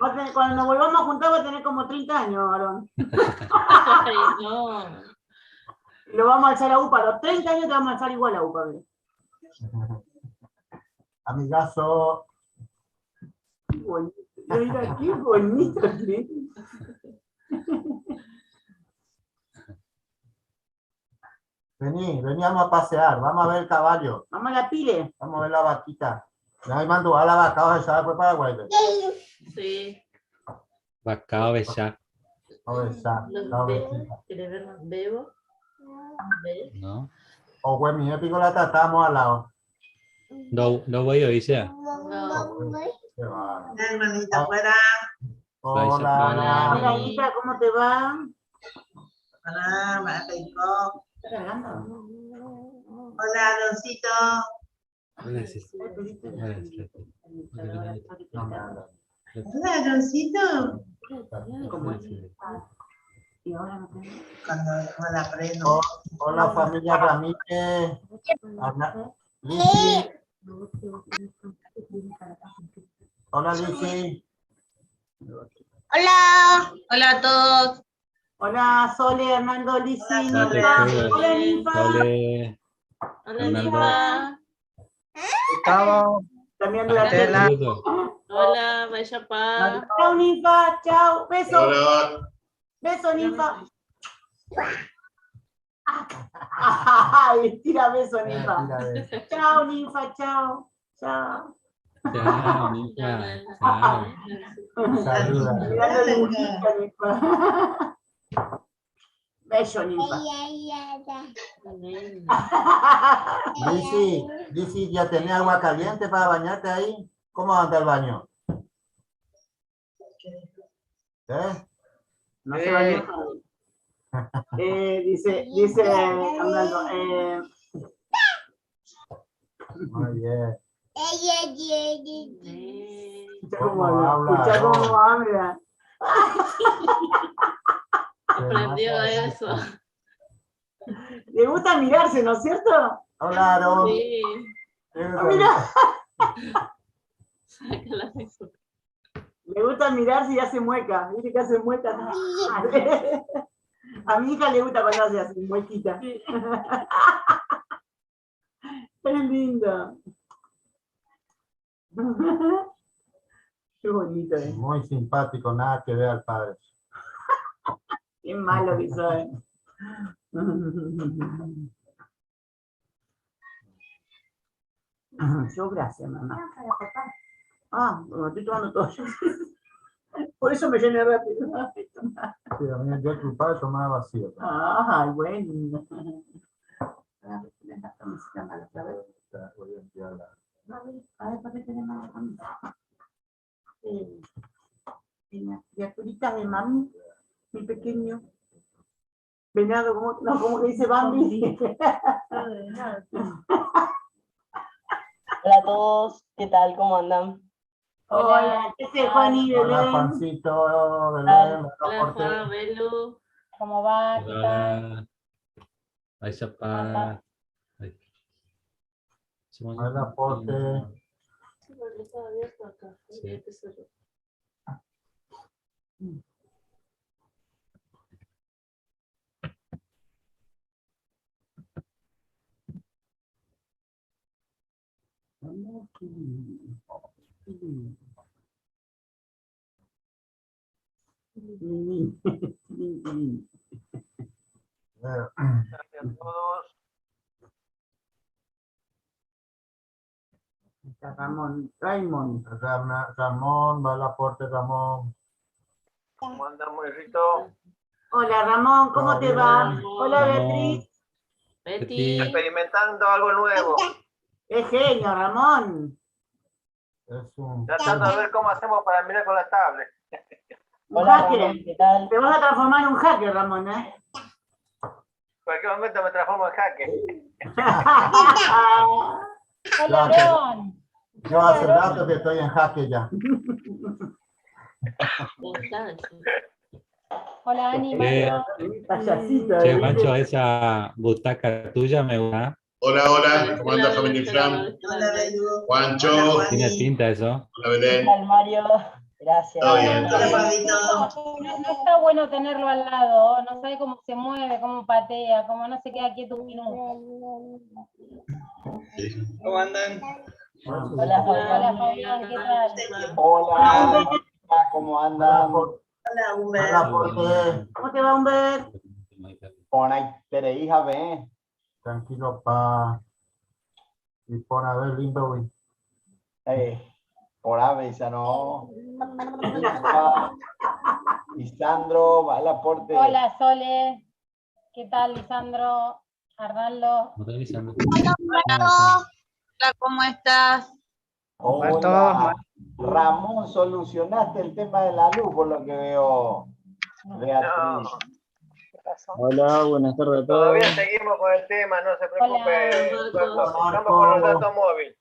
Va a tener- Cuando nos volvamos a juntar va a tener como 30 años, Aarón. Ay, no. Lo vamos a alzar a UPA. A los 30 años te vamos a alzar igual a UPA. mira. Amigazo. Qué bonito. Mira, qué bonito que es. Vení, veníamos a pasear. Vamos a ver el caballo. Vamos a la pile. Vamos a ver la vaquita. Ya me mandó a la vaca, o sea, fue Paraguay. Sí. Vaca oveja, Oveja, la Los ve- ovejita. ¿Querés ver más? Bebo. Ve. ¿no? O güey, mi épico la tratamos al lado. No, no voy a oír. No. Qué va. Hermanita, fuera. Hola. Hola. Hola, Anita, ¿cómo te va? Hola, Marco. ¿Está cargando? Hola, Doncito. Hola, sí. Hola, sí. No me habla. Hola, Doncito. ¿Cómo es? Y ahora no tengo. Cuando hola, prendo. Hola, familia Ramírez. Ana- Lizzy. Hola, Lizzy. Hola. Hola a todos. Hola, Sole, Hernando, Lizzy, Hola, Ninfa. Sole. Hola, Ninfa. Sole. Hola, Fernando. Ninfa. Gustavo, Está mirando la tele. Estela. Saludos. Hola, Vaya Pa. Chao, Ninfa. Chao. Beso. Hola. Beso, Ninfa. Ay, tira beso, Ninfa. Mira, eh, Chao, Ninfa. Chao. Chao. Chao, Ninfa. Chao. Saluda. Mirando el dibujito, Ninfa. Bello, Ninfa. Lizzy, Lizzy, ¿ya tenés agua caliente para bañarte ahí? ¿Cómo anda el baño? ¿Eh? No se bañó. Dice, dice Hernando, Muy bien. escucha cómo ¿Cómo habla, habla, escucha no? cómo habla. Aprendió eso. Le gusta mirarse, ¿no es cierto? Hola, Aaron. Sí. Ah, mira. Saca la risa. Le gusta mirarse y hace mueca. Dice que hace mueca. A mi hija le gusta cuando hace así, muequita. Es lindo. Qué bonito, eh. Muy simpático, nada que ver al padre. Qué malo que soy. Yo gracias, mamá. Ah, me estoy tomando todo yo. Por eso me llené rápido. Ay, toma. Sí, a mí yo tu padre tomaba vacío. Ay, bueno. A ver, ¿tenés la camiseta mala otra vez? Voy a enviar la- A ver, a ver, ¿por qué tenés mala camisa? Las criaturitas de mami, mi pequeño. Venado, como, no, como que dice Bambi. Hola a todos, ¿qué tal? ¿Cómo andan? Hola, ¿qué haces, Juan y Hola, Belén? Juancito, Belén, Hola, Porte. Juan, Belu. ¿Cómo va? ¿Qué tal? Hola. Vaya Pa. Ay. Hola, Porte. Sí, porque estaba abierto acá. Sí. Ya te cerró. Gracias a todos. Está Ramón, Raymond. Ramón, va al aporte, Ramón. ¿Cómo andamos, Rito? Hola Ramón, ¿cómo Todo te va? bien. Hola Ramón. Beatriz. Betty. Experimentando algo nuevo. Es genio, Ramón. Es un. Tratando de ver cómo hacemos para mirar con la tablet. Un Hola, hacker. Ramón, ¿qué tal? Te vas a transformar en un hacker, Ramón, ¿eh? Cualquier momento me transformo en hacker. Hola, Ya, Aaron. Yo hace rato que estoy en jaque ya. Hola, Ani, Che, Mario. Payasito, che, ¿eh? Juancho, esa butaca tuya me gusta. Hola, hola, ¿cómo anda familia Fran? Hola, Belu. Juancho. Hola, Tiene Juani. pinta eso. Hola Belén. ¿Qué tal, Mario? Gracias. Todo bien, todo Hola, bien. Pablito. No, no está bueno tenerlo al lado, no sabe cómo se mueve, cómo patea, cómo no se queda quieto un minuto. Sí. ¿Cómo andan? Hola, Fabián. Hola Fabián, ¿qué tal? Hola, ¿cómo andan? Hola, Humbert. Hola, Jorge. ¿Cómo te va, Humbert? Por ahí, hija, ve. Tranquilo, pa. Y por haber lindo, güey. Por ave, ya no. Lisandro, va al aporte. Hola Sole, ¿qué tal Lisandro? Arnaldo. ¿Cómo está Lisandro? Hola, ¿cómo estás? Hola. Ramón, solucionaste el tema de la luz, por lo que veo. Beatriz. No, Hola, buenas tardes a todos. todavía seguimos con el tema, no se preocupe. Hola. Estamos con los datos móviles.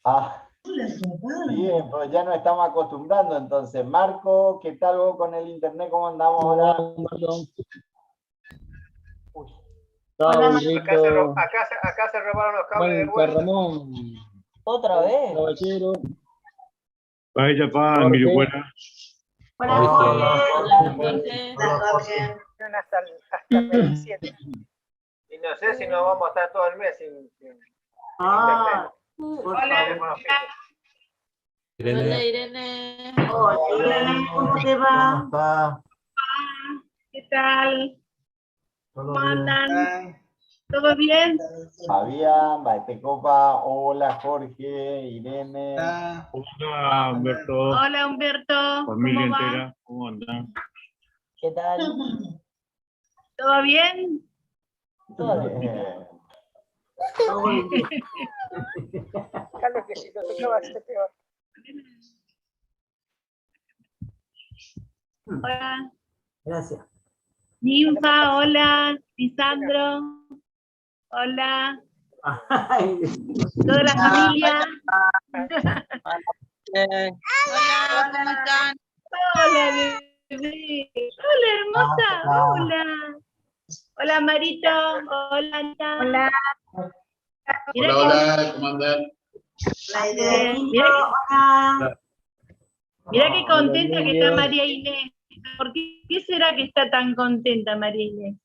Ah, Hola, papá. bien, pues ya nos estamos acostumbrando entonces. Marco, ¿qué tal vos con el internet? ¿Cómo andamos Hola, ahora? Humberto. Uy, Chao, Acá se, ro- Rito. acá se robaron los cables de Juan vuelta. Ramón, ¿Otra vez? caballero. Vaya pa, Jorge. buena. Hola, Jorge. Jorge. Hola, Jorge. Hola, Jorge. Y no sé si nos vamos a estar todo el mes sin Ah, internet. por Teléfono favor. fijo. Hola, Irene. Irene. Hola, Irene, ¿cómo te ¿Cómo va? está? ¿Qué tal? ¿Todo ¿Cómo bien? andan? ¿Todo bien? Fabián, Baetecopa, hola Jorge, Irene. Hola, Humberto. Hola Humberto, Familia ¿cómo va? entera, ¿cómo andan? ¿Qué tal? ¿Todo bien? Todo bien. Bien. Todo bien. Hola. Gracias. Ninfa, hola. Lisandro, hola. Ay, Toda la familia. Hola, ¿cómo están? Hola, bebé. Hola, hermosa. Hola. Hola. Hola, Marito. Hola, Anita. Hola. Mira Hola, qué, hola, ¿cómo andan? Hola, Irene. mira hola. Mirá qué contenta Hola, que está niños. María Inés. ¿Por qué, qué será que está tan contenta María Inés?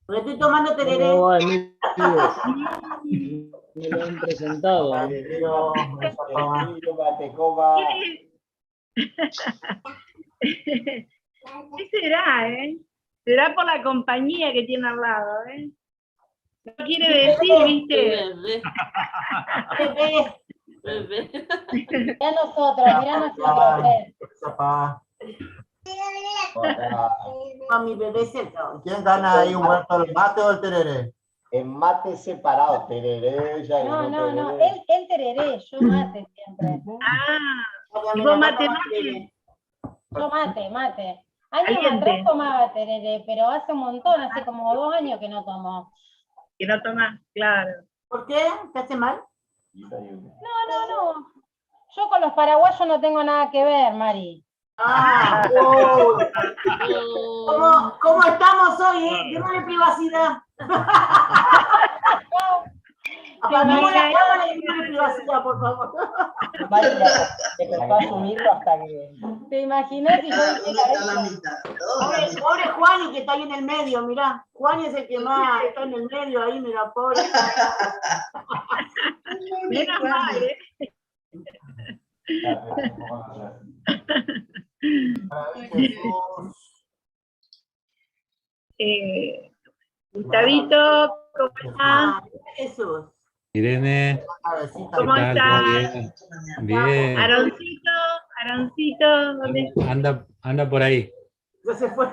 Porque estoy tomando tereré. ¿Cómo va, Emilio? Me lo han presentado. Emilio, Emilio, Batecopa. ¿Qué, ¿Qué será, eh? Será por la compañía que tiene al lado, ¿eh? No quiere decir, ¿viste? Bebé, Bebé. bebé. Mirá nosotros, mirá nosotros, Fer. Pa. Hola. A mi bebé cerca hoy. ¿Quién gana ahí, Humberto? ¿El mate o el tereré? En mate separado, tereré, ya No, dijo no, no, tereré. él tereré, yo mate siempre. Ah, Hola, ¿y vos mira, mate, toma mate? tereré. Yo mate, mate. Años Caliente. atrás tomaba tereré, pero hace un montón, hace como 2 años que no tomo. Que no tomás, claro. ¿Por qué? ¿Te hace mal? No, no, no. Yo con los paraguayos no tengo nada que ver, Mari. Ah, uy. ¿Cómo estamos hoy, eh? Démosle privacidad. Apaguemos la cámara y démosle privacidad, por favor. Mari le costó asumirlo hasta que. ¿Te imaginas si yo Cada dijera uno está a la eso? mitad. Todos a la Pobre, mitad. pobre Juani que está ahí en el medio, mirá. Juani es el que más está en el medio ahí, mirá, pobre. Menos mal, ¿eh? Jesús. Gustavito, ¿cómo estás? Ah, Jesús. Irene, Cabecita. ¿qué ¿Cómo tal? ¿Todo estás? bien? Bien. Aroncito, Aroncito, ¿dónde está? Anda, anda por ahí. Ya se fue.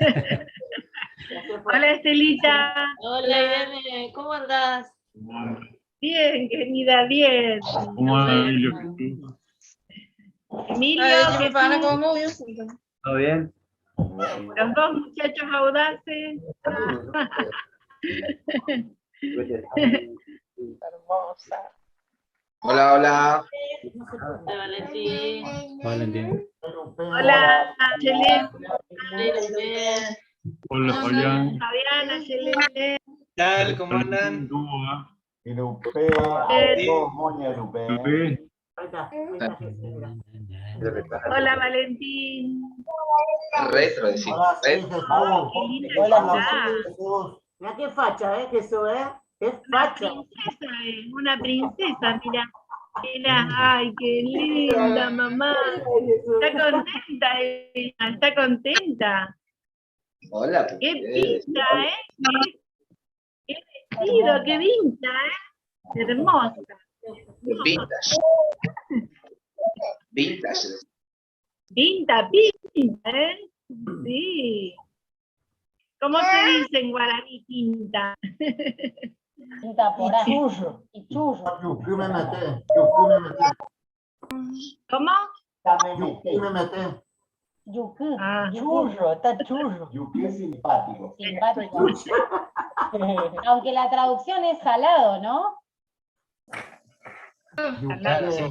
Ya se fue. Hola, Estelita. Hola, Irene, ¿cómo andás? Bien, querida, bien. ¿Cómo anda, Emilio? Jesús? Emilio, Jesús, ¿Todo bien? los dos muchachos audaces. Hola, hola. Hola, Valentín. Valentín. Hola, Ayelén. Hola, Irene. Hola, Fabián. Fabián, Ayelén. tal? ¿Cómo andan? ¿Cómo va? Irupé, a moña Irupé. Irupé. Ahí está, ahí está Jesús, mira. Hola, Valentín. Retro, decís. Hola, sí, Retro. Jesús. Ay, qué linda que Hola, está. Jesús. Mirá qué facha, Jesús, ¿eh? Qué Una facha. princesa, una princesa, mira. Mira, ay, qué linda, mamá. Ay, Jesús. Está contenta ella, está contenta. Hola, Qué pues. pinta, ¿eh? Qué, qué vestido, qué pinta, ¿eh? Hermosa. Vintage. Vintage. Pinta, pinta, ¿eh? Sí. ¿Cómo se dice en guaraní pinta? Pinta por ahí. Y chullo. Y chullo. Yucu me meté, yucu me meté, ¿Cómo? yucu me meté. Yucu. Ah. Chullo, está chullo. Yuqué simpático. Simpático. Aunque la traducción es salado, ¿no? Claro, sí.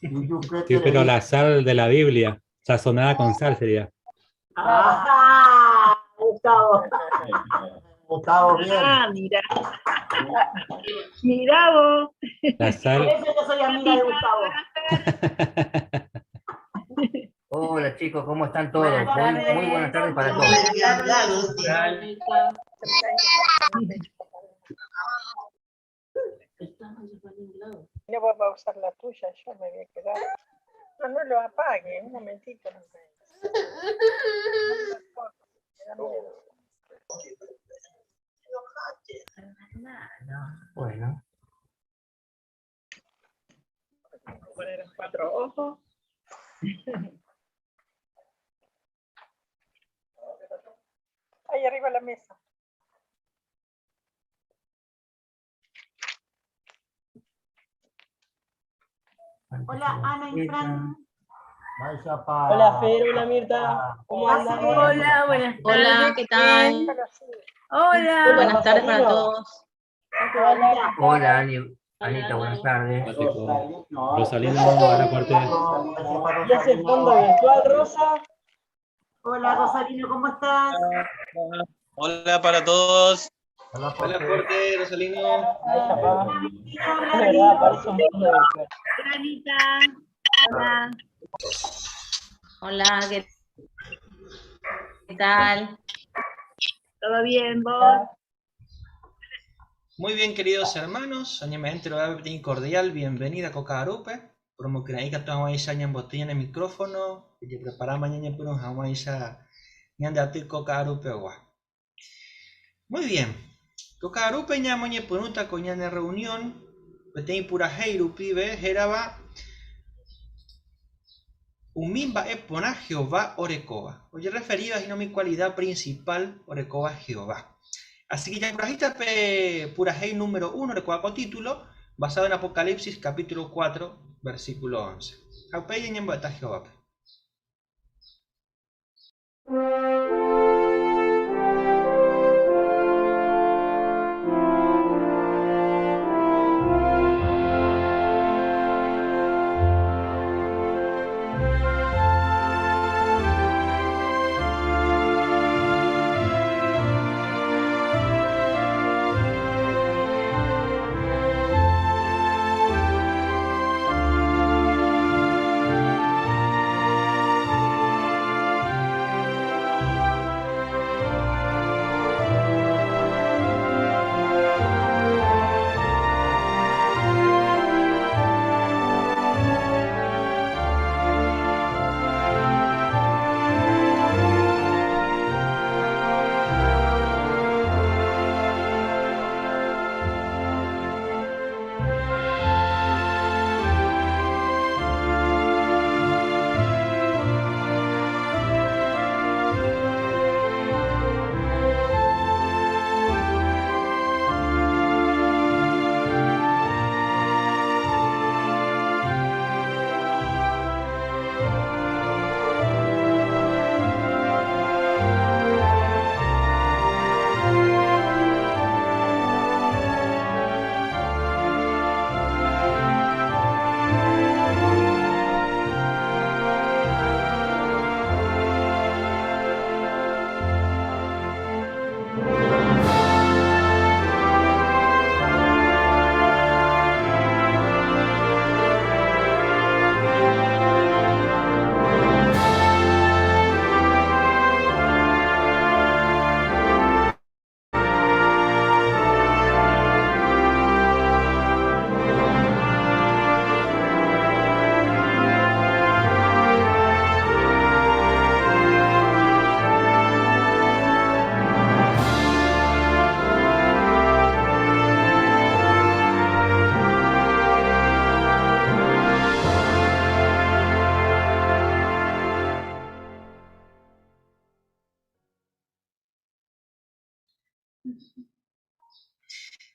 Yucu Sí, pero la sal de la Biblia, sazonada con sal sería. ¡Ah! Gustavo. Gustavo, bien. Ah, mira. Mirá vos. La Por sal, eso yo soy amiga de Gustavo. Hola chicos, ¿cómo están todos? Buenas Muy, tardes. muy buenas tardes para todos. No voy a usar la tuya, yo me voy a quedar. No, no lo apague, un momentito. No me da miedo. Bueno. Poner los cuatro ojos. Ahí arriba la mesa. Hola, Ana y Fran. Vaya pa- Hola Fer, hola Mirta, ¿cómo andan? Hola, buenas Hola, ¿qué tal? Hola. Buenas tardes para Rosalino. todos. Hola. Hola Ani, Anita, buenas tardes. Rosalino. Rosalino, hola, fuerte. ¿Y ese fondo virtual, Rosa? Hola, Rosalino, ¿cómo estás? Hola para todos. Hola, Hola, Jorge. Jorge, Rosalino. Ahí está, papá. Hola, Es verdad, parece un fondo virtual. Hola, Anita. Hola. Hola, ¿qué tal? ¿Todo bien, vos? Muy bien, queridos hermanos. Añemente cordial bienvenida a Coca Arupe. Promo que ahí que en botella en el micrófono. Y que prepara mañana por un jamaisa ñandati Coca Arupe agua. Muy bien. Coca Arupe ñamoñe punuta coñane reunión. Petein pura heiru pibe jeraba Umimba epona Jehová orekova. Oye, referida a mi cualidad principal orekova Jehová. Así que ya purajita pe purajei número 1 orekova con título basado en Apocalipsis capítulo 4 versículo 11. Jaupey ñembata Jehová. Hola.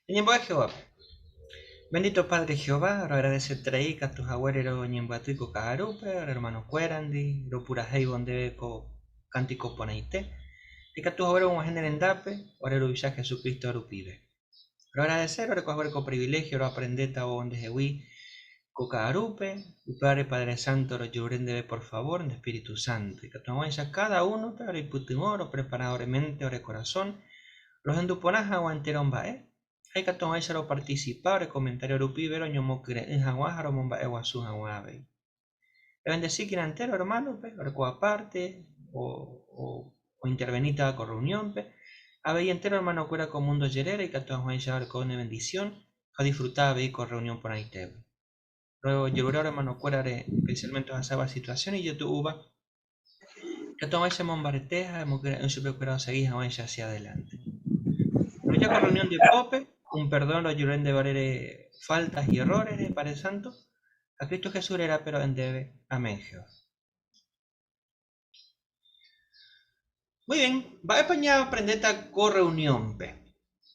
Ñañembo'e Jehovápe. Bendito Padre Jehová, roagradeseterei katu haguére roñembyaty ko ka'arúpe, ore hermanokuérandi, ropurahéivo ndéve ko kántiko porãite, ikatu haguére og̃uahẽ ne rendápe, ore Ruvicha Jesucristo rupive. Roagradese roreko haguére ko privilegio roaprendétavo ndehegui ko ka'arúpe, upévare Padre Santo rojerure ndéve por favor nde Espíritu Santo, ikatu hag̃uáicha káda únope roipytyvõ, roprepara ore mente, ore korasõ, rohendu porã hag̃ua entéro mba'e, ha ikatu hag̃uáicha ropartisipa ore komentario rupive roñomokyre'ỹ hag̃ua ha romomba'eguasu hag̃ua avei. Ebendesíkena entéro ermánope orekóva párte ointervenítava ko rreuniónpe, avei entéro ermanokuéra ko múndo jerére ikatu hag̃uáicha oreko ne vendisión ha odisfruta avei ko rreunión porãitégui. Rojerure ore ermanokuérare espesiálmente ohasáva situasión ijetu'úva, ikatu hag̃uáicha emombarete ha emokyre'ỹ chupekuéra osegi hag̃uáicha hacia adelante. Roja ko rreunión de pópe, un perdón rojerure ndéve ore faltas y errores-re, Padre Santo, Ha Cristo Jesús rérape ro'e ndéve. Amén, Jehová. Muy bien, mba'épa ñaaprendéta ko reuniónpe?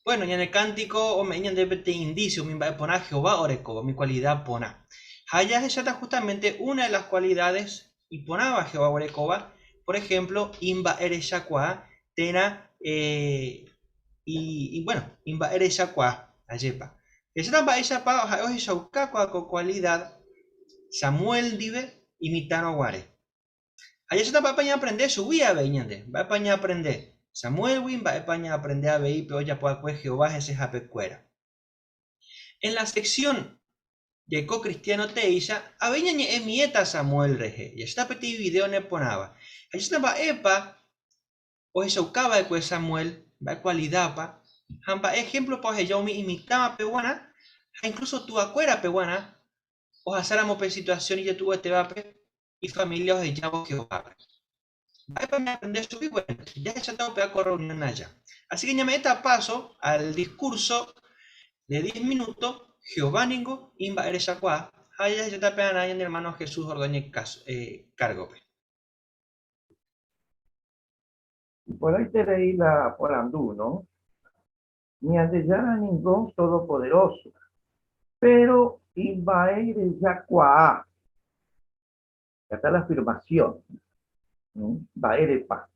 Bueno, ñane kántiko ome'ẽ ñandéve peteĩ indicio umi mba'e porã Jehová orekóva, umi kualida porã. Ha jahecháta justamente una de las cualidades iporãva Jehová orekóva, por ejemplo, imba'erechakuaa térã eh, y, bueno, imba'erechakuaa, ajépa. Jahecháta mba'éichapa ha'e ohechauka kua ko kualida Samuel ndive imitãrõ guare. Ha jahecháta mba'épa ñaaprende chugui avei ñande, mba'épa ñaaprende Samuélgui, mba'épa ñaaprende avei pe ojapo va'ekue Jehová hesehapekuéra. En la sección Jaiko cristiano teéicha, avei ñañe'ẽ miéta Samuel rehe. Jahecháta peteĩ video neporãva. Ha jahecháta mba'épa ohechauka va'ekue Samuel mba'e kualidápa ha mba'e ehémplopa oheja umi imitãvape guarã ha inklúso tuakuérape guarã ohasáramo pe situasión ijetu'uetévape ifamília ohejávo Jehovápe. Mba'épa ñaaprende chugui? Bueno, jahecháta upéva ko rreunión aja. Así que ñame'ẽta paso al discurso de 10 minutos Jehová ningo imba'erechakuaa ha jahecháta pearã ñane hermano Jesús Ordóñez kárgope. Iporãiterei la porandu, no? Ñandejára ningo Todopoderoso, péro imba'erejakuaa. Acá está la afirmación. Mba'érepa?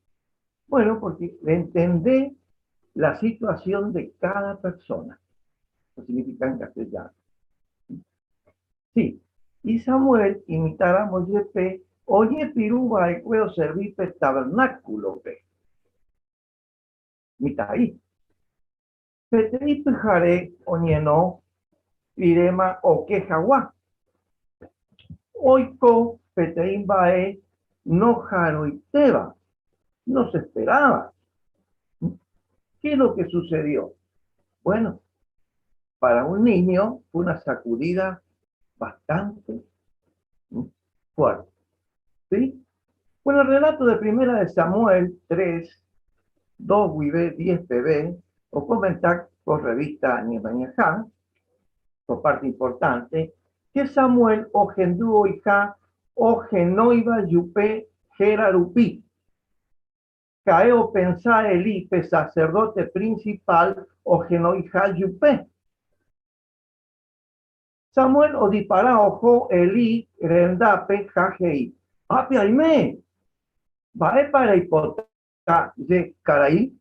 Bueno, porque entende la situación de cada persona. Eso significa en castellano. Sí, y Samuel imitáramo jepe oñepyrũ va'ekue oservi pe tabernáculo-pe. Mitã'i. Peteĩ pyhare oñeno riréma oke hagua. Oiko peteĩ mba'e noha'arõitéva, no se esperaba. ¿Qué es lo que sucedió? Bueno, para un niño fue una sacudida bastante fuerte. ¿Sí? Bueno, el relato de Primera de Samuel 3, 2 guive 10 pb, o comentar con revista Ñemañahá, por parte importante, que Samuel ohendu oiha ohenóiva jupe héra rupi. Ha'e opensa Elí pe saserdóte prinsipál ohenoiha jupe. Samuel odipara oho Elí rendápe ha he'i, Ápe aime! Mba'épa reipota che karai?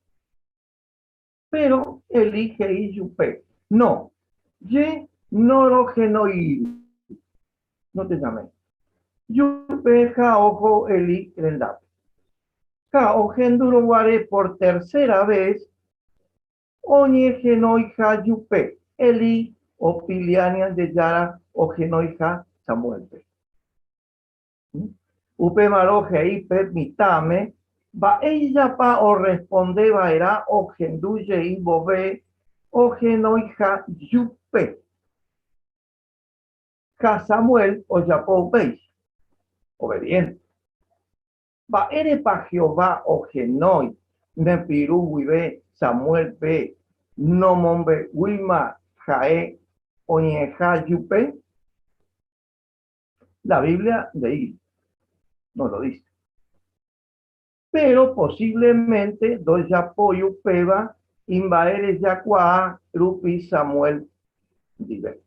Péro Elí he'i chupe, No, che norohenoíri. No te llamé. Jupe ha oho Elí rendápe. Ha ohendúrõ guare por tercera ves, Oñehenoiha jupe, Elí opilia Ñandejára ohenoiha Samuélpe. Upémarõ he'i pe mitãme mba'éichapa orresponde va'erã ohendu jey vove ohenoiha jupe. Ha Samuel ojapo upéicha, obediente. Mba'érepa Jehová ohenói nde piru guive Samuélpe nomombe'úima ha'e oñe'ẽha jupe? La Biblia nde'íri, no lo dice. Péro posívlemente ndojapói upéva. Imba'erejakuaa rupi Samuel ndive.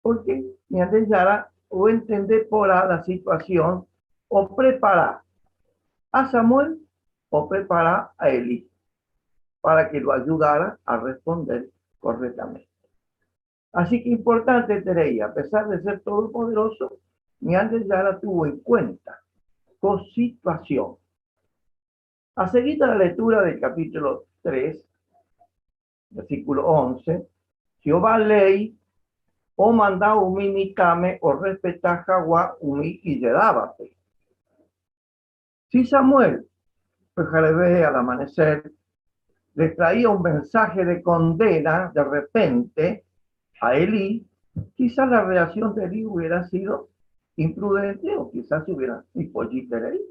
Pórke Ñandejára oentende porã la situasión, oprepara a Samuel, oprepara a Elí para que lo ayudara a responder correctamente. Así que importanteterei, a pesar de ser todopoderoso, Ñandejára tuvo en cuenta ko situación. A seguida la lectura del capítulo 3, versículo 11, Jehová léi omanda umi mitãme orrespeta hag̃ua umi ijedávape. Si Samuel, pyhareve al amanecer, le traía un mensaje de condena de repente a Elí, quizás la reacción de Elí hubiera sido imprudente o quizás se hubiera ipochiterei.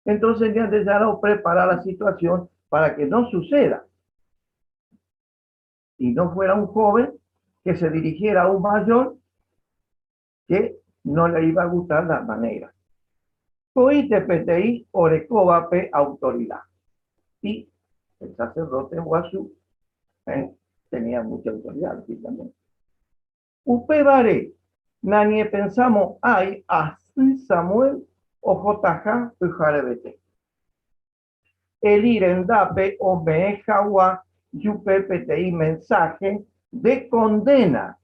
Entonces Ñandejára oprepara la situación para que no suceda. Y no fuera un joven que se dirigiera a un mayor que no le iba a gustar la manera. Ko'ýte peteĩ orekóvape autoridad. Y el sacerdote guasu eh, tenía mucha autoridad, lógicamente. Upévare, nañepensamo'ãi asy Samuel ohotaha pyharevete. Elí rendápe ome'ẽ hag̃ua chupe peteĩ mensáhe de kondéna.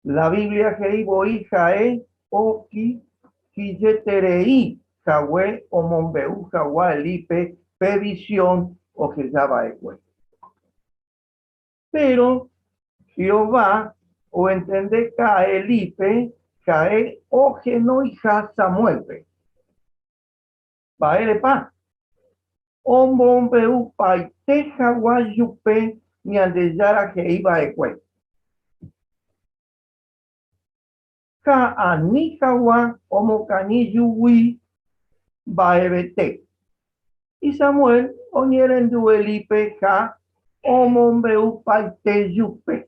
La Biblia he'i voi ha'e okyhyjeterei hague omombe'u hag̃ua Elípe pe visión oheja va'ekue. Péro Jehová oentendeka Elípe ha'e ohenoiha Samuélpe. Mba'érepa? Omombe'upaite hag̃ua chupe Ñandejára he'i va'ekue. Ha ani hag̃ua omokañy chugui mba'evete. Y Samuel oñerendu Elípe ha omombe'upaite chupe.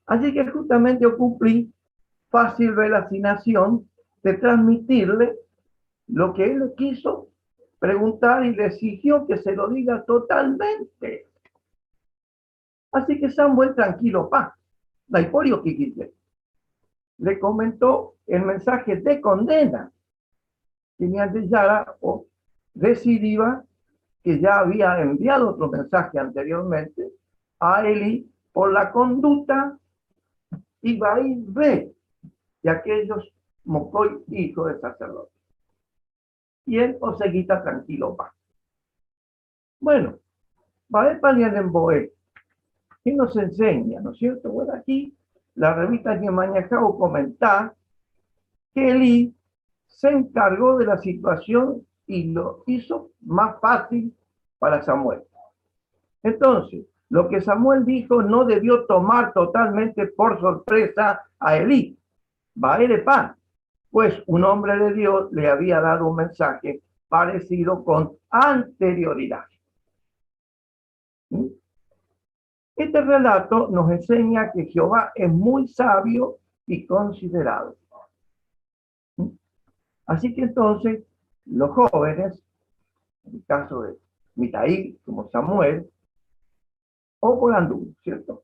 Así que justamente ocumpli fácil la asignación de transmitirle lo que él le quiso preguntar y le exigió que se lo diga totalmente. Así que Samuel tranquilo, pa, Daiporio Kikite, le comentó el mensaje de condena que Ñandejára o decidía que ya había enviado otro mensaje anteriormente a Eli por la conducta ve de aquellos mocoy hijos de sacerdote. Y él o tranquilo pa. Bueno, mba'épa ñanembo'e? ¿Qué nos enseña, no es cierto? Bueno, aquí la revista Ñemañaha comenta que Elí se encargó de la situación y lo hizo más fácil para Samuel. Entonces, lo que Samuel dijo no debió tomar totalmente por sorpresa a Elí. Mba'érepa, pues un hombre de Dios le había dado un mensaje parecido con anterioridad. ¿Mm? Este relato nos enseña que Jehová es muy sabio y considerado. ¿Mm? Así que entonces los jóvenes, en el caso de Mitaí como Samuel, o Polandú, ¿cierto?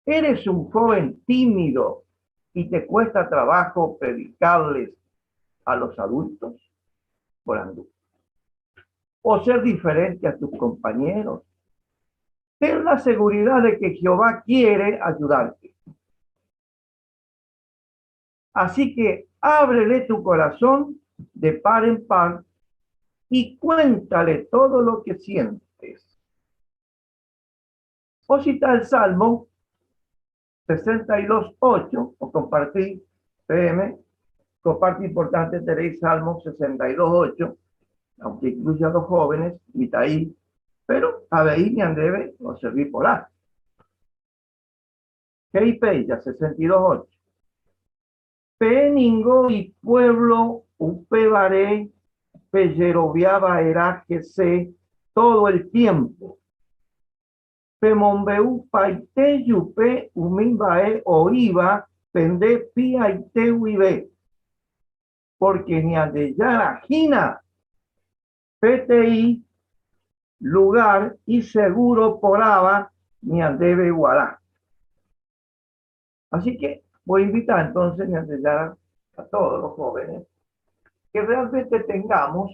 Eres un joven tímido y te cuesta trabajo predicarles a los adultos, Polandú. O ser diferente a tus compañeros. Ten la seguridad de que Jehová quiere ayudarte. Así que ábrele tu corazón de par en par y cuéntale todo lo que sientes. O cita el Salmo 62.8, o compartí, PM, comparte importante tenéis Salmo 62.8, aunque incluye a los jóvenes, ahí, pero avei ñandéve oservi porã. He'i péicha 62.8. Peẽ ningo ipuévlo upévare pejerovia va'erã hese tódo el tiémpo. Pemombe'u paite jupe umi mba'e oĩva pende py'aite guive. Porque Ñandejára hína peteĩ lugar iseguro porãva ñandéve guarã. Así que voy a invitar entonces Ñandejára a todos los jóvenes que realmente tengamos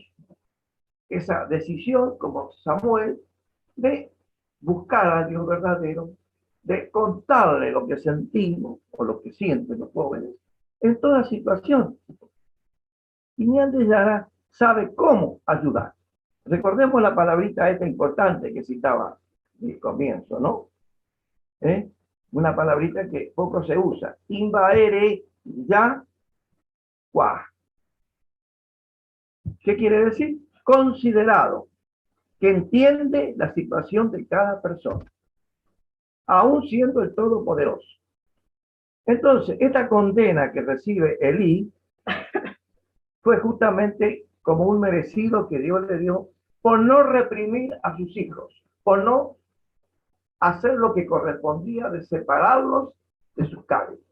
esa decisión, como Samuel, de buscar a Dios verdadero, de contarle lo que sentimos o lo que sienten los jóvenes en toda situación. Y Ñandejára sabe cómo ayudar. Recordemos la palabrita esta importante que citaba en el comienzo, ¿no? ¿Eh? Una palabrita que poco se usa. Invaere ya cuá. ¿Qué quiere decir? Considerado, que entiende la situación de cada persona, aún siendo el Todopoderoso. Entonces, esta condena que recibe Elí fue justamente como un merecido que Dios le dio por no reprimir a sus hijos, por no hacer lo que correspondía de separarlos de sus cálidos.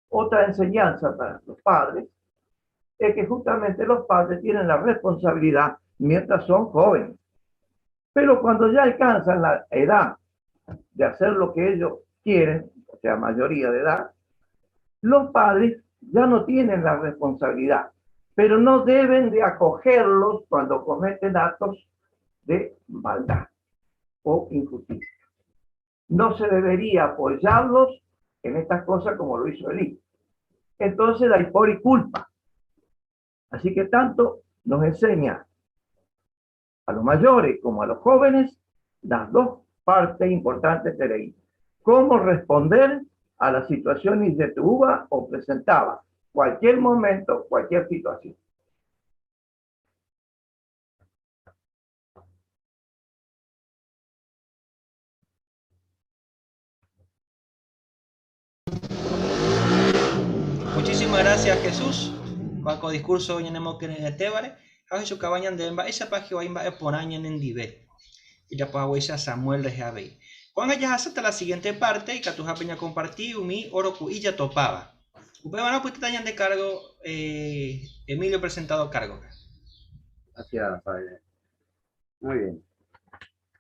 Otra enseñanza para los padres es que justamente los padres tienen la responsabilidad mientras son jóvenes. Pero cuando ya alcanzan la edad de hacer lo que ellos quieren, o sea, mayoría de edad, los padres ya no tienen la responsabilidad, pero no deben de acogerlos cuando cometen actos de maldad o injusticia. No se debería apoyarlos en estas cosas como lo hizo Elí. Entonces hay por y culpa. Así que tanto nos enseña a los mayores como a los jóvenes las dos partes importantes de ley. Cómo responder a la situación uva o presentaba cualquier momento, cualquier situación. Muchísimas gracias, Jesús. Ko discurso ñanemokyre'ỹetévare ha ohechukáva ñandéve mba'éichapa Jehová imba'eporã ñanendive. Ijapohaguéicha Samuel rehe avei. Ko'ág̃a jahasáta la siguiente parte ikatuhápe ñakomparti umi oro ku'i jatopáva. Upévarã opytáta ñande cargo eh, Emilio presentado cargo-pe. Gracias, padre. Muy bien.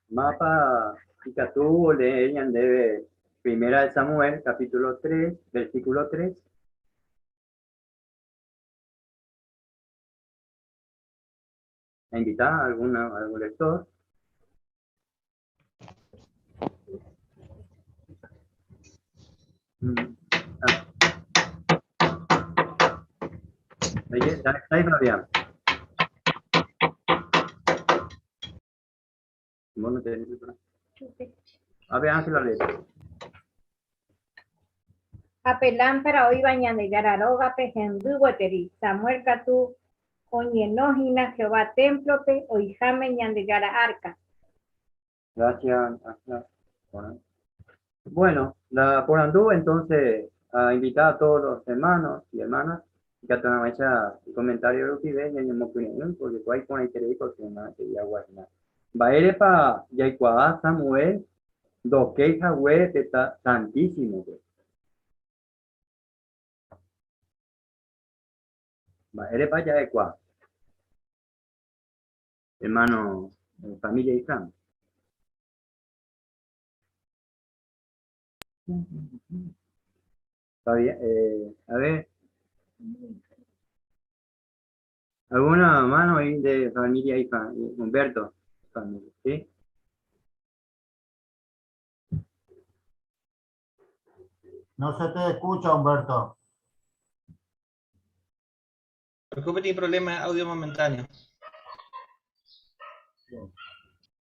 Mapa ikatu olee ñandéve Primera de Samuel, capítulo 3, versículo 3. ¿Me invita a alguna, algún lector? Ah. Ahí, Fabián. Vos no tenés por ahí. A ver, Ángela, lee. Ha pe lámpara oĩva Ñandejára rógape hendy gueteri, Samuel katu oñeno hína Jehová témplope oĩháme Ñandejára árka. Gracias, Ángela. Bueno, la porandu entonces a invitar a todos los hermanos y hermanas ikatu hag̃uáicha comentario rupive ñañomokyre'ỹ porque ko iporãiterei ko tema he'i aguahína. Mba'érepa jaikuaa Samuel ndokéi hague pe Santísimo-pe? Mba'érepa ja'ekuaa? Hermano familia Islam. Está bien. A ver. ¿Alguna mano ahí de familia hija? Humberto, familia, ¿sí? No se te escucha, Humberto. Preocúpate, tiene problema de audio momentáneo.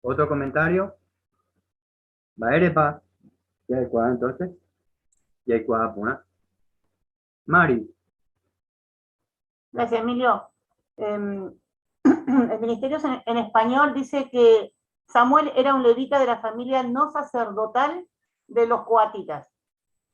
¿Otro comentario? Mba'érepa ja'ekuaa entonces? Jaikuaa porã. Mari. Gracias, Emilio. El Ministerio en español dice que Samuel era un levita de la familia no sacerdotal de los coatitas,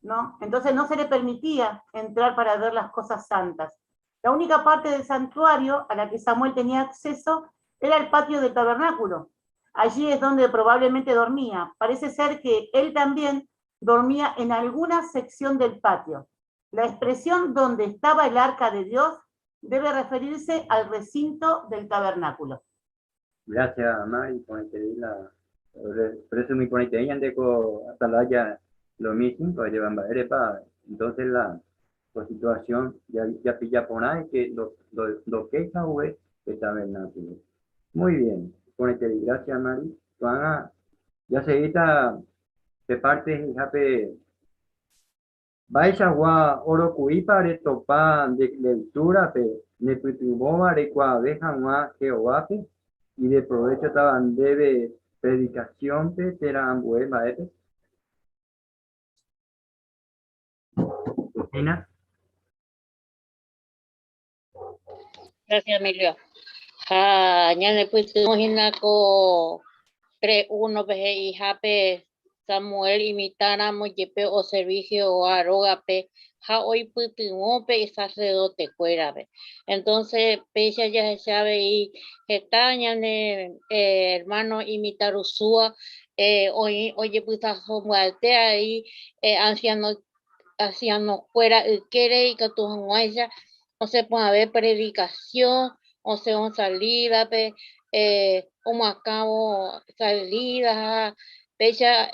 ¿no? Entonces no se le permitía entrar para ver las cosas santas. La única parte del santuario a la que Samuel tenía acceso era el patio del tabernáculo. Allí es donde probablemente dormía. Parece ser que él también dormía en alguna sección del patio. La expresión donde estaba el arca de Dios debe referirse al recinto del tabernáculo. Gracias, Mari, por la resumi porãiterei ñande ko atalaya lo mismo, llevan mba'érepa, entonces la situación ya, ya pilla porã que lo, lo, lo que es pe tabernáculo. Muy bien, porãiterei, gracias Mari. Ko'ág̃a jaseguíta pe parte he'ihápe Mba'eichagua oroku'ípa retopa nde lektúrape nepytyvõva reikuaave hag̃ua Jehovápe ideprovéchotava ndéve predikasiónpe térã ambue mba'épe? Cristina. Gracias, Emilio. Ha ñanepytyvõ hína ko 3.1-pe he'ihápe Samuel imitãramo jepe oservi Jehová rógape ha oipytyvõ pe isaserdotekuérape. Entonces, péicha jahecha avei heta ñane ermáno imitãrusúva oĩ ojepytasombyate avei ansiano ansianokuéra ykére ikatu hag̃uáicha osẽ porãve predikasiõ, osẽvo salídape, omoakãvo salída ha péicha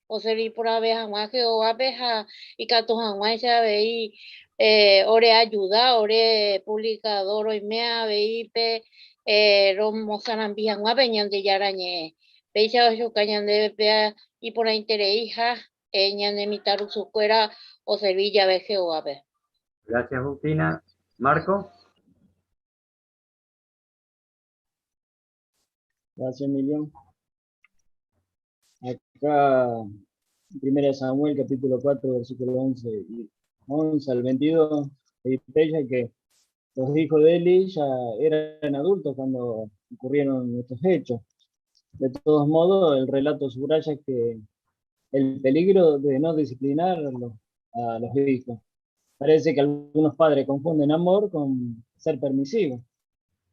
oservi porãve hag̃ua Jehovápe ha ikatu hag̃uáicha avei oreajuda ore puvlikadór roime avei pe romosarambi hag̃ua pe Ñandejára Ñe'ẽ. Péicha ohechuka ñandéve péva iporãitereiha ñane mitãrusukuéra oservi jave Jehovápe. Gracias, Justina. Marco. Gracias, Emilio. Acá, Primera Samuel, capítulo 4, versículo 11, y 11 al 22, se que los hijos de Eli ya eran adultos cuando ocurrieron estos hechos. De todos modos, el relato subraya que el peligro de no disciplinarlos a los hijos. Parece que algunos padres confunden amor con ser permisivo,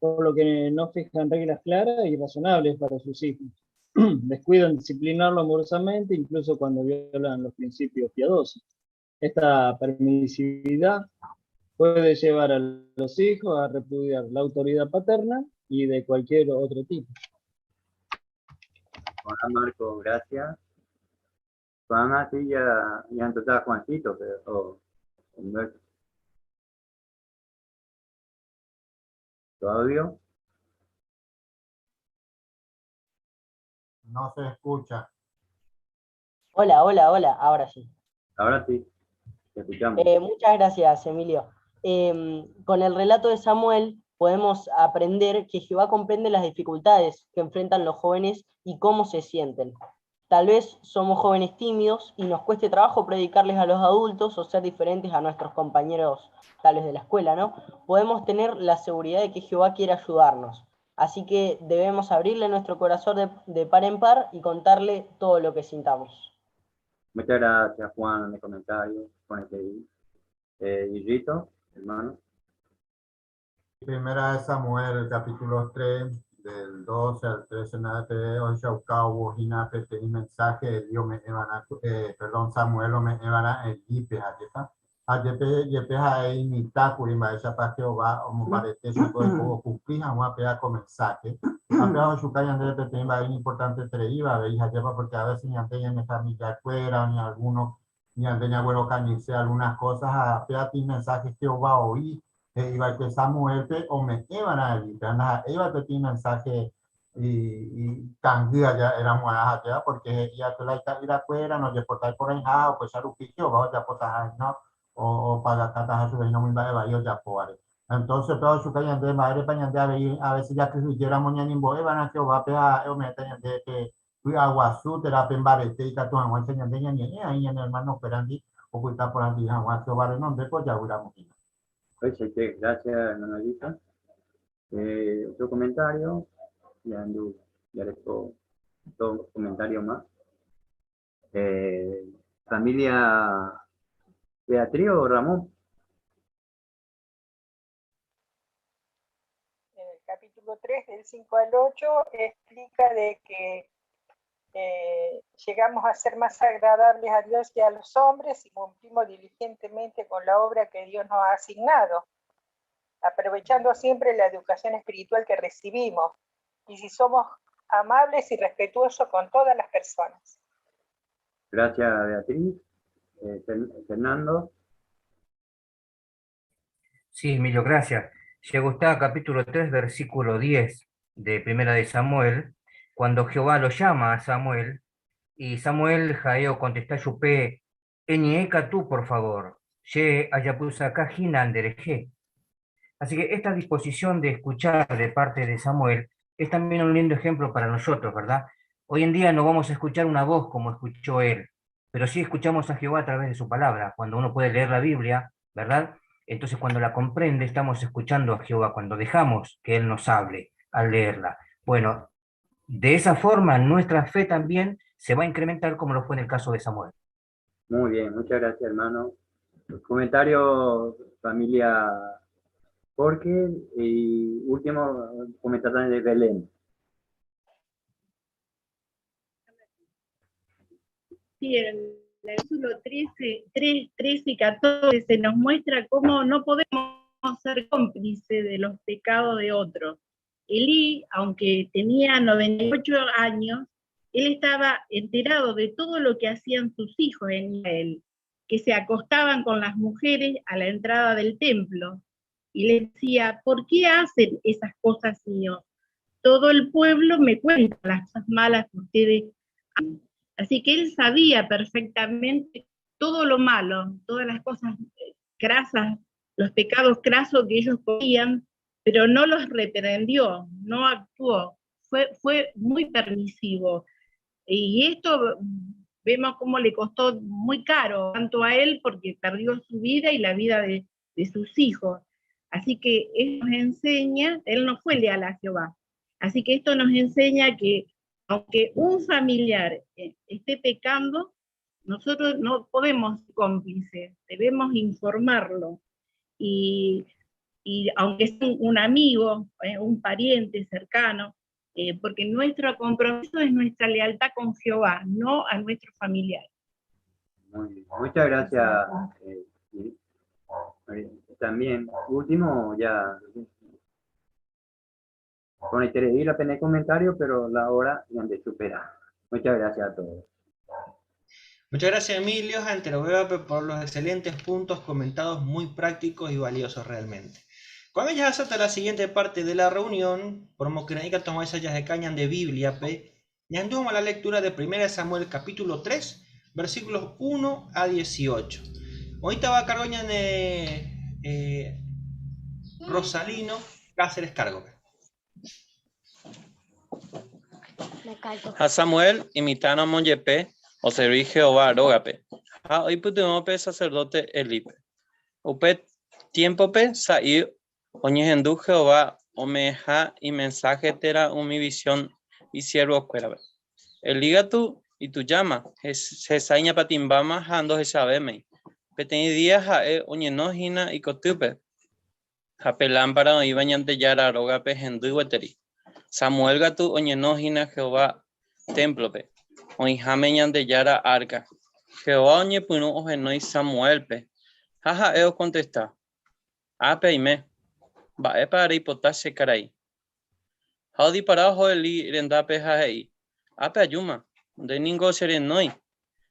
por lo que no fijan reglas claras y razonables para sus hijos. Descuidan disciplinarlo amorosamente, incluso cuando violan los principios piadosos. Esta permisividad puede llevar a los hijos a repudiar la autoridad paterna y de cualquier otro tipo. Hola Marco, gracias. Juan, así ya, ya entonces Juancito, pero, o Humberto. ¿Tu audio? No se escucha. Hola, hola, hola, ahora sí. Ahora sí, te escuchamos. Muchas gracias, Emilio. Con el relato de Samuel podemos aprender que Jehová comprende las dificultades que enfrentan los jóvenes y cómo se sienten. Tal vez somos jóvenes tímidos y nos cueste trabajo predicarles a los adultos o ser diferentes a nuestros compañeros tal vez de la escuela, ¿no? Podemos tener la seguridad de que Jehová quiere ayudarnos. Así que debemos abrirle nuestro corazón de par en par y contarle todo lo que sintamos. Muchas gracias, Juan, en el comentario. Ponete ahí. Guillito, hermano. Primera de Samuel, capítulo 3, del 12 al 13, nada te ohechaukávo hína peteĩ mensaje de Dios ome'ẽva'erã perdón, Samuel ome'ẽva'erã Elípe, ajépa? Ha jepe, jepe ha'e imitãkuri mba'éichapa Jehová omombarete chupe oiko okumpli hag̃ua péva ko mensaje. Ha péva ohechuka ñandéve peteĩ mba'e iñimportantetereíva avei, ajépa? Porque a veces ñande ñane familia-kuéra, ni alguno ñande ñaguerokañyse algunas cosas ha péva peteĩ mensaje Jehová oĩ he'iva'ekue Samuel-pe ome'ẽva'erã Elípe. Ha ndaha'éiva peteĩ mensaje ikangy aja eramo'ã ha'éva porque he'i'akue la ita'yrakuéra nojeportái porãiha ha upéicha rupi Jehová ojapotaha hína opagakataha chupe hína umi mba'e vai ojapóvare. Entonces upéva ochuka ñande mba'érepa ñande avei a veces jakyhyjéramo ñañembo'eva'erã Jehovápe ha ha'e ome'ẽta ñande pe py'aguasu térã pe mbarete ikatu hag̃uáicha ñande ñañe'ẽ aĩ ñane hermano-kuérandi opyta porãndy hag̃ua Jehová renondépe ojavýramo hína. Oichaite, gracias hermano Elisa. Otro comentario, ya andu, ya dejo dos comentarios más. Familia Beatriz o Ramón. En el capítulo 3, del 5 al 8, explica de que Eh, llegamos a ser más agradables a Dios y a los hombres y cumplimos diligentemente con la obra que Dios nos ha asignado, aprovechando siempre la educación espiritual que recibimos y si somos amables y respetuosos con todas las personas. Gracias, Beatriz. Fernando. Sí, Emilio, gracias. Llegó usted capítulo 3, versículo 10 de Primera de Samuel, cuando Jehová lo llama a Samuel, y Samuel jaeo contesta yupe, eñeca tú, por favor, ye ayapusacá jina andereje. Así que esta disposición de escuchar de parte de Samuel es también un lindo ejemplo para nosotros, ¿verdad? Hoy en día no vamos a escuchar una voz como escuchó él, pero sí escuchamos a Jehová a través de su palabra. Cuando uno puede leer la Biblia, ¿verdad? Entonces cuando la comprende, estamos escuchando a Jehová, cuando dejamos que Él nos hable al leerla. Bueno, de esa forma nuestra fe también se va a incrementar como lo fue en el caso de Samuel. Muy bien, muchas gracias, hermano. Comentario, familia Jorge, y último comentario de Belén. Sí, el capítulo 13, 3, 13 y 14 se nos muestra cómo no podemos ser cómplices de los pecados de otros. Elí, aunque tenía 98 años, él estaba enterado de todo lo que hacían sus hijos en Israel, que se acostaban con las mujeres a la entrada del templo. Y le decía, ¿por qué hacen esas cosas, Señor? Todo el pueblo me cuenta las cosas malas que ustedes hacen. Así que él sabía perfectamente todo lo malo, todas las cosas crasas, los pecados crasos que ellos comían, pero no los reprendió, no actuó, fue muy permisivo. Y esto vemos cómo le costó muy caro, tanto a él porque perdió su vida y la vida de sus hijos. Así que esto nos enseña, él no fue leal a Jehová. Así que esto nos enseña que aunque un familiar esté pecando, nosotros no podemos ser cómplices, debemos informarlo. Y aunque sea un amigo, un pariente cercano, porque nuestro compromiso es nuestra lealtad con Jehová, no a nuestro familiar. Muy bien. Muchas gracias. También, último, ya. Con el ir a tener comentario, pero la hora ya de superar. Muchas gracias a todos. Muchas gracias, Emilio Anteroveva, por los excelentes puntos comentados, muy prácticos y valiosos realmente. Cuando ya hasta la siguiente parte de la reunión, por Moquenaíca tomó esas de cañan de Biblia, pe, y anduvo a la lectura de 1 Samuel capítulo 3, versículos 1 a 18. Ahorita va a cargo de Rosalino Cáceres Cargo. A Samuel imitano monyepe o serví Jehová rógape. Ha hoy pe sacerdote Elipe. Upe tiempo pe saí oñehendu Jehová omeja y mensaje tera umi visión y siervo cuerabe. El hígado y tu llama, jesaña patimbama jando jesabeme. Peteĩ día ha'e oñenohína ikotýpe. Ha pe lámpara oĩva Ñandejára rógape hendy gueteri. Samuel katu oñenohína Jehová témplope, oĩháme Ñandejára árka. Jehová oñepyrũ ohenói Samuélpe, ha ha'e okontesta, Ápe aime, mba'épa reipota che karai? Ha odipara oho Elí rendápe ha he'i, Ápe ajúma, nde ningo che renói.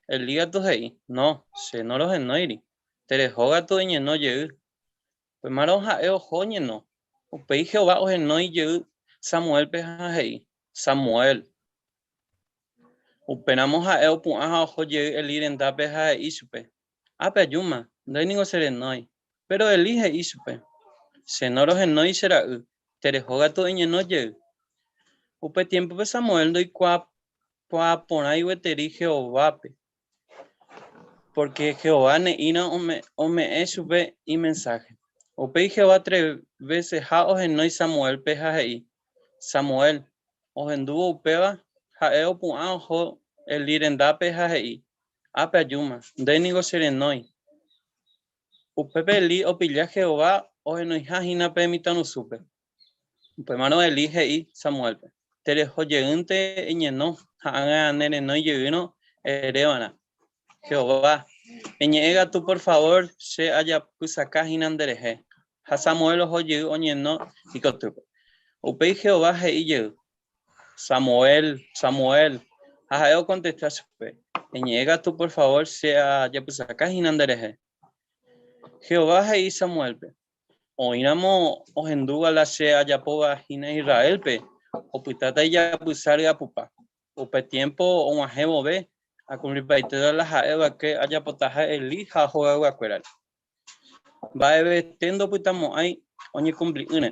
Elí katu he'i, No, che norohenóiri, tereho katu eñeno jey. Upémarõ ha'e oho oñeno. Upéi Jehová ohenói jey Samuélpe ha he'i, Samuel! Upéramo ha'e opu'ã ha oho jey Elí rendápe ha he'i chupe, Ápe ajúma, nde ningo che renói. Péro Elí he'i chupe, Che norohenói che ra'y, tereho katu eñeno jey. Upe tiémpope Samuel ndoikuaaporãi gueteri Jehovápe. Pórke Jehová ne'ĩra ome'ẽ chupe imensáhe. Upéi Jehová tres veseha ohenói Samuélpe ha he'i, Samuel! Ohendúvo upéva, ha'e opu'ã oho Elí rendápe ha he'i, Ápe ajúma, nde ningo che renói. Upépe Elí opilla Jehová ohenoiha hína pe mitãrusúpe. Upémarõ Elí he'i Samuélpe. Tereho jeýnte eñeno ha ág̃a ne renói jeýrõ erévarã. Jehová, eñe'ẽ katu por favor che ajapysaka hína nderehe. Ha Samuel oho jey oñeno ikotýpe. Upéi Jehová he'i jey, Samuel, Samuel. Ha ha'e okontesta chupe, Eñe'ẽ katu por favor che ajapysaka hína nderehe. Jehová he'i Samuélpe, Oĩramo ohendúva la che ajapóva hína Israélpe, opytáta ijapysa ryapupa. Upe tiémpo og̃uahẽ vove, akumplipaitéta la ha'e va'ekue ajapotaha Elí ha hogayguakuérare. Mba'evete ndopytamo'ãi oñekumpli'ỹre.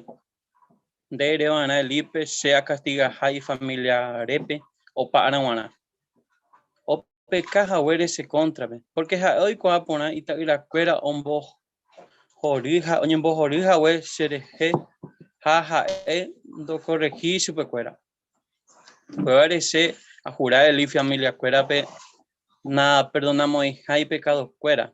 Nde ere va'erã Elípe che akastigaha ifamiliarépe opa ára g̃uarã. Opeka haguére che kóntrape, pórke ha'e oikuaa porã ita'yrakuéra oñembohory hague cherehe ha ha'e ndokorrehíri chupekuéra. Upévare che ahura Elí familiakuérape naperdonamo'ãiha ipekadokuéra.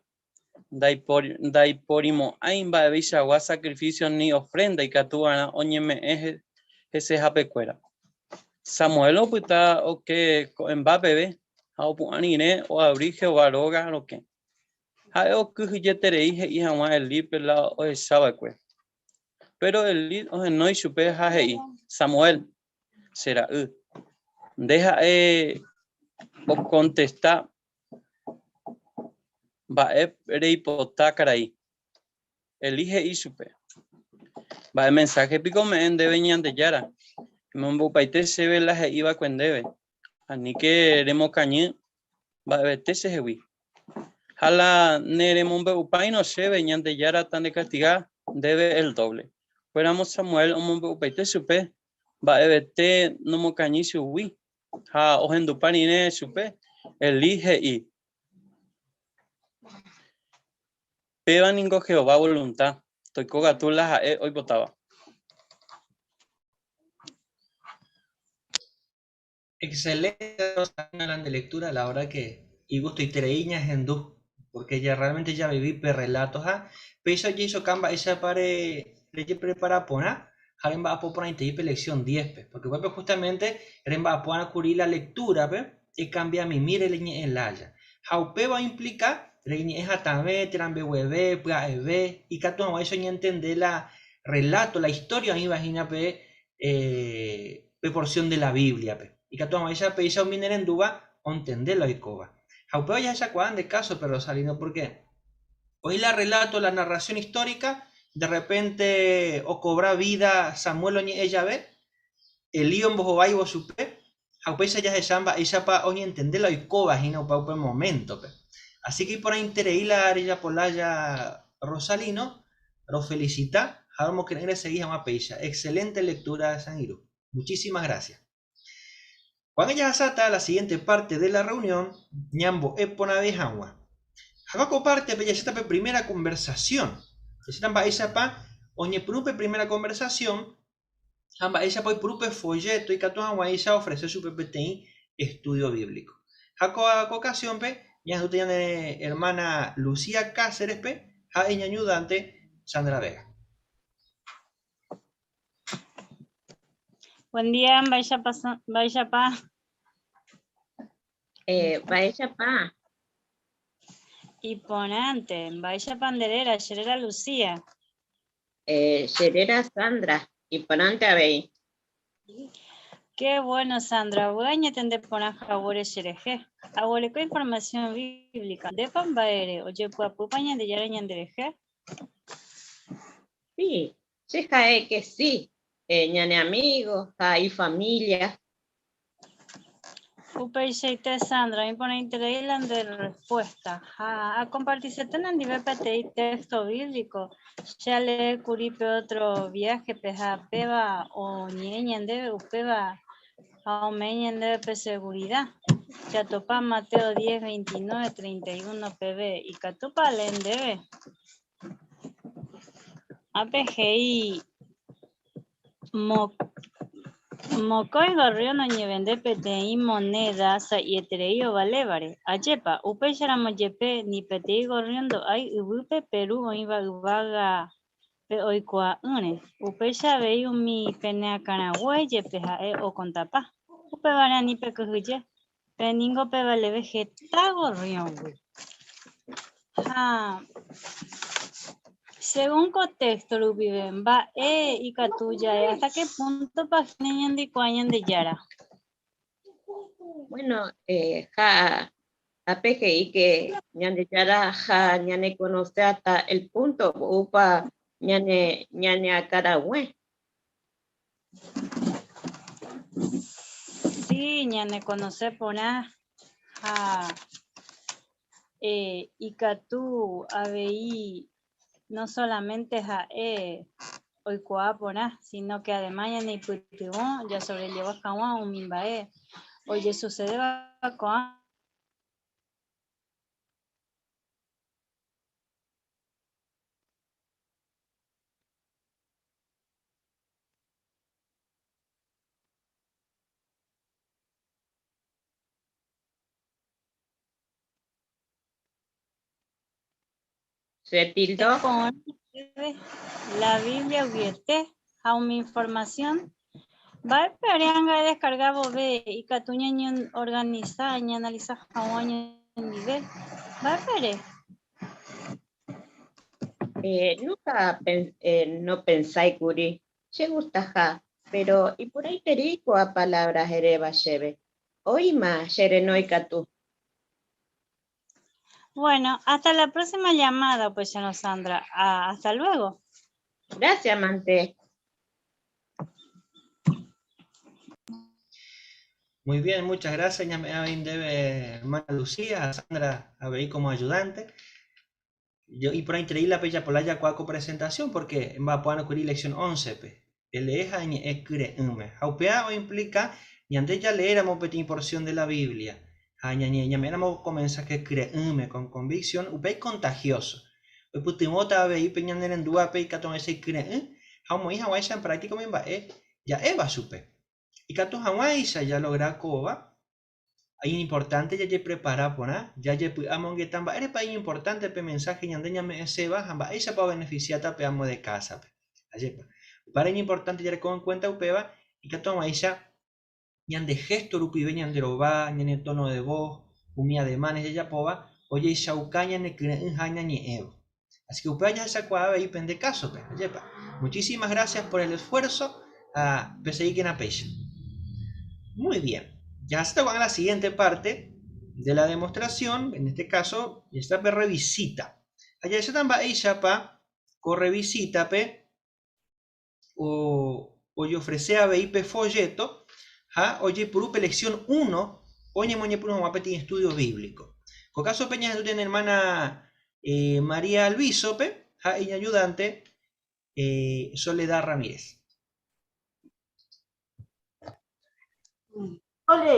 Ndaiporimo'ãi mba'eveichagua sakrifísio ni ofrénda ikatu va'erã oñeme'ẽ hesehapekuéra. Samuel opyta oke ko'ẽmba peve ha opu'ã rire oavri Jehová róga rokẽ. Ha'e okyhyjeterei he'i hag̃ua Elípe la ohecha va'ekue. Péro Elí ohenói chupe ha he'i, Samuel, che ra'y. Nde ha'e okontesta Mba'e reipota karai? Elí he'i chupe, Mba'e mensáhe piko ome'ẽ ndéve Ñandejára? Emombe'upaite chéve la he'i va'ekue ndéve, aníke remokañy mba'evete chehegui. Ha la neremombe'upáirõ chéve Ñandejára tandekastiga ndéve el dóvle. Upéramo Samuel omombe'upaite chupe mba'evete nomokañy chugui. Ha ohendupa rire chupe, Elí he'i, Péva ningo Jehová volunta, toiko katu la ha'e oipotáva. Excelente Rosalina de lectura, la verdad que y gustoiterei ñahendu, porque ya realmente ya viví pe relato ha péicha ojeisoka mba'éichapa rejeprepara porã ha remba'apo porãitei pe lección 10-pe, porque upépe justamente remba'apo kuri la lectura-pe ekambiamimi reñe'ẽ lája. Ha upéva oimplika reñe'ẽ hatãve, térã mbegueve, pya'eve, ikatu hag̃uáicha oñentende la relato, la historia oĩva hína pe pe porción de la Biblia-pe. Ikatu hag̃uáicha péicha umi nerendúva ontende la oikóva. Ha upéva jahechakuaa nde kásope, Rosalino, porque oĩ la relato, la narración histórica, de repente okobra vida Samuel oñe'ẽ jave, Elí ombohováivo chupe, ha upéicha jahecha mba'éichapa oñentende la oikóva hína upe upe moméntope. Así que iporãiterei la rejapo lája Rosalino, rofelicita ha romokyre'ỹ resegi hag̃ua péicha. Excelente lectura San Irũ. Muchísimas gracias. Ko'ág̃a jahasáta la siguiente parte de la reunión ñambo'e porãve hag̃ua. Ha ko pártepe jahecháta pe primera conversación. Jahecháta mba'éichapa oñepyrũ pe primera conversación ha mba'éichapa oipuru pe folléto ikatu hag̃uáicha oofrese chupe peteĩ estúdio bíblico. Ha ko okasiónpe ñahendúta ñane ermána Lucía Cácerespe ha iñañudánte Sandra Vega. Buen día, mba'éichapa? Mba'éichapa? Eh, mba'éichapa? Iporãnte, mba'éichapa nde réra? Che réra Lucía. Eh, che réra Sandra, iporãnte avei. Qué bueno, Sandra. Vy'a añetende porã haguére cherehe. Aguereko información bíblica. Ndépa mba'ére ojepy'apýpa Ñandejára ñanderehe? Sí, che ha'e que sí, eh, ñane amigo ha ifamilia. Upeichaite, Sandra, iporãiterei la nde respuesta. Ha akompartisete nendive peteĩ texto bíblico. Che alee kuri pe otro viájepe ha péva oñe'ẽ ñandéve upéva ha ome'ẽ ñandéve pe segurida. Jatopa Mateo 10, 29, 31 peve. Ikatúpa alee ndéve? Ápe he'i Mokõi gorrión oñevende peteĩ monéda sa'ieterei ovalévare. Ajépa, upéicharamo jepe ni peteĩ gorrión ndo'ái yvýpe Peru oĩva yvága Pe oikuaa'ỹre, upéicha avei umi pene akãrague jepe ha'e okontapa. Upévare ani pekyhyje, pe ningo pevaleve heta gorriõgui. Ha según ko texto rupive, mba'e ikatu ja'e hasta qué punto pa hína ñandekuaa Ñandejára? Bueno, eh, ja ape he'i que Ñandejára ja ñane conoce hasta el punto oúpa ñane ñane akãrague. Sí, ñane conoce porã ha eh, ikatu avei no solamente ha'e oikuaa porã, sino que además ñaneipytyvõ jasobrelleva hag̃ua umi mba'e ojesucedéva ko'ã Se tildó. La Biblia guiete ha umi información mba'épe aréanga edescarga vove ikatu ñañeorganiza ñaanalisa hag̃ua ñandive. Mba'épe ere? Eh, nunca pen, eh, no pensái kuri che gustaha, pero iporãiterei ko'ã palabra eréva chéve. Oĩma che renói katu. Bueno, hasta la próxima llamada, pues, señora Sandra. Ah, hasta luego. Gracias, Mante. Muy bien, muchas gracias. Debe hermana Lucía, a Sandra a como ayudante. Yo, y por ahí la pecha por la cuaco presentación porque va a poder ocurrir lección 11 pe. El eja e Jaupea o implica ñande ya leéramos pequeña porción de la Biblia. Ñañe comenzar que creíme con convicción, upe contagioso. Oipytyvõta avei pe ñane rendúvape ikatu hag̃uáicha ikyre'ỹ ha omoĩ hag̃uáicha en práctica umi mba'e ja'éva chupe. Ikatu hag̃uáicha jalogra kóva, iñimportante jajeprepara porã, jajepy'amongeta mba'érepa iñimportante pe mensaje ñande ñame'ẽséva ha mba'éichapa obeneficiáta pe amo de casa-pe. Ajépa. Upévare iñimportante jareko en cuenta upéva ikatu hag̃uáicha ñande gesto rupive ñande rova, ñane tono de voz, umi ademanes jajapóva, ojechauka ñanekyre'ỹ ha ñañe'ẽvo. Así que upéva jahechakuaa avei pende caso-pe. Ajépa. Muchísimas gracias por el esfuerzo. Ah, pesegíkena péicha. Muy bien. Ya se a la siguiente parte de la demostración. En este caso, esta revisita. Allá se mba'éichapa ko revisita-pe o ojeofrece avei pe folleto ha ojepuru pe lección 1 oñemoñepyrũ hag̃ua peteĩ estudio bíblico. Ko caso-pe ñahendu ñane hermana eh, María Alviso-pe ha iñayudante eh, Soledad Ramírez. Sole,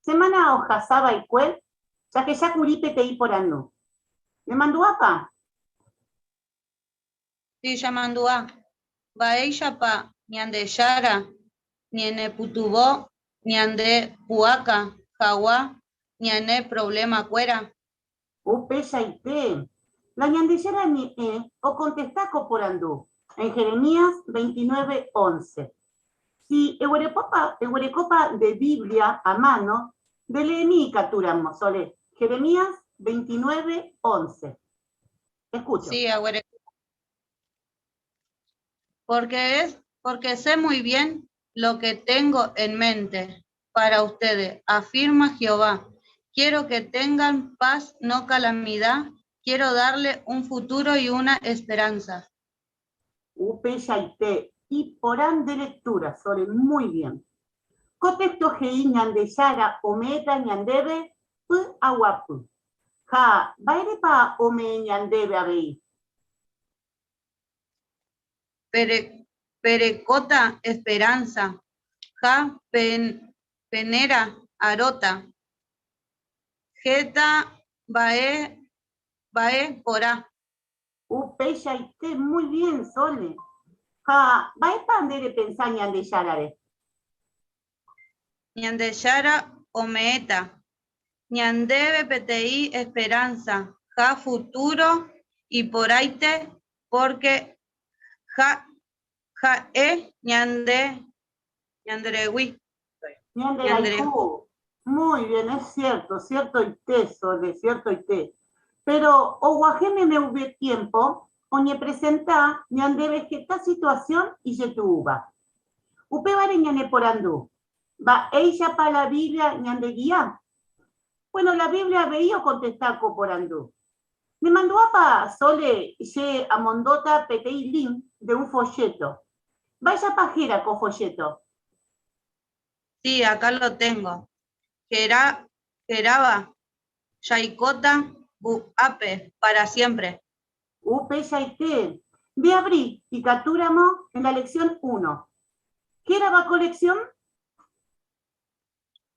semana ohasava'ekue jahechákuri peteĩ porandu. Nemandu'ápa? Sí, chemandu'a. Mba'éichapa Ñandejára ñanepytyvõ ñande pu'aka hag̃ua ñane provlemakuéra? Upeichaite, la Ñandejára Ñe'ẽ okontesta ko porandu en Jeremías 29, 11. Si eguerekópa, eguerekópa nde Biblia a mano, nde leemi ikatúramo, Sole. Jeremías 29, 11. Te escucho. Sí, aguereko. Porque es, porque sé muy bien lo que tengo en mente para ustedes, afirma Jehová. Quiero que tengan paz, no calamidad. Quiero darle un futuro y una esperanza. Upeichaite, iporã nde lectura, Sole, muy bien. Ko texto he'i Ñandejára ome'ẽta ñandéve py'aguapy. Ha mba'érepa ome'ẽ ñandéve avei? Pere, perekóta esperanza ha penera aróta. Heta mba'e mba'e porã. Upeichaite, muy bien, Sole. Ha mba'épa nde repensa Ñandejárare? Ñandejára ome'ẽta ñandéve peteĩ esperanza ha futuro iporãite pórke Ja, ha'e ñande, ñanderegui. Ñande Muy bien, es cierto, cierto y té, Sole, cierto y té. Pero oguajeme me hubo tiempo, oñe presenta ñande vegeta situación y yetuba. Upévare ñane porandú. Va ella pa la Biblia ñande guía. Bueno, la Biblia veía contestaco porandú. Me mandó a pa Sole ye a mondota petei link de un folleto. Vaya pajera con folleto. Sí, acá lo tengo. Gera, Geraba, Yaikota, Buape, para siempre. Upe yaité. De abrí y capturamos en la lección 1. ¿Qué era la colección?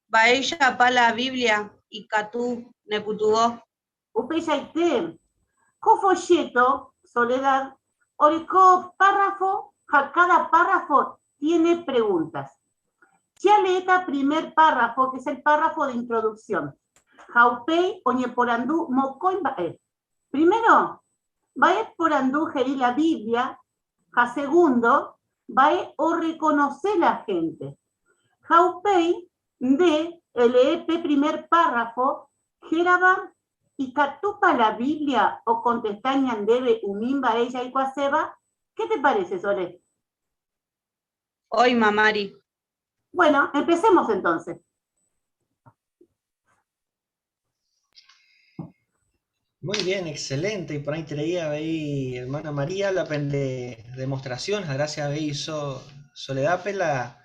Baella pa la Biblia y Catú Neputubó. Upe yaité. Co folleto, Soledad, oreco párrafo, ja, cada párrafo tiene preguntas. Ya leeta primer párrafo, que es el párrafo de introducción. Jaupei oñeporandú mocoin bae. Primero, bae porandú jerí la Biblia. Ja segundo, bae o reconoce la gente. Jaupei de LEP primer párrafo, jeraba y catupa la Biblia o contestañan debe umimba ella y cuaseba. ¿Qué te parece, Sole? Hoy, mamari. Bueno, empecemos entonces. Muy bien, excelente. Y por ahí traía veí, hermana María, la pende demostración. Gracias, veí, so, Soledad, la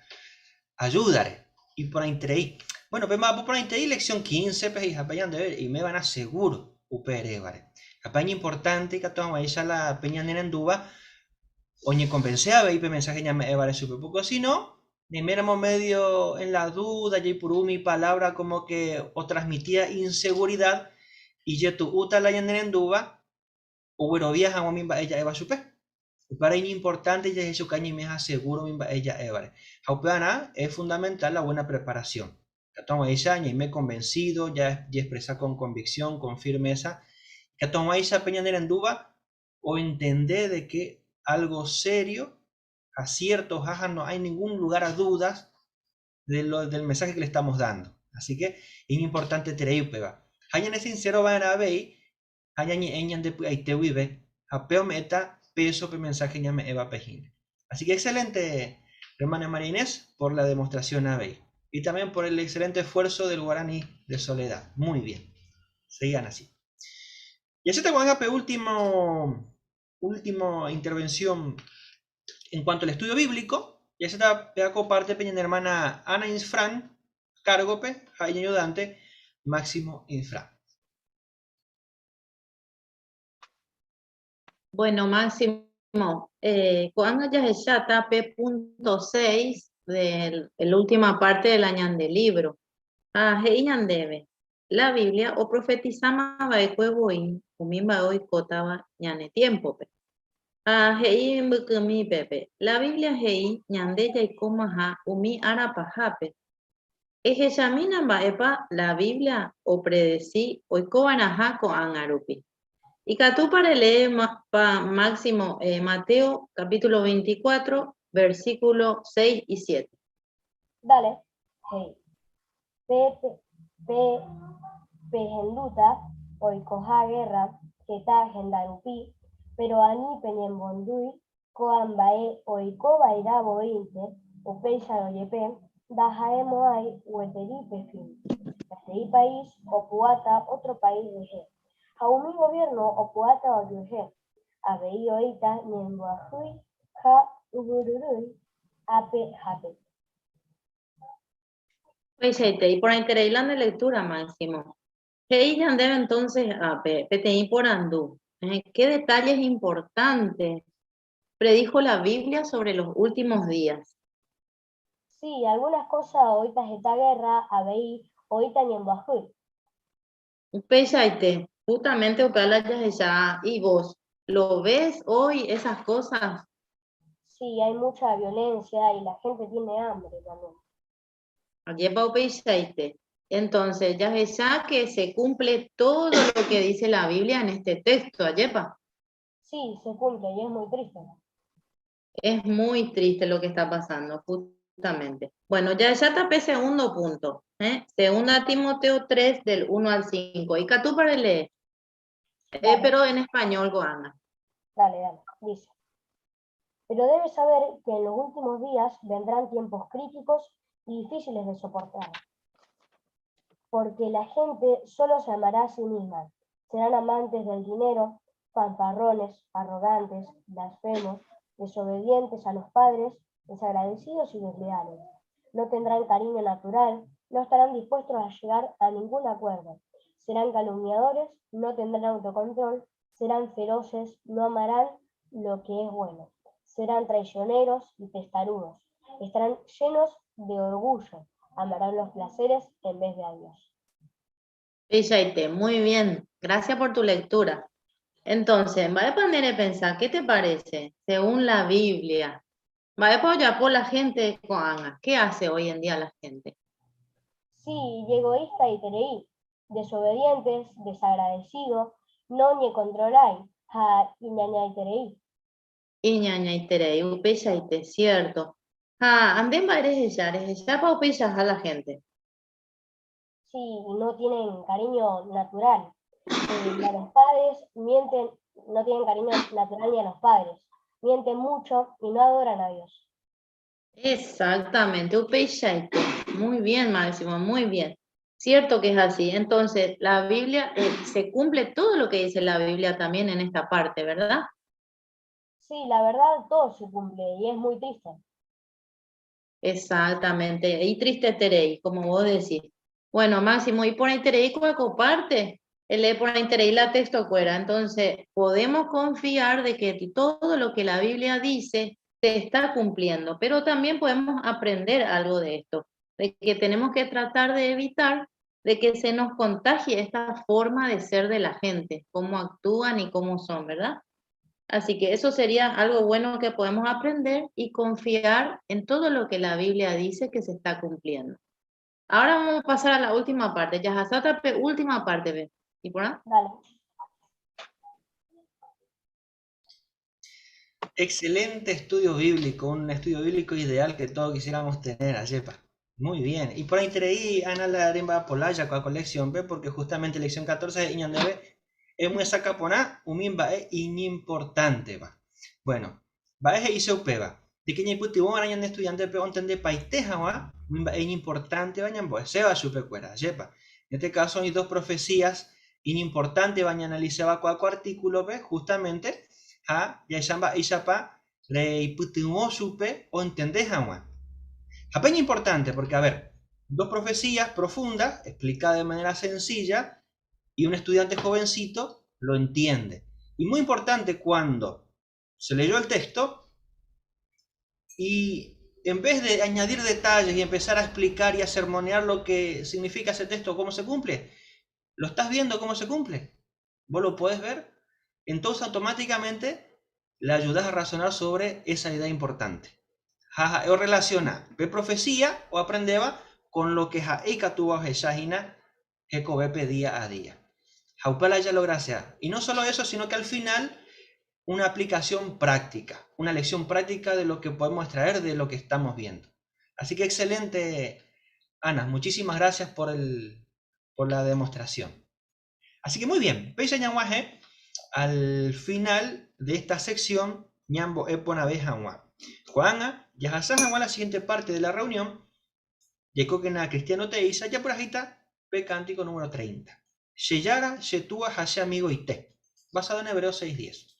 ayudaré. Y por ahí traí. Bueno, pues más por ahí traí lección 15, pues hija, de ver, y me van a seguro, upere, vale. Campaña importante que toma esa la peña nena oñe convence a veí, pe mensaje ya me vale súper poco, si no, ni éramos medio en la duda, y por mi palabra como que o transmitía inseguridad, y ye tu uta la yanenenduba, o güero viaja o mimba ella eva supe. Para importante ya es caña y me aseguro mimba ella eva. Jaupeana es fundamental la buena preparación. Toma esa y me he convencido, ya, ya expresa con convicción, con firmeza. Que toma esa peña nenenduba o entender de que algo serio, acierto, jaja, no hay ningún lugar a dudas de lo, del mensaje que le estamos dando. Así que es importante tener peba. Hayan es sincero van a ver, hayan eñan de aite vive, apeo meta peso pe mensaje ñame eva pejine. Así que excelente, hermana María Inés, por la demostración a ver. Y también por el excelente esfuerzo del guaraní de Soledad. Muy bien. Sigan así. Y así te pe último, última intervención en cuanto al estudio bíblico. Y así te parte peña hermana Ana Insfran, cargo pe, ayudante, Máximo Infra. Bueno, Máximo, cuando ya está P.6 de la última parte del año del libro. Ah, debe. La Biblia o profetizama vaekueboin, umimba hoy kotaba ñane tiempo. Pe. Ah, hei mbykými pepe. La Biblia hei ñande jaikomaha umi arapahápe. Ehechamína mba'épa la Biblia o predeci oikova'erãha ko'ág̃a rupi. Ikatu para leer pa Máximo Mateo capítulo 24, versículo 6 y 7. Dale. Hey. Pe, pe, pe, pehenduta, oikoha guerra, heta hendarupi, pero ani peñembondúi, ko'ã mba'e oikova'erã voínte, upéicharõ jepe, ndaha'emo'ãi gueteri pe fin. Peteĩ país opu'ãta otro país rehe, ha umi gobierno opu'ãta ojuehe, avei oĩta ñembyahýi ha yvyryrýi ápe hápe. Upeichaite, iporãiterei la nde lectura, Máximo. He'i ñandéve entonces ápe, peteĩ porandu. ¿Qué detalles importantes predijo la Biblia sobre los últimos días? Sí, algunas cosas oĩta heta guerra, avei oĩta ñembyahýi. Upeichaite, justamente upéva la jahecha y vos, ¿lo ves hoy esas cosas? Sí, hay mucha violencia y la gente tiene hambre también. Ajépa upeichaite. Entonces, jahecha que se cumple todo lo que dice la Biblia en este texto, Ayepa. Sí, se cumple y es muy triste. Es muy triste lo que está pasando, justamente. Bueno, ya ya tapé segundo punto. ¿eh? Segunda Timoteo 3, del 1 al 5. Y tú para leer. Eh, pero en español, Goana. Dale, dale. Dice. Pero debes saber que en los últimos días vendrán tiempos críticos y difíciles de soportar. Porque la gente solo se amará a sí misma. Serán amantes del dinero, fanfarrones, arrogantes, blasfemos, desobedientes a los padres, desagradecidos y desleales. No tendrán cariño natural, no estarán dispuestos a llegar a ningún acuerdo. Serán calumniadores, no tendrán autocontrol, serán feroces, no amarán lo que es bueno. Serán traicioneros y testarudos. Estarán llenos de orgullo, amarán los placeres en vez de a Dios. Pichaite, muy bien. Gracias por tu lectura. Entonces, va a poner a pensar, ¿qué te parece? Según la Biblia, va a por la gente con ¿Qué hace hoy en día la gente? Sí, y egoísta y tereí, desobedientes, desagradecido, no ni controláis, ha iñañaiterei. Iñañaiterei, upechaite, cierto. Ah, anden va eres pa upecha a la gente. Sí, y no tienen cariño natural. A los padres mienten, no tienen cariño natural ni a los padres. Mienten mucho y no adoran a Dios. Exactamente, upechaite. Muy bien, Máximo, muy bien. Cierto que es así. Entonces, la Biblia, se cumple todo lo que dice la Biblia también en esta parte, ¿verdad? Sí, la verdad, todo se cumple y es muy triste. Exactamente. Y triste terei, como vos decís. Bueno, Máximo, y por ahí terei comparte, el lee por ahí terei la texto cuera. Entonces, podemos confiar de que todo lo que la Biblia dice se está cumpliendo, pero también podemos aprender algo de esto, de que tenemos que tratar de evitar de que se nos contagie esta forma de ser de la gente, cómo actúan y cómo son, ¿verdad? Así que eso sería algo bueno que podemos aprender y confiar en todo lo que la Biblia dice que se está cumpliendo. Ahora vamos a pasar a la última parte. Yahasata, última parte, ve. ¿Y por ahí? Dale. Excelente estudio bíblico, un estudio bíblico ideal que todos quisiéramos tener, Ayepa. Muy bien. Y por ahí traí Ana la Arimba Polaya con la colección B, porque justamente lección 14 de Iñandebe es muy sacaponá, umimba e inimportante va. Bueno, va eje hizo peba. De que ñiputi bon arañan estudiante pe ontende paiteja va, umimba e inimportante va ñambo, se va supe cuera, Ayepa. En este caso hay dos profecías inimportantes van a analizar va cuatro artículo B, justamente, ha, ya chamba, isapa, le iputimó supe o entendés va. Apenas importante, porque a ver, dos profecías profundas, explicadas de manera sencilla, y un estudiante jovencito lo entiende. Y muy importante cuando se leyó el texto y en vez de añadir detalles y empezar a explicar y a sermonear lo que significa ese texto, cómo se cumple, lo estás viendo cómo se cumple, vos lo podés ver, entonces automáticamente le ayudás a razonar sobre esa idea importante. Jaja, o relaciona, ve profecía o aprendeba con lo que jaeika tuvo a Jeshajina, Jecobepe día a día. Jaupala ya lo gracia. Y no solo eso, sino que al final una aplicación práctica, una lección práctica de lo que podemos extraer de lo que estamos viendo. Así que excelente, Ana, muchísimas gracias por la demostración. Así que muy bien, Peisa ñanguaje, al final de esta sección, ñambo epona bejanwa. Juana, ya hasajagua la siguiente parte de la reunión, llegó que na cristiano te isa, ya por ahí está, pe cántico número 30. Sheyara, Shetua, Hashe amigo y te. Basado en Hebreos 6:10.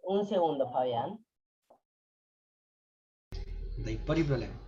Un segundo, Fabián. De por y problema.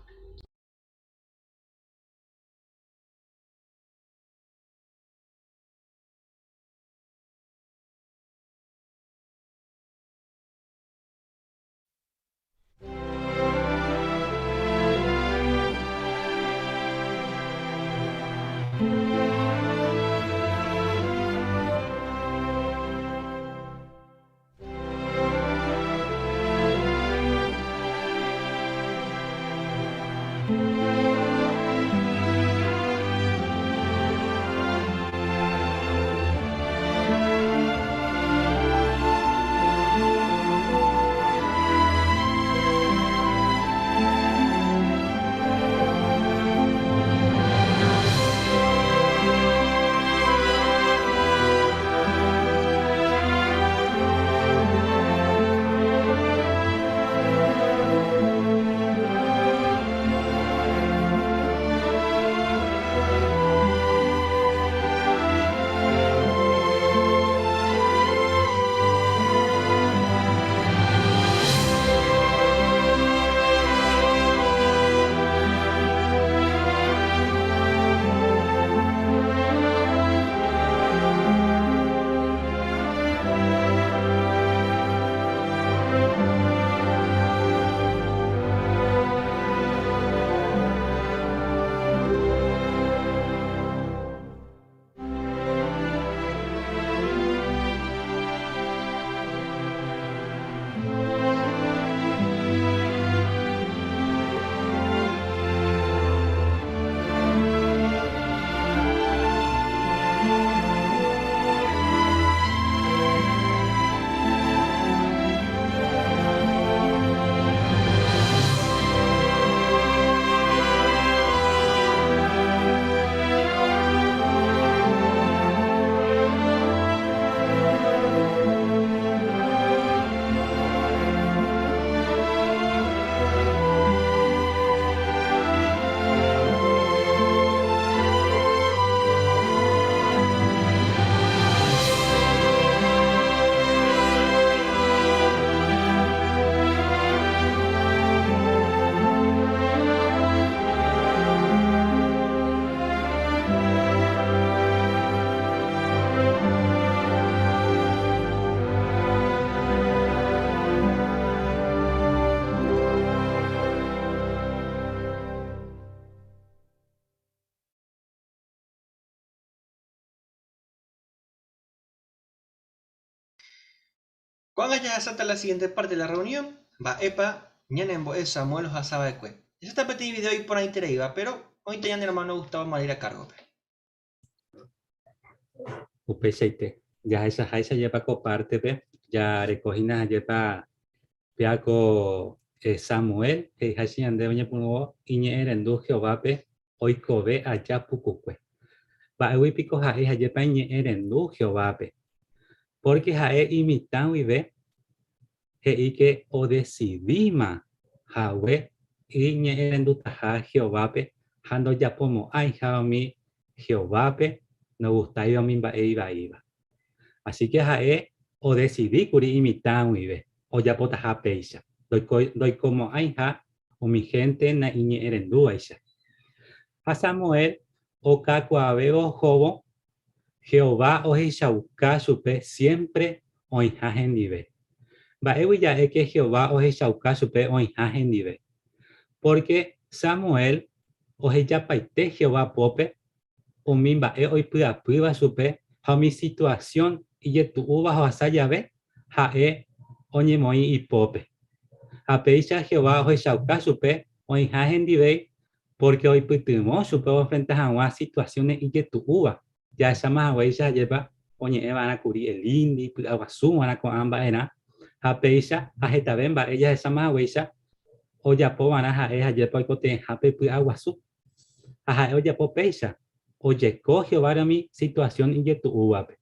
Ko'ág̃a jahasáta la siguiente parte de la reunión, mba'épa ñanembo'e Samuel ohasa va'ekue. Jahecháta peteĩ video iporãitereíva, péro oĩta ñane ermáno Gustavo Madeira kárgope. Upeichaite, jahechaháicha jepa ko pártepe, jareko hína jepa péa ko Samuel he'iháicha ñandéve oñepyrũvo iñe'ẽrendu Jehovápe oikove aja pukukue. Mba'égui piko ha'e hajépa iñe'ẽrendu Jehovápe? Pórke ha'e imitã guive he'i ke odesidíma hague iñe'ẽrendutaha Jehovápe ha ndojapomo'ãiha umi Jehovápe ndogustáiva umi mba'e ivaíva. Asíke ha'e odesidi kuri imitã guive ojapotaha péicha, ndoikomo'ãiha umi hénte naiñe'ẽrendúvaicha. Ha Samuel okakuaavévo ohóvo, Jehová ohechauka chupe siémpre oĩha hendive. Mba'égui ja'éke Jehová ohechauka chupe oĩha hendive? Pórke Samuel ohejapaite Jehová pópe umi mba'e oipy'apýva chupe ha umi situasión ijetu'úva ohasa jave, ha'e oñemoĩ ipópe. Ha péicha Jehová ohechauka chupe oĩha hendive pórke oipytyvõ chupe oenfrenta hag̃ua situasiónes ijetu'úva. Jahecháma haguéicha ajépa oñe'ẽ va'erã kuri Elíndi, py'aguasu va'erã ko'ã mba'erã, ha péicha ha hetave mba'e jahecháma haguéicha ojapo va'erã ha'e ajépa oikotevẽhápe py'aguasu. Ha ha'e ojapo péicha, ojeko Jehováre umi situasión ijetu'úvape.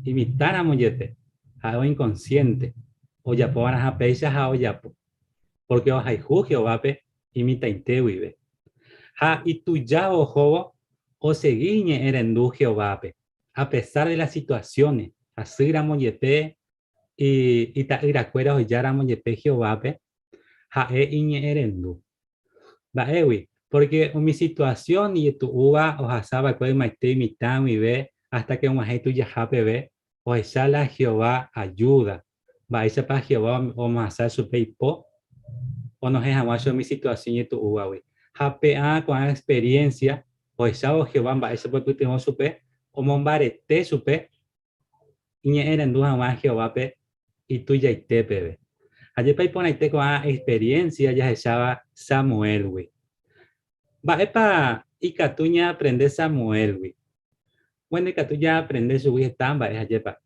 Imitãramo jepe, ha'e oinkonsiénte ojapo va'erãha péicha ha ojapo, pórke ohayhu Jehovápe imitãite guive. Ha ituja ohóvo osegi iñe'ẽrendu Jehovápe, a pesar de las situaciones, hasýramo jepe ita'yrakuéra ohejáramo jepe Jehovápe, ha'e iñe'ẽrendu. Mba'égui? Pórke umi situasión ijetu'úva ohasa va'ekue ymaite imitã guive hasta ke og̃uahẽ itujaha peve, ohecha la Jehová ajúda. Mba'éichapa Jehová omohasa chupe ipo onohẽ hag̃ua chupe umi situasión ijetu'úvagui? Ha pe'ã ko'ã experiénsia ohechávo Jehová mba'éichapa oipytyvõ chupe, omombarete chupe iñe'ẽrendu hag̃ua Jehovápe itujaite peve. Ajépa iporãite ko'ã experiénsia jahecháva Samuélgui. Mba'épa ikatu ñaaprende Samuélgui? Bueno, ikatu ñaaprende chugui heta mba'e, ajépa.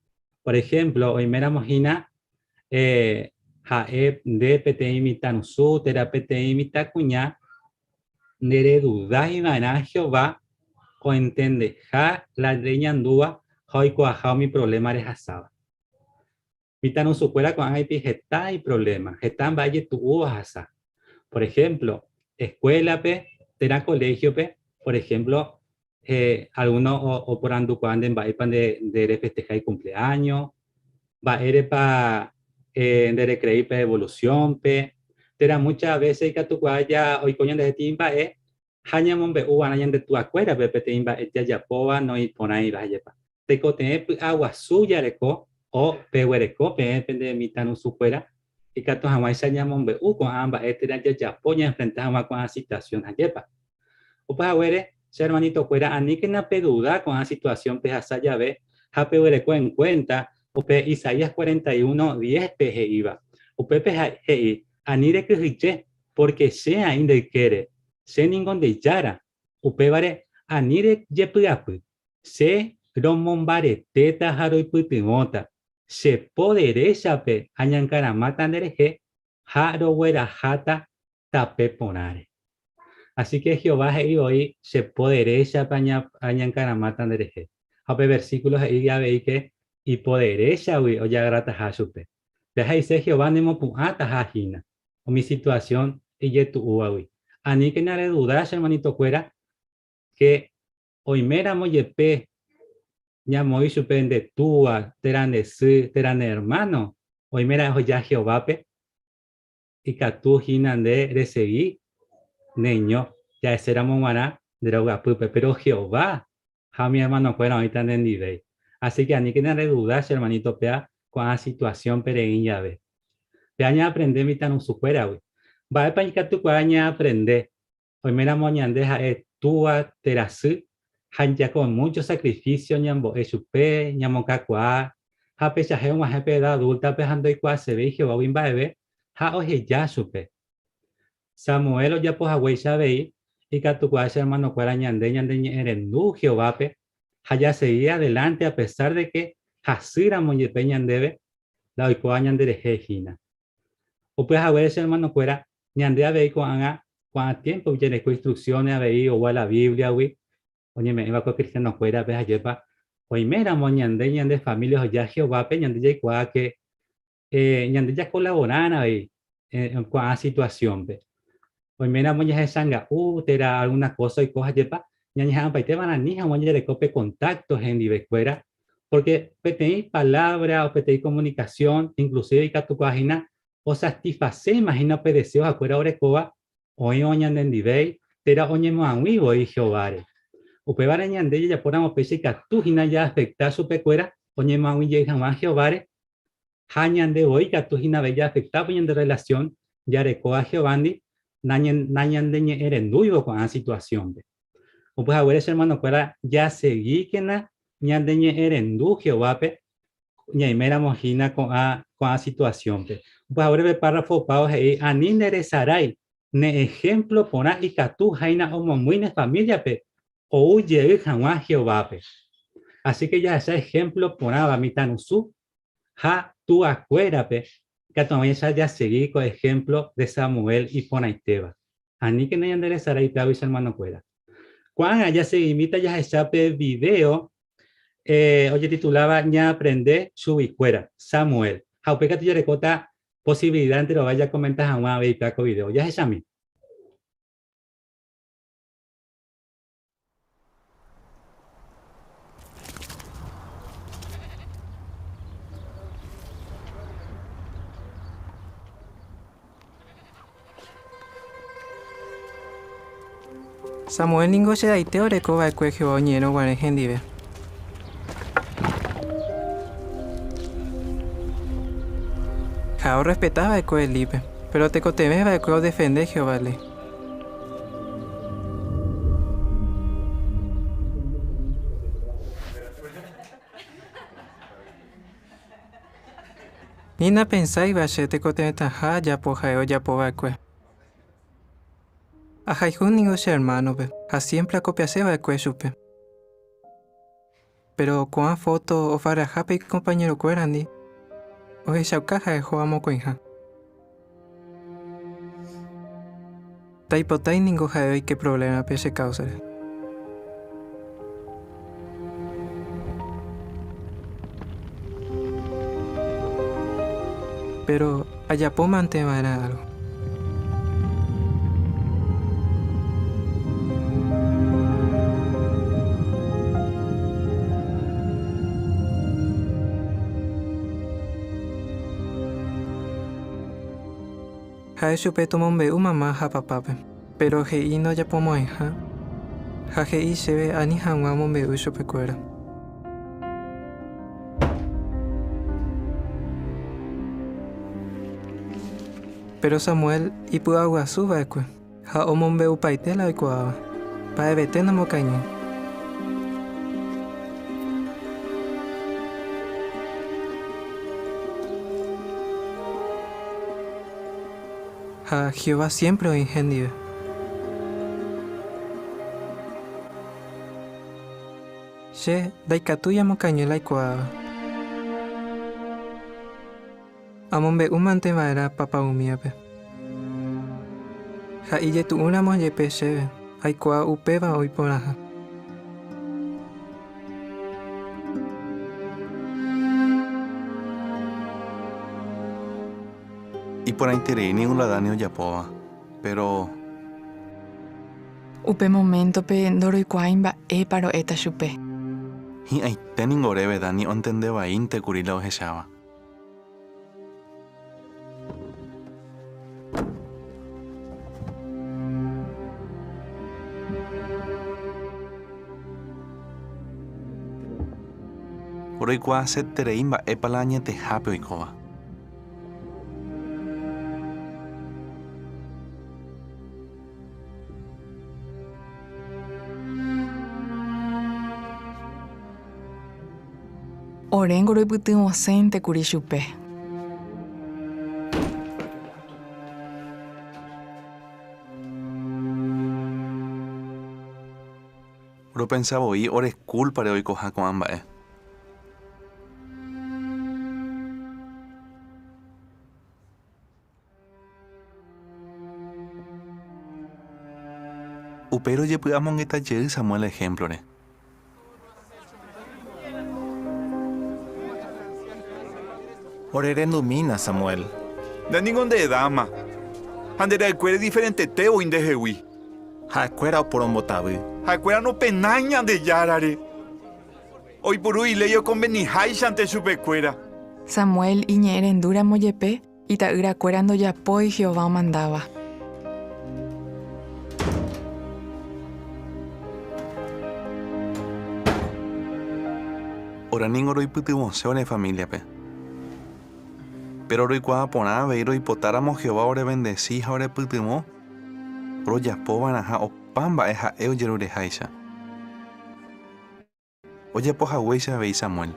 Por ehémplo, oiméramo hína eh, ha'e nde peteĩ mitãrusu térã peteĩ mitãkuña, Nderedudái va'erã Jehová oentendeha la reñandúva ha oikuaaha umi provléma rehasáva. Mitãrusukuéra ko'ág̃a ipi heta iprovléma, heta mba'e jetu'u ohasa. Por ehémplo, eskuélape térã koléhiope, por ehémplo, algúno oporandukuaa nde mba'épa nde refesteha ikumpleáño, mba'érepa nde recreí pe evolución-pe, térã muchas veces ikatukuaa ja oiko ñandeheti mba'e ha ñamombe'u va'erã ñande tuakuérape peteĩ mba'e jajapóva noĩporãiva jepa. Tekotevẽ py'aguasu jareko o peguereko peẽ pende mitãrusukuéra ikatu hag̃uáicha ñamombe'u ko'ã mba'e térã jajapo ñaenfrenta hag̃ua ko'ã situación ha jepa. Upe haguére, che hermanito-kuéra, aníkena peduda ko'ã situación pehasa jave ha peguereko en cuenta upe Isaías 41, 10-pe he'íva. Upépe he'i, Ani rekyhyje, pórke che aĩ nde ykére, che ningo nde Jára, upévare ani rejepy'apy, che romombaretéta ha roipytyvõta, che po deréchape añankaramáta nderehe ha rogueraháta tape porãre. Así que Jehová he'i voi, Che po deréchape añankaramáta nderehe. Ha upe versíkulo he'i avei ke ipo deréchagui ojagarrataha chupe. Pe he'ise Jehová nemopu'ãtaha hína umi situasión ijetu'úvagui. Aníkena reduda che hermanitokuéra ke oiméramo jepe ñamoĩ chupe nde túa térã nde sy térã ne ermáno oiméra'e oheja Jehovápe, ikatu hína nde resegi neño ja'eséramo g̃uarã nde rogapýpe, péro Jehová ha umi ermanokuéra oĩta nendivéi. Asíke aníkena reduda che ermaníto péa ko'ã situasiónpe reĩ jave. Péa ñaaprende mitãrusukuéragui. Mba'épa ikatukuaa ñaaprende oiméramo ñande ha'e túa térã sy ha jako múcho sakrifísio ñambo'e chupe, ñamokakuaa? Ha pechaje og̃uahẽ pe edad adulta-pe ha ndoikuaasevéi Jehovágui mba'eve ha oheja chupe. Samuel ojapo haguéicha avei, ikatukuaa che hermanokuéra ñande ñandeñe'ẽrendu Jehovápe ha jasegi adelante a pesar de que hasýramo jepe ñandéve la oikóva ñanderehe hína. Upe haguére che hermanokuéra, ñande avei ko'ág̃a ko'ã tiempo jareko instrucciones avei oúva la Biblia-gui oñeme'ẽva ko cristiano-kuérape ajépa oiméramo ñande ñande familia oheja Jehovápe ñande jaikuaa que ñande jakolavorárã avei ko'ã situación-pe. Oiméramo jahechanga'u térã alguna cosa oiko ajépa ñañeha'ãmbaite va'erã ani hag̃ua jareko pe contacto hendivekuéra, porque peteĩ palabra o peteĩ comunicación inclusive ikatukuaa hína osatisfacéma hína pe deseo hakuéra orekóva oĩ oñanendivéi térã oñemoag̃ui voi Jehováre. Upévare ñande jajapóramo péicha ikatu hína jaafecta chupekuéra oñemoag̃ui jey hag̃ua Jehováre Ha ñande voi katu hína avei jaafectávo ñande relación jarekóva Jehovándi nañandeñe'ẽrendúivo ko'ã situación-pe. Upe haguére che hermano-kuéra jasegíkena ñandeñe'ẽrendu Jehovápe ñaiméramo hína ko'ã ko'ã situación-pe. Upe haguére pe párrafo opávo he'i, Ani nderesarái, ne ehémplo porã ikatu háina omomýi ne familia-pe ou jey hag̃ua Jehovápe. Así que jahecha ehémplo porãva mitãrusu ha tuakuérape ikatu hag̃uáicha jasegi ko ehémplo de Samuel iporãitéva. Aníkena ñanderesarái upévagui che ermanokuéra. Ko'ág̃a jasegimíta jahecha pe vidéo ojetituláva Ñaaprende chuguikuéra, Samuel. Ha upéi katu jarekóta posivilida enterove jakomenta hag̃ua avei upéva ko vidéo. Jahechami. Samuel ningo chedaite oreko va'ekue Jehová oñe'ẽrõ guare hendive. Ha'e orrespeta va'ekue Elípe, péro tekotevẽ va'ekue odefende Jehová léi. Ni napensáiva che tekotevẽtaha ajapo ha'e ojapo va'ekue. Ahayhu ningo che ermánope ha siémpre akopiase va'ekue chupe. Péro ko'ã fóto ofarrahápe ikompañerokuérandi ohechauka ha'e ho'a mokõiha. Ndaipotái ningo ha'e oike provlémape che káusare. Péro ajapómante va'erã álgo. Ha'e chupe tomombe'u mama ha papápe, péro he'i ndojapomo'ãiha, ha he'i chéve ani hag̃ua omombe'u chupekuéra. Péro Samuel ipy'aguasu va'ekue ha omombe'upaite la oikuaáva, mba'evete nomokañýi. Ha Jehová siémpre oĩ hendive. Che ndaikatúi amokañy la aikuaáva. Amombe'úmante va'erã papa umíape. Ha ijetu'úramo jepe chéve, aikuaa upéva oĩ porãha. Iporãiterei ningo la Dani ojapóva, péro. Upe moméntope ndoroikuaái mba'épa ro'éta chupe. Hi'ãite ningo oréve Dani ontende vaínte kuri la ohecháva. Roikuaaseterei mba'épa la añetehápe oikóva. Oréngo roipytyvõsénte kuri chupe. Ropensa voi ore kúlpare oikoha ko'ã mba'e. Upéi rojepy'amongeta jey Samuel ehémplore. Ore rendumína, Samuel. Nde ningo nde edáma, ha nde ra'ykuéra idiferentete voi ndehegui. Ha'ekuéra oporombotavy. Ha'ekuéra nopenái Ñandejárare. Oipuru iléi okonveniháichante chupekuéra. Samuel iñe'ẽrendúramo jepe, ita'yrakuéra ndojapói Jehová omandáva. Ore ningo roipytyvõse ore famíliape. Péro roikuaa porã avei roipotáramo Jehová orevendesi ha orepytyvõ, rojapo va'erãha opa mba'e ha'e ojerureháicha. Ojapo haguéicha avei Samuel.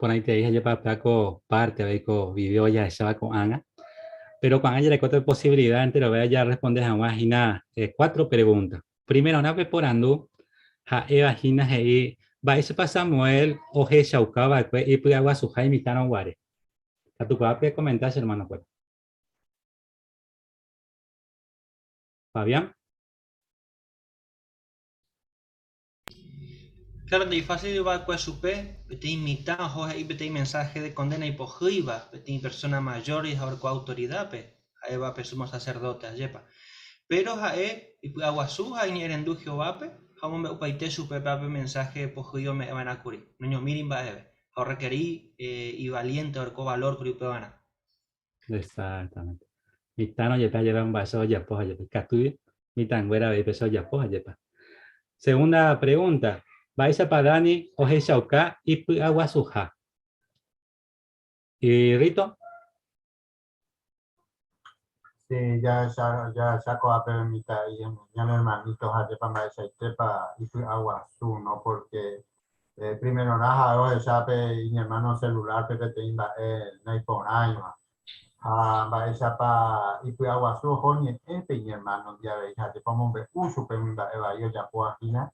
Porãiterei ha jepa ko parte avei ko video jahecháva ko'ág̃a. Pero ko'ág̃a jarekóta posibilidad enterove ja responde hag̃ua hína cuatro pregunta. Primerorã pe porandu ha'éva hína he'i mba'éichapa Samuel ohechauka va'ekue ipy'aguasuha imitãrõ guare. Katu ko'ápe comenta che hermano-kuéra. Fabián. Claro, ndaifácil va'ekue chupe, peteĩ mitã oho he'i peteĩ mensaje de condena ipohýiva peteĩ persona mayor ha oreko autoridápe, ha'éva pe sumo sacerdote, ajépa. Péro ha'e ipy'aguasu ha iñe'ẽrendu Jehovápe ha omombe'upaite chupe pe mensaje pohýi ome'ẽ va'erã kuri, noñomíri mba'eve, ha orrekeri ivaliente oreko valor kuri upevarã. Exactamente. Mitãrõ jepe ajépa mba'éicha ojapo ha jepe. Ikatu mitãnguéra avei péicha ojapo ha jepa. Segunda pregunta, mba'éichapa Dani ohechauka ipy'aguasuha? Y Rito? Sí, ya, ya, ya, ya ko'ápe mitã'i ñane hermanito ha jepa mba'eichaitépa ipy'aguasu, no? Porque Primerorã ha'e ohecha pe iñermáno selulárpe peteĩ mba'e naiporãiva, ha mba'éichapa ipy'aguasu oho ñe'ẽ pe iñermánondi avei ha jepe omombe'u chupe umi mba'e vai ojapóva hína,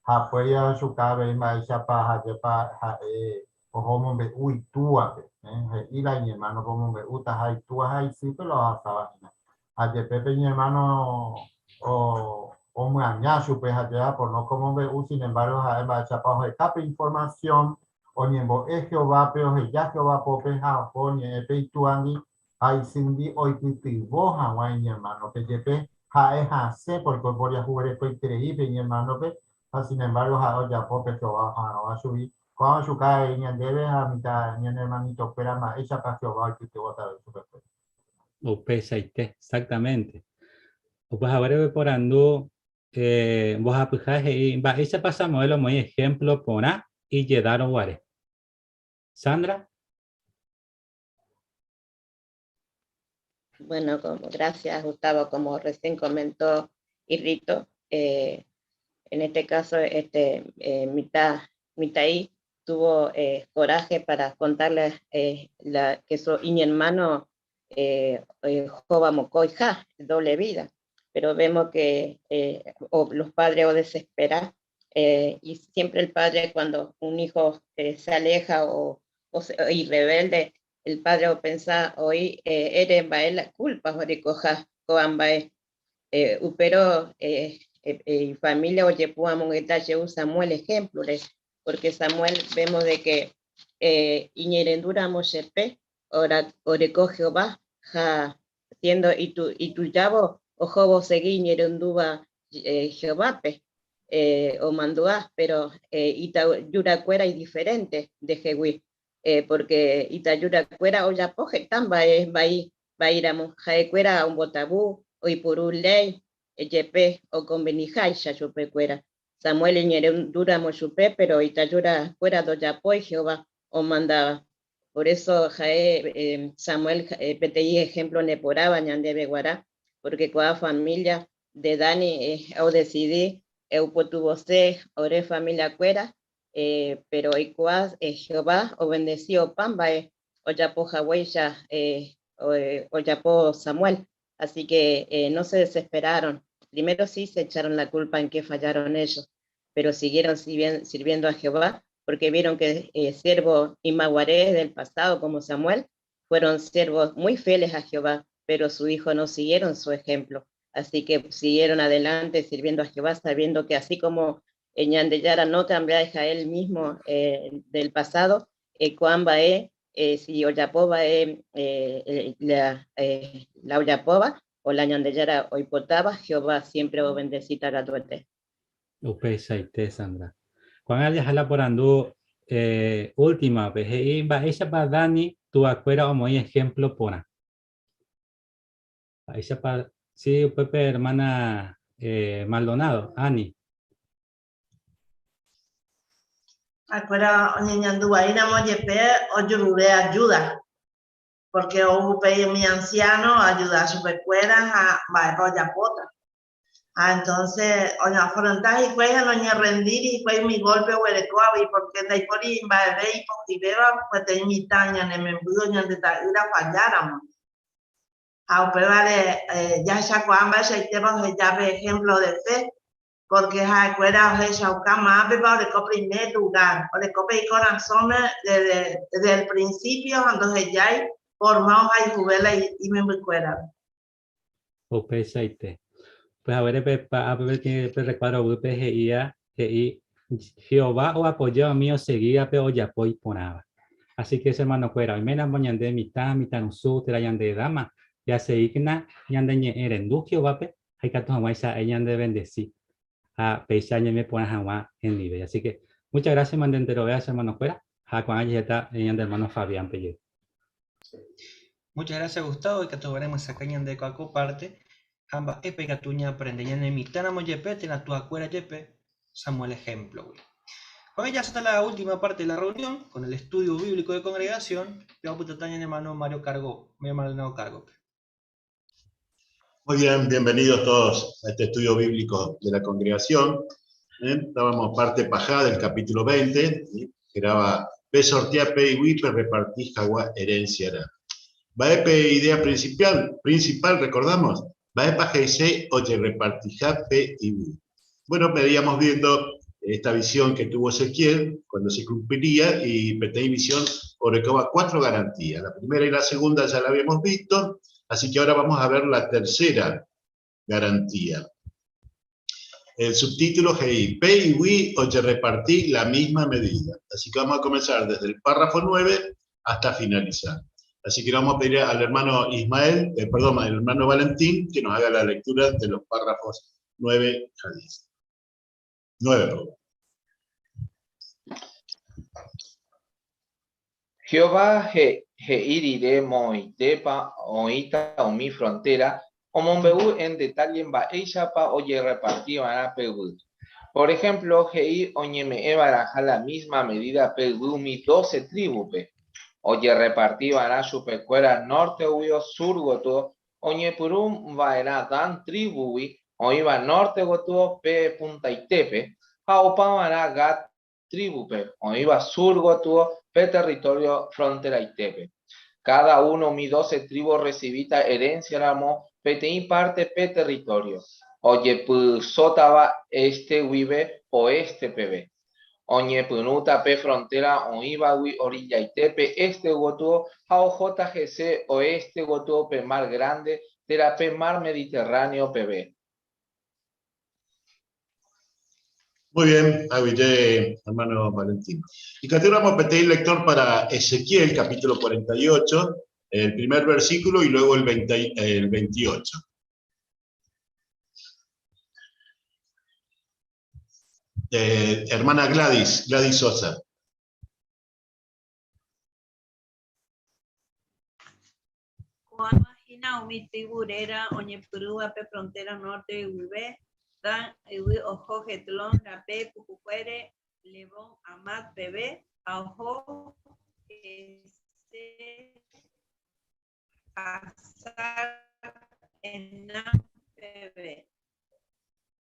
ha upéi ohechuka avei mba'éichapa ha jepa ha'e oho omombe'u itúape, he'i la iñermánope omombe'útaha itúa ha isýpe la ohasáva hína. Ha jepe pe iñermáno omyaña chupe ha je'a por no komombe'u, sin embargo ha'e mba'éichapa oheka pe informasión, oñembo'e Jehovápe, oheja Jehová pópe ha oho oñe'ẽ pe itúandi ha isýndi oipytyvõ hag̃ua iñermánope. Jepe ha'e hasẽ pórke oiporiahuverekoiterei pe iñermánope ha sin embargo ha'e ojapo pe Jehová oha'arõva chugui. Ko'ã ochuka avei ñandéve ha mitã ñane ermanitokuéra mba'éichapa Jehová oipytyvõta avei chupekuéra. Upeichaite, exactamente. Upe haguére oiporandu mbohapyha he'i mba'éichapa Samuel omoĩ ehémplo porã ijedárõ guare. Sandra? Bueno, como, gracias Gustavo, como recién comentó Irrito, eh, en este caso, este, eh, mitad, Mitaí tuvo eh, coraje para contarle eh, la, que su y mi hermano eh, eh, ja, doble vida. Pero vemos que eh, o los padres o desesperan, eh, y siempre el padre cuando un hijo se aleja o, o se, y rebelde, el padre o pensa hoy eres la culpa joa koambae upero familia ojepu'amongeta jey Samuel ejemplo-re, porque Samuel vemos de que iñe'ẽrendúramo chepe oreko Jehová ha siendo itujávo ohóvo osegi iñe'ẽrendúva Jehovápe omandu'a, pero itajurakuéra idiferente ndehegui. Pórke itajyrakuéra ojapo heta mba'e vai vaíramo, ha'ekuéra ombotavu, oipuru léi jepe okonveniháicha chupekuéra. Samuel iñe'ẽrendúramo chupe, péro itajyrakuéra ndojapói Jehová omandáva. Por éso ha'e Samuel peteĩ ehémplo neporãva ñandéve g̃uarã, pórke ko'ã família de Dani odesidi eupytyvõse ore familiakuéra, péro oikuaa Jehová ovendesi opa mba'e ojapo haguéicha ojapo Samuel. Así que no se desesperaron. Primero sí se echaron la culpa en que fallaron ellos, pero siguieron sirviendo a Jehová porque vieron que siervos ymaguare del pasado como Samuel fueron siervos muy fieles a Jehová, pero su hijo no siguieron su ejemplo. Así que siguieron adelante sirviendo a Jehová, sabiendo que así como Ñandejára no cambió a él mismo del pasado, ko'ã mba'e, si ojapóva la, la ojapóva o la Ñandejára oipotáva, Jehová siempre obendecita katuete. Upeichaite, Sandra. Ko'ág̃a jaha la porandu últimape, he'i mba'éichapa Dani tuakuéra omoĩ ehémplo porã. Mba'éichapa, sí, upépe hermana Maldonado, Ani. Ha'ekuéra oñeñandu vaíramo jepe ojurure ajúda, pórke ou upéi umi ansiáno oajuda chupekuéra ha mba'épa ojapóta. Ha entonce oñoafronta hikuái ha noñerrendíri hikuái umi golpe oguerekóvagui, porque ndaipóri mba'eve ipohyivéva peteĩ mitã ñane memby o ñande ta'ýra ofalláramo. Ha upévare jahechakuaa mba'eichaitépa oheja pe ejemplo de fe, porque ha'ekuéra ohechauka mápepa oreko primer lugar, oreko pe ikorasõme desde el principio ha ndohejái forma ohayhuve la imembykuérape. Upeichaite. Pues haguére pe ápe pe rekuádro guýpe he'ía, he'i, Jehová oapoja umi osegívape ojapo iporãva. Así que che hermanokuéra, oiméramo ñande mitã, mitãrusu térã ñande edáma, jasegíkena ñandeñe'ẽrendu Jehovápe ha ikatu hag̃uáicha ha'e ñandevendesi ha péicha ñaime porã hag̃ua hendive. Así que muchas gracias mante enterovea che hermanokuéra ha ko'ág̃a jeheta ñande hermano Fabián-pe jey. Muchas gracias Gustavo, ikatu remyesakã ñande ko ko parte ha mba'épa ikatu ñaaprende ñane mitãramo jepe térã tuakuéra jepe Samuel ejemplo-gui. Ko'ág̃a jahasata la última parte de la reunión con el estudio bíblico de congregación, péva opytáta ñane hermano Mario Cargo, Mario Maldonado cargo-pe. Muy bien, bienvenidos todos a este estudio bíblico de la congregación. ¿Eh? Estábamos parte pajá del capítulo 20, ¿sí? Graba Pe sortea pe yvýpe reparti hagua herenciarã. Mba'e pe idea principal, principal recordamos? Mba'épa he'ise ojerepartiha pe yvy. Bueno, veníamos viendo esta visión que tuvo Ezequiel cuando se cumpliría y peteĩ visión orekóva cuatro garantías. La primera y la segunda ya la habíamos visto, así que ahora vamos a ver la tercera garantía. El subtítulo he'i, Pe yvy ojereparti la misma medida. Así que vamos a comenzar desde el párrafo 9 hasta finalizar. Así que vamos a pedir al hermano Ismael, eh, perdón, al hermano Valentín, que nos haga la lectura de los párrafos 9 a 10. 9, perdón. Jehová he'i rire moõitépa oĩta umi frontéra, omombe'u en detalle mba'éichapa ojerreparti va'erã pe yvy. Por ehémplo, he'i oñeme'ẽ va'erãha la mísma medída pe yvy umi dóse trívupe. Ojerreparti va'erã chupekuéra nórteguio sur gotyo, oñepyrũ va'erã Dan trívugui oĩva nórte gotyo pe puntaitépe, ha opa va'erã Gad trívupe, oĩva sur gotyo pe território fronteraitépe. Káda uno umi dóse trívu orresivíta erénsiaramo peteĩ párte pe território, ojepysótava éste guive oéste peve. Oñepyrũta pe frontéra oĩvagui orillaitépe éste gotyo ha ohóta hese oéste gotyo pe Mar Grande térã pe Mar Mediterráneo peve. Muy bien, aguyje, hermano Valentín. Ikatúramo peteĩ lector para Ezequiel, capítulo 48, el primer versículo y luego el, 20, el 28. Eh, hermana Gladys, Gladys Sosa. Ko'ãva hína umi tribu réra oñepyrũva pe frontera norte guive, Dan yvy oho Hetlón rape pukukuére Lebón Hamat peve ha oho hese Hazar Enán peve.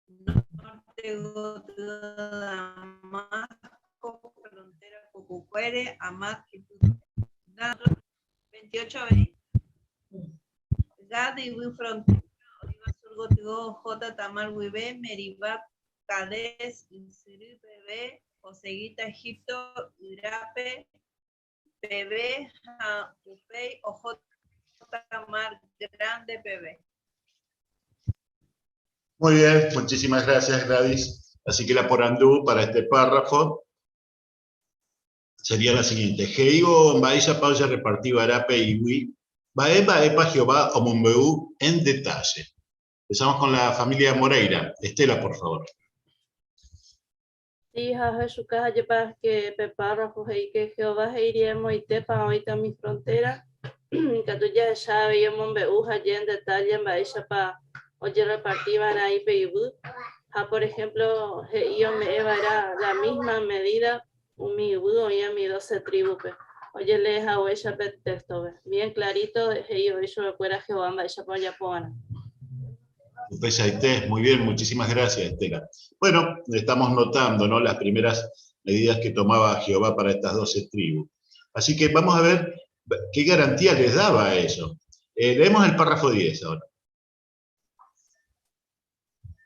Norte gotyo Damasco frontera pukukuére Hamat ipype. Dan 28 avei. Gad yvy frontera oĩva sur gotyo ohóta Tamar guive Meribat Cadés ysyry peve osegíta Egipto yrape peve ha upéi ohóta Mar Grande peve. Muy bien, muchísimas gracias Gladys. Así que la porandú para este párrafo sería la siguiente. He'ívo mba'éichapa ojereparti va'erã pe iguy, mba'e mba'épa Jehová omombe'u en detalle. Empezamos con la familia Moreira. Estela, por favor. Sí, ha ohechuka jajepa que pe párrafo he'i que Jehová he'irie moitépa oĩta umi frontera, ikatu jahecha avei omombe'u haje en detalle mba'éichapa ojereparti va'erã ipe yvy, ha por ejemplo he'i ome'ẽ va'erã la misma medida umi yvy oĩva umi doce tribu-pe, ojelee haguéicha pe texto-pe. Bien clarito he'i voi chupekuéra Jehová mba'éichapa ojapo va'erã. Upeichaite, muy bien, muchísimas gracias, Estela. Bueno, estamos notando ¿no? las primeras medidas que tomaba Jehová para estas doce tribus. Así que vamos a ver qué garantía les daba eso. Eh, leemos el párrafo 10 ahora.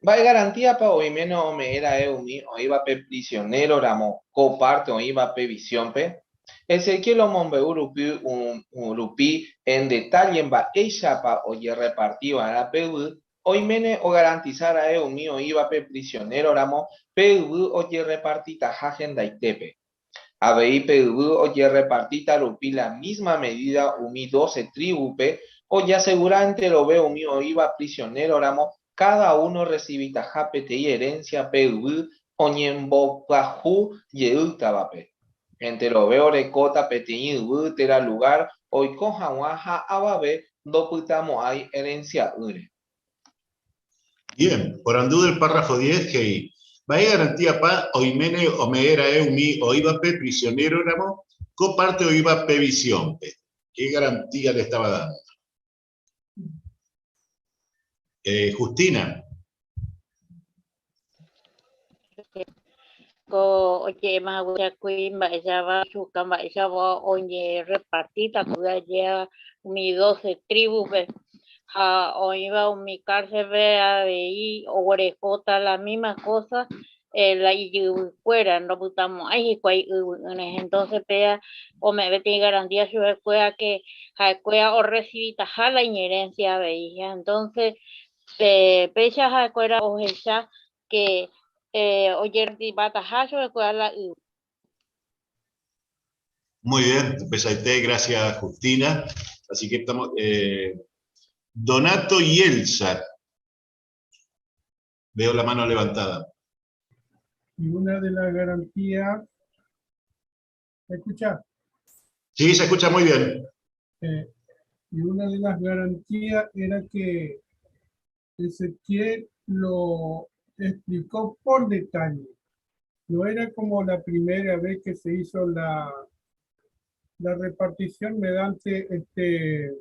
Mba'e garantíapa oiméne ome'ẽ ra'e umi oĩvape prisionero ramo ko parte oĩva pe visión-pe? Ezequiel omombe'u rupi rupi en detalle mba'éichapa ojerreparti va'erã pe yvy, oiméne ogarantisa ra'e umi oĩvape prisionero ramo pe yvy ojerrepartitaha hendaitépe. Avei pe yvy ojerrepartíta rupi la mísma medída umi dóse trívupe, ojasegura enterove umi oĩva prisionéroramo káda uno orresivitaha peteĩ erénsia pe yvy oñembopyahu jeýtavape. Enterove orekóta peteĩ yvy térã lugár oiko hag̃ua ha avave ndopytamo'ãi erensia'ỹre. Bien, porandu del párrafo 10 he'i, Mba'e garantíapa oiméne ome'ẽ ra'e umi oĩvape prisionéroramo ko párte oĩva pe visiónpe? Qué garantía le estaba dando? Eh, Justina. Ko oje'éma haguéichakuri mba'éichapa ochuka mba'éichapa oñerrepartíta kuri aja umi dóse trívupe, ha oĩva umi kárselpe avei oguerekóta la mísma kósa la ijyvykuéra, ndopytamo'ãi hikuái yvy'ỹre. Entónse péva ome'ẽ peteĩ garantía chupekuéra ke ha'ekuéra orresivitaha la iñerénsia avei. Ha entónse péicha ha'ekuéra ohecha que ojerrepartipataha chupekuéra la yvy. Muy bien, empezaste, gracias Justina. Así que estamos. Eh, Donato y Elsa. Veo la mano levantada. Y una de las garantías. ¿Se escucha? Sí, se escucha muy bien. Eh, y una de las garantías era que Ezequiel lo explicó por detalle. No era como la primera vez que se hizo la, la repartición mediante este,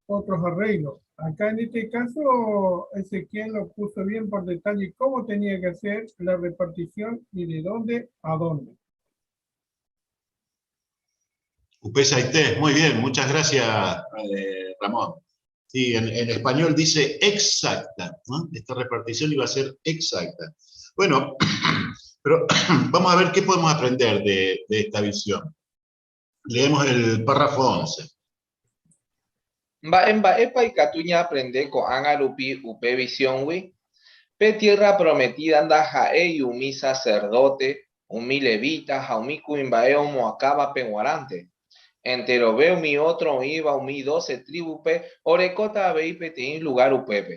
otros arreglos. Acá en este caso, Ezequiel lo puso bien por detalle cómo tenía que hacer la repartición y de dónde a dónde. Upeichaite, muy bien, muchas gracias, eh, Ramón. Sí, en, español dice exacta, ¿no? Esta repartición iba a ser exacta. Bueno, pero vamos a ver qué podemos aprender de, de esta visión. Leemos el párrafo 11. Mba'e mba'épa ikatu ñaaprende ko'ág̃a rupi upe visióngui? Pe Tierra Prometida ndaha'éi umi saserdóte, umi levita ha umi kuimba'e omoakãvape g̃uarãnte. Enterove umi ótro oĩva umi dóse trívupe orekóta avei peteĩ lugár upépe.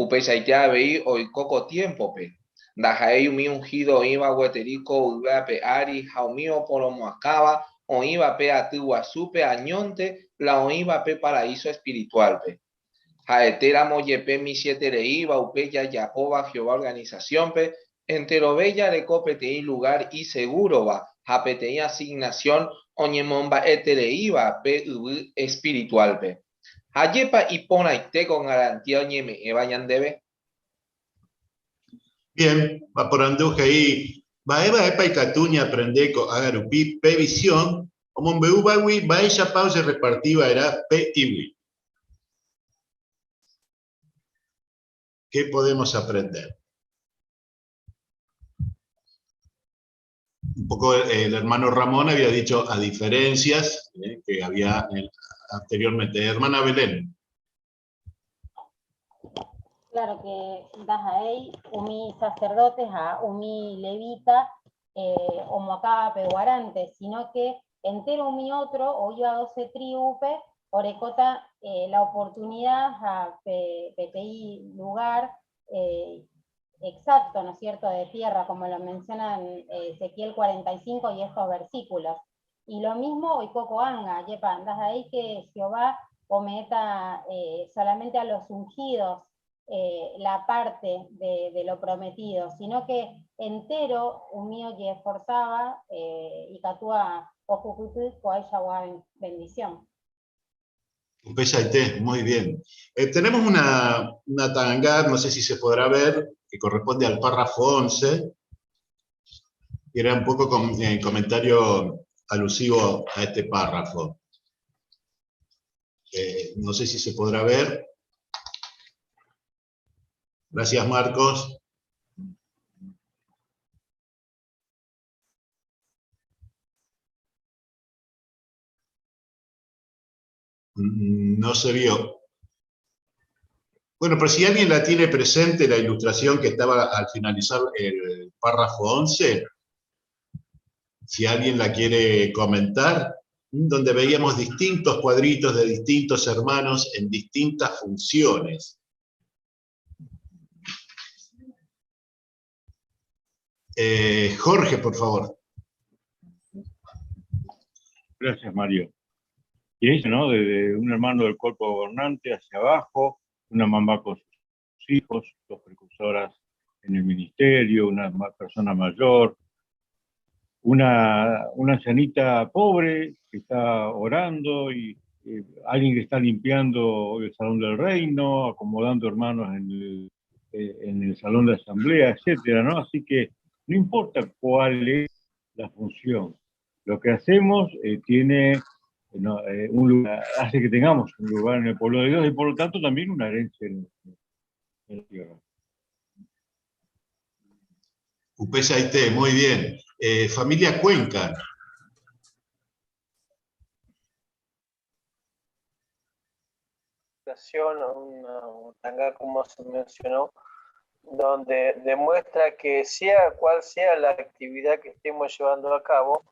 Upeichaite avei oiko ko tiémpope, ndaha'éi umi unhído oĩva gueteri ko yvy ape ári ha umi oporomoakãva oĩva pe aty guasúpe añónte la oĩva pe paraíso espirituálpe. Ha'etéramo jepe michĩetereíva upe jajapóva Jehová organisasiónpe, enterove jareko peteĩ lugár isegúrova ha peteĩ asignasión oñemomba'etereíva pe yvy espirituálpe. Ajépa iporãite ko garantía oñeme'ẽva ñandéve? Bien, aporandu he'i, Mba'e mba'épa ikatu ñaaprende ko'ág̃a rupi pe visión omombe'úvagui mba'éichapa ojerreparti va'erã pe yvy? Qué podemos aprender? Un poco el hermano Ramón había dicho a diferencias que había anteriormente. Hermana Belén. Claro que ndaha'éi umi sacerdote ha umi levita omoakãva pe guaránte, sino que entero umi otro oĩva doce tribu-pe orekóta la oportunidad ha pe peteĩ lugar exacto, ¿no es cierto?, de tierra, como lo mencionan Ezequiel 45 y estos versículos. Y lo mismo oiko ko'ág̃a, jepa, ndaha'éi que Jehová ome'ẽta solamente a los ungidos la parte de lo prometido, sino que entero umi ojeesforzáva ikatúva ohupyty ko'ãichagua bendición. Upeichaite, muy bien. Tenemos una tanga, no sé si se podrá ver, que corresponde al párrafo 11, que era un poco con comentario alusivo a este párrafo. No sé si se podrá ver. Gracias, Marcos. No se vio. Bueno, pero si alguien la tiene presente, la ilustración que estaba al finalizar el párrafo 11, si alguien la quiere comentar, donde veíamos distintos cuadritos de distintos hermanos en distintas funciones. Jorge, por favor. Gracias, Mario. Y eso, ¿no? Desde un hermano del cuerpo gobernante hacia abajo, una mamá con sus hijos, dos precursoras en el ministerio, una persona mayor, una ancianita pobre que está orando y alguien que está limpiando el salón del reino, acomodando hermanos en el salón de asamblea, etcétera, ¿no? Así que no importa cuál es la función, lo que hacemos tiene, no un lugar, hace que tengamos un lugar en el pueblo de Dios y por lo tanto también una herencia en la tierra. Upeichaite, muy bien. Familia Cuenca. Una tanga, como se mencionó, donde demuestra que sea cual sea la actividad que estemos llevando a cabo,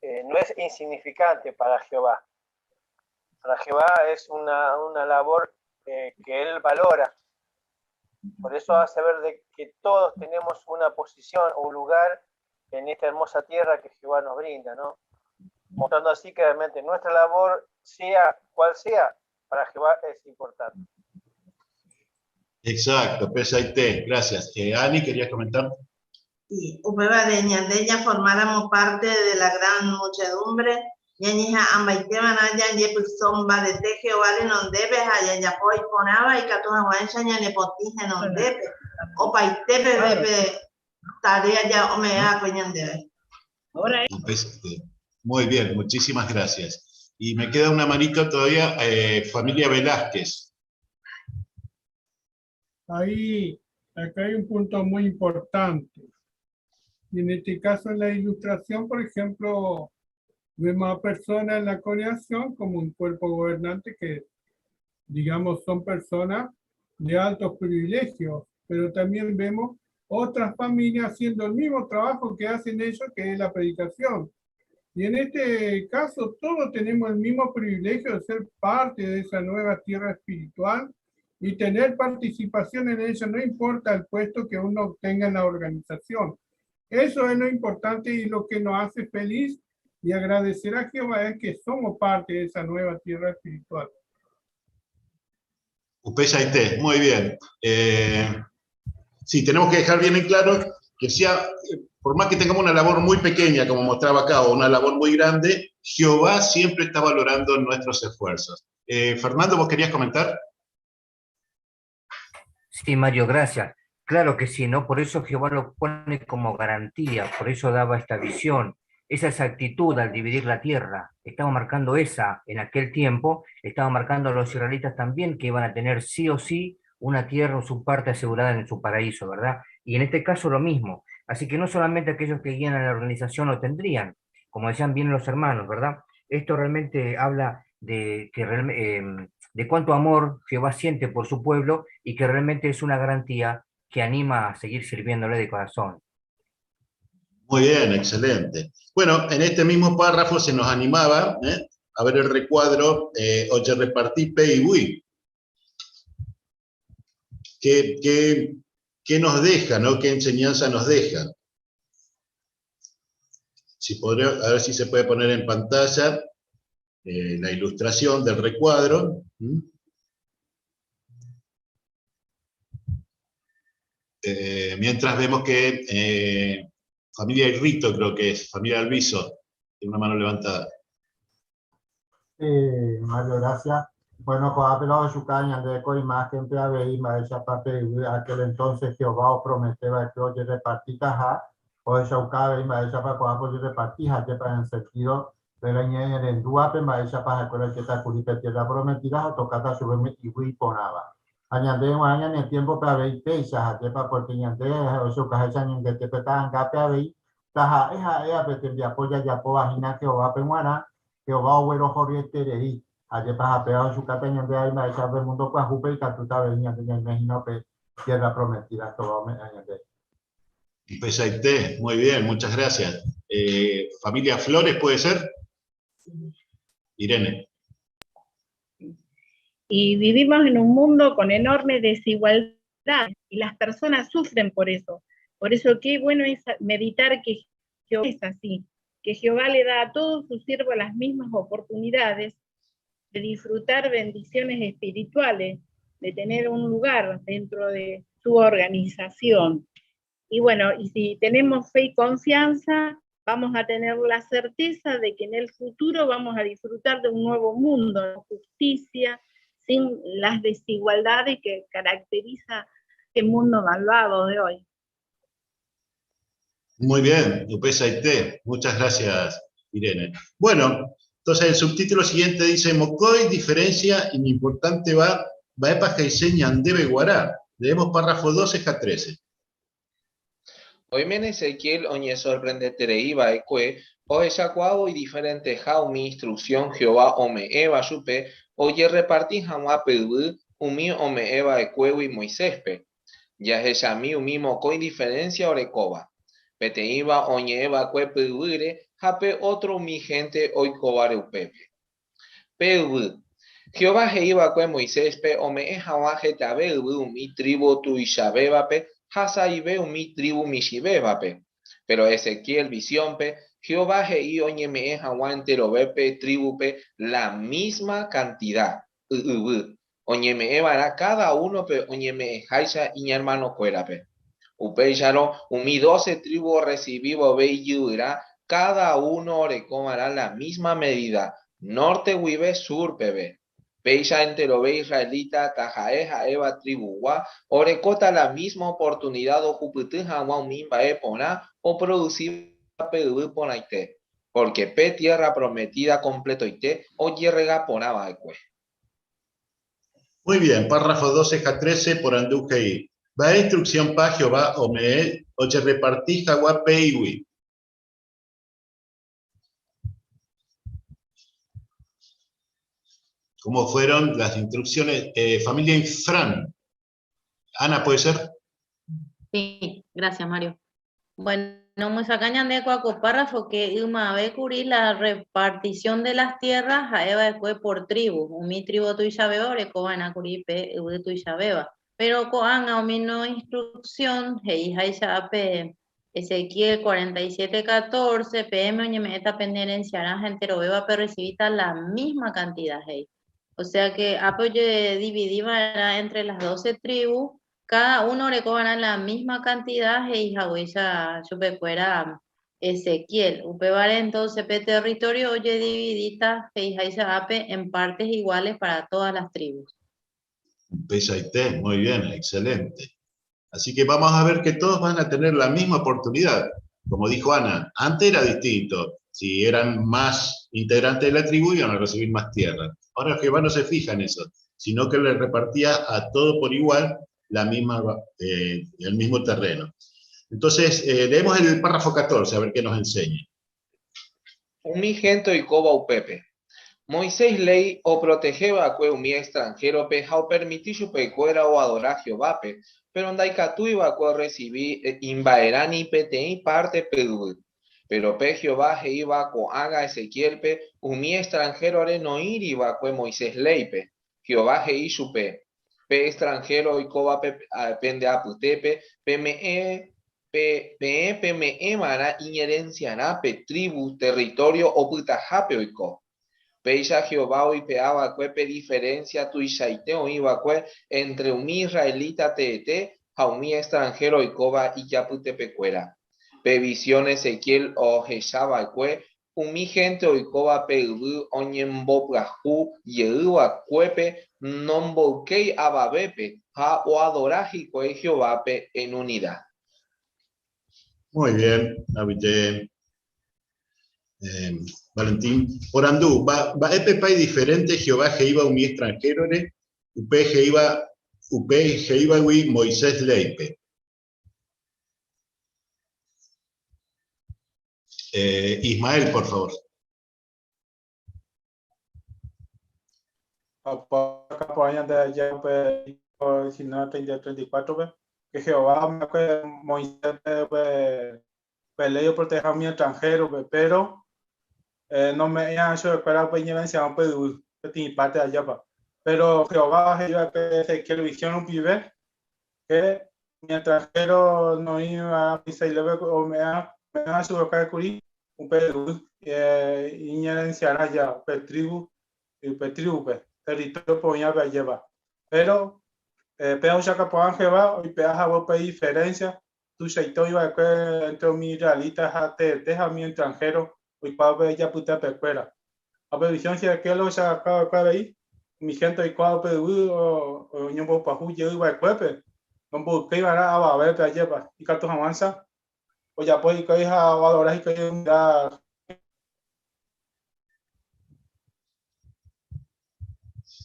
no es insignificante para Jehová. Para Jehová es una labor que Él valora. Por eso hace ver de que todos tenemos una posición o un lugar en esta hermosa tierra que Jehová nos brinda, ¿no? Mostrando así que realmente nuestra labor, sea cual sea, para Jehová es importante. Exacto, PSIT, gracias. Ani, ¿querías comentar? Sí, upéva de ñande ya formáramos parte de la gran muchedumbre, ñañija ambaiteva naya yepysomba de te Jehová renondépe, ha jajapo iporãva ikatu hag̃uáicha ñanepotĩ henondépe, opaite peve pe tarea ya ome'ẽakue ñandéve. Muy bien, muchísimas gracias. Y me queda una manito todavía, familia Velázquez. Ahí, acá hay un punto muy importante. Y en este caso, en la ilustración, por ejemplo, vemos a personas en la congregación como un cuerpo gobernante que, digamos, son personas de altos privilegios, pero también vemos otras familias haciendo el mismo trabajo que hacen ellos, que es la predicación. Y en este caso, todos tenemos el mismo privilegio de ser parte de esa nueva tierra espiritual y tener participación en ella, no importa el puesto que uno obtenga en la organización. Eso es lo importante y lo que nos hace feliz Y agradecer a Jehová es que somos parte de esa nueva tierra espiritual. Upeichaite, muy bien. Eh, sí, tenemos que dejar bien en claro que sea, por más que tengamos una labor muy pequeña, como mostraba acá, o una labor muy grande, Jehová siempre está valorando nuestros esfuerzos. Eh, Fernando, ¿vos querías comentar? Sí, Mario, gracias. Claro que sí, ¿no? Por eso Jehová lo pone como garantía, por eso daba esta visión, esa exactitud al dividir la tierra. Estaba marcando esa en aquel tiempo, estaba marcando a los israelitas también que iban a tener sí o sí una tierra o su parte asegurada en su paraíso, ¿verdad? Y en este caso lo mismo. Así que no solamente aquellos que guían a la organización lo tendrían, como decían bien los hermanos, ¿verdad? Esto realmente habla de, que, de cuánto amor Jehová siente por su pueblo y que realmente es una garantía que anima a seguir sirviéndole de corazón. Muy bien, excelente. Bueno, en este mismo párrafo se nos animaba ¿eh? a ver el recuadro eh, Oye repartí pe y wi. ¿Qué, qué, qué nos deja, no? ¿Qué enseñanza nos deja? Si podría, a ver si se puede poner en pantalla eh, la ilustración del recuadro. ¿Mm? Eh, mientras vemos que eh, familia Irrito, creo que es, familia Alviso, tiene una mano levantada. Sí, Mario, gracias. Bueno, ko'ápe la ohechuka ñande ko imagen pe avei mba'éichapa pe yvy aquel entonces Jehová opromete va'ekue ojerepartitaha, ohechauka avei mba'éichapa ko'ápe ojereparti ha ajépa en sentido de la iñe'ẽrendúvape mba'éichapa ha'ekuéra oikéta kuri pe tierra prometida ha otokáta chupe umi yvy iporãva. Ha ñande g̃uarã ñane tiempo-pe avei péicha ha ajépa porque ñande ohechaukaháicha ñangete pe ta'angápe avei taha'e ha'éva pe tembiapo jajapóva hína Jehovápe g̃uarã, Jehová oguerohoryeterei. Ajépa ha péva ohechukáta ñande avei mba'éicha pe mundo pyahúpe ikatúta avei ñande ñaime hína upe Tierra Prometida Jehová ome'ẽ ñandéve. Upeichaite, muy bien, muchas gracias. Eh, familia Flores, ¿puede ser? Irene. Y vivimos en un mundo con enorme desigualdad y las personas sufren por eso. Por eso qué bueno es meditar que Jehová es así, que Jehová le da a todos sus siervos las mismas oportunidades de disfrutar bendiciones espirituales, de tener un lugar dentro de su organización. Y bueno, y si tenemos fe y confianza, vamos a tener la certeza de que en el futuro vamos a disfrutar de un nuevo mundo, justicia, sin las desigualdades que caracteriza el mundo malvado de hoy. Muy bien, upeichaite. Muchas gracias, Irene. Bueno, entonces el subtítulo siguiente dice, Mokõi diferencia importante va, mba'épa he'ise ñandéve g̃uarã. Leemos párrafo 12 a 13. Oiméne Ezequiel oñesorprendeterei va'ekue ohechakuaávo idiferenteha umi instruksión Jehová ome'ẽva chupe ojerreparti hag̃ua pe yvy umi ome'ẽ va'ekuégui Moiséspe. Jahechami umi mokõi diferénsia orekóva. Peteĩva oñe'ẽ va'ekue pe yvýre ha pe ótro umi hénte oikóvare upépe. Pe yvy. Jehová he'i va'ekue Moiséspe ome'ẽ hag̃ua hetave yvy umi trívu tuichavévape ha sa'ive umi trívu michĩvévape. Péro Ezequiel visiónpe, Jehová he'i oñeme'ẽ hag̃ua enterove pe trívupe la mísma kantida yvy, Oñeme'ẽ va'erã káda únope oñeme'ẽháicha iñermanokuérape. Upéicharõ, umi dóse trívu orresivi vove ijyvyrã, káda uno oreko va'erã la mísma medída, nórte guive sur peve. Péicha enterove israelita, taha'e ha'éva trivugua, orekóta la mísma oportunida ohupyty hag̃ua umi mba'e porã oprodusíva pe yvy porãite, pórke pe Tiérra Prometída kompletoite ojerrega porã va'ekue. Muy bien, párrafo 12 ha 13 porandu he'i, Mba'e instrucción-pa Jehová ome'ẽ ojerreparti hag̃ua pe yvy? ¿Cómo fueron las instrucciones? Eh, familia Infran. Ana, ¿puede ser? Sí, gracias, Mario. Bueno, omyesakã ñande kua ko párrafo que ymave kuri la repartición de las tierras ha'e va'ekue por tribu, umi tribu tuichavéva oreko va'erã kuri pe yvy tuichavéva. Pero ko'ág̃a umi no instrucción he'iháicha pe. Ezequiel 47, 14, peẽme oñeme'ẽta pende herenciarã ha enterovéva perrecibíta la misma cantidad, he'i. O sea que ápe ojedividi va'erã entre las 12 tribus, cada uno oreko va'erã la misma cantidad he'i haguéicha chupekuéra Ezequiel. Upévare entonces pe territorio ojedividíta he'iháicha ápe en partes iguales para todas las tribus. Upeichaite, muy bien, excelente. Así que vamos a ver que todos van a tener la misma oportunidad. Como dijo Ana, antes era distinto. Si eran más integrantes de la tribu, iban a recibir más tierra. Ahora Jehová no se fija en eso, sino que le repartía a todo por igual la misma, el mismo terreno. Entonces, leemos el párrafo 14, a ver qué nos enseña. Umi gente oikóva upépe. Moisés léi oprotehe va'ekue umi extranhérope ha opermiti chupekuéra oadora Jehovápe, péro ndaikatúi va'ekue orresivi imba'erã ni peteĩ párte pe yvy. Péro pe Jehová he'íva ko'ág̃a Ezequiélpe umi extranhérore noĩri va'ekue Moisés léipe. Jehová he'i chupe, Pe extranhéro oikóvape pende apytépe peme'ẽ Pe peẽ peme'ẽ va'erã iñerensiarã pe trívu território opytahápe oiko. Péicha Jehová oipe'a va'ekue pe diferénsia tuichaite oĩ va'ekue éntre umi israelita teete ha umi extranhéro oikóva ijapytepekuéra. Pe visión Ezequiel ohecha va'ekue Umi hénte oikóva pe yvy oñembopyahu jey va'ekuépe nomboykéi avavépe ha oadora hikuái Jehovápe en unida. Muy bien, David. Valentín. Porandu, Mba'épepa idiferénte Jehová he'íva umi extranhérore upe he'íva upe he'ívagui Moisés léipe? Ismael, por favor. Añande 19, 30, 34, que Jehová me Moisés pe ley proteja a mi extranjero, pero no me ha hecho escuela pues pe parte allá pa. Pero Jehová que Ezequiel visión un pibe que mi extranjero no iba a o me ha kuri upe yvy iñerenciarã ya upe tribu upe tribu-pe territorio-pe oĩvape ajépa. Pero pe ohechakuaa Jehová oipe'a hague upe diferencia tuichaite oĩva'ekue entre umi israelita ha teete ha umi extranjero oikuaa upe ijapytepekuéra. Ha upe visión Ezequiel ohechakuaa avei umi gente oikuaa upe yvy oñombopyahu jey va'ekuépe nomboykéi va'erã avavépe ajépa ikatu hag̃uáicha ojapo hikuái ha oadora hikuái umi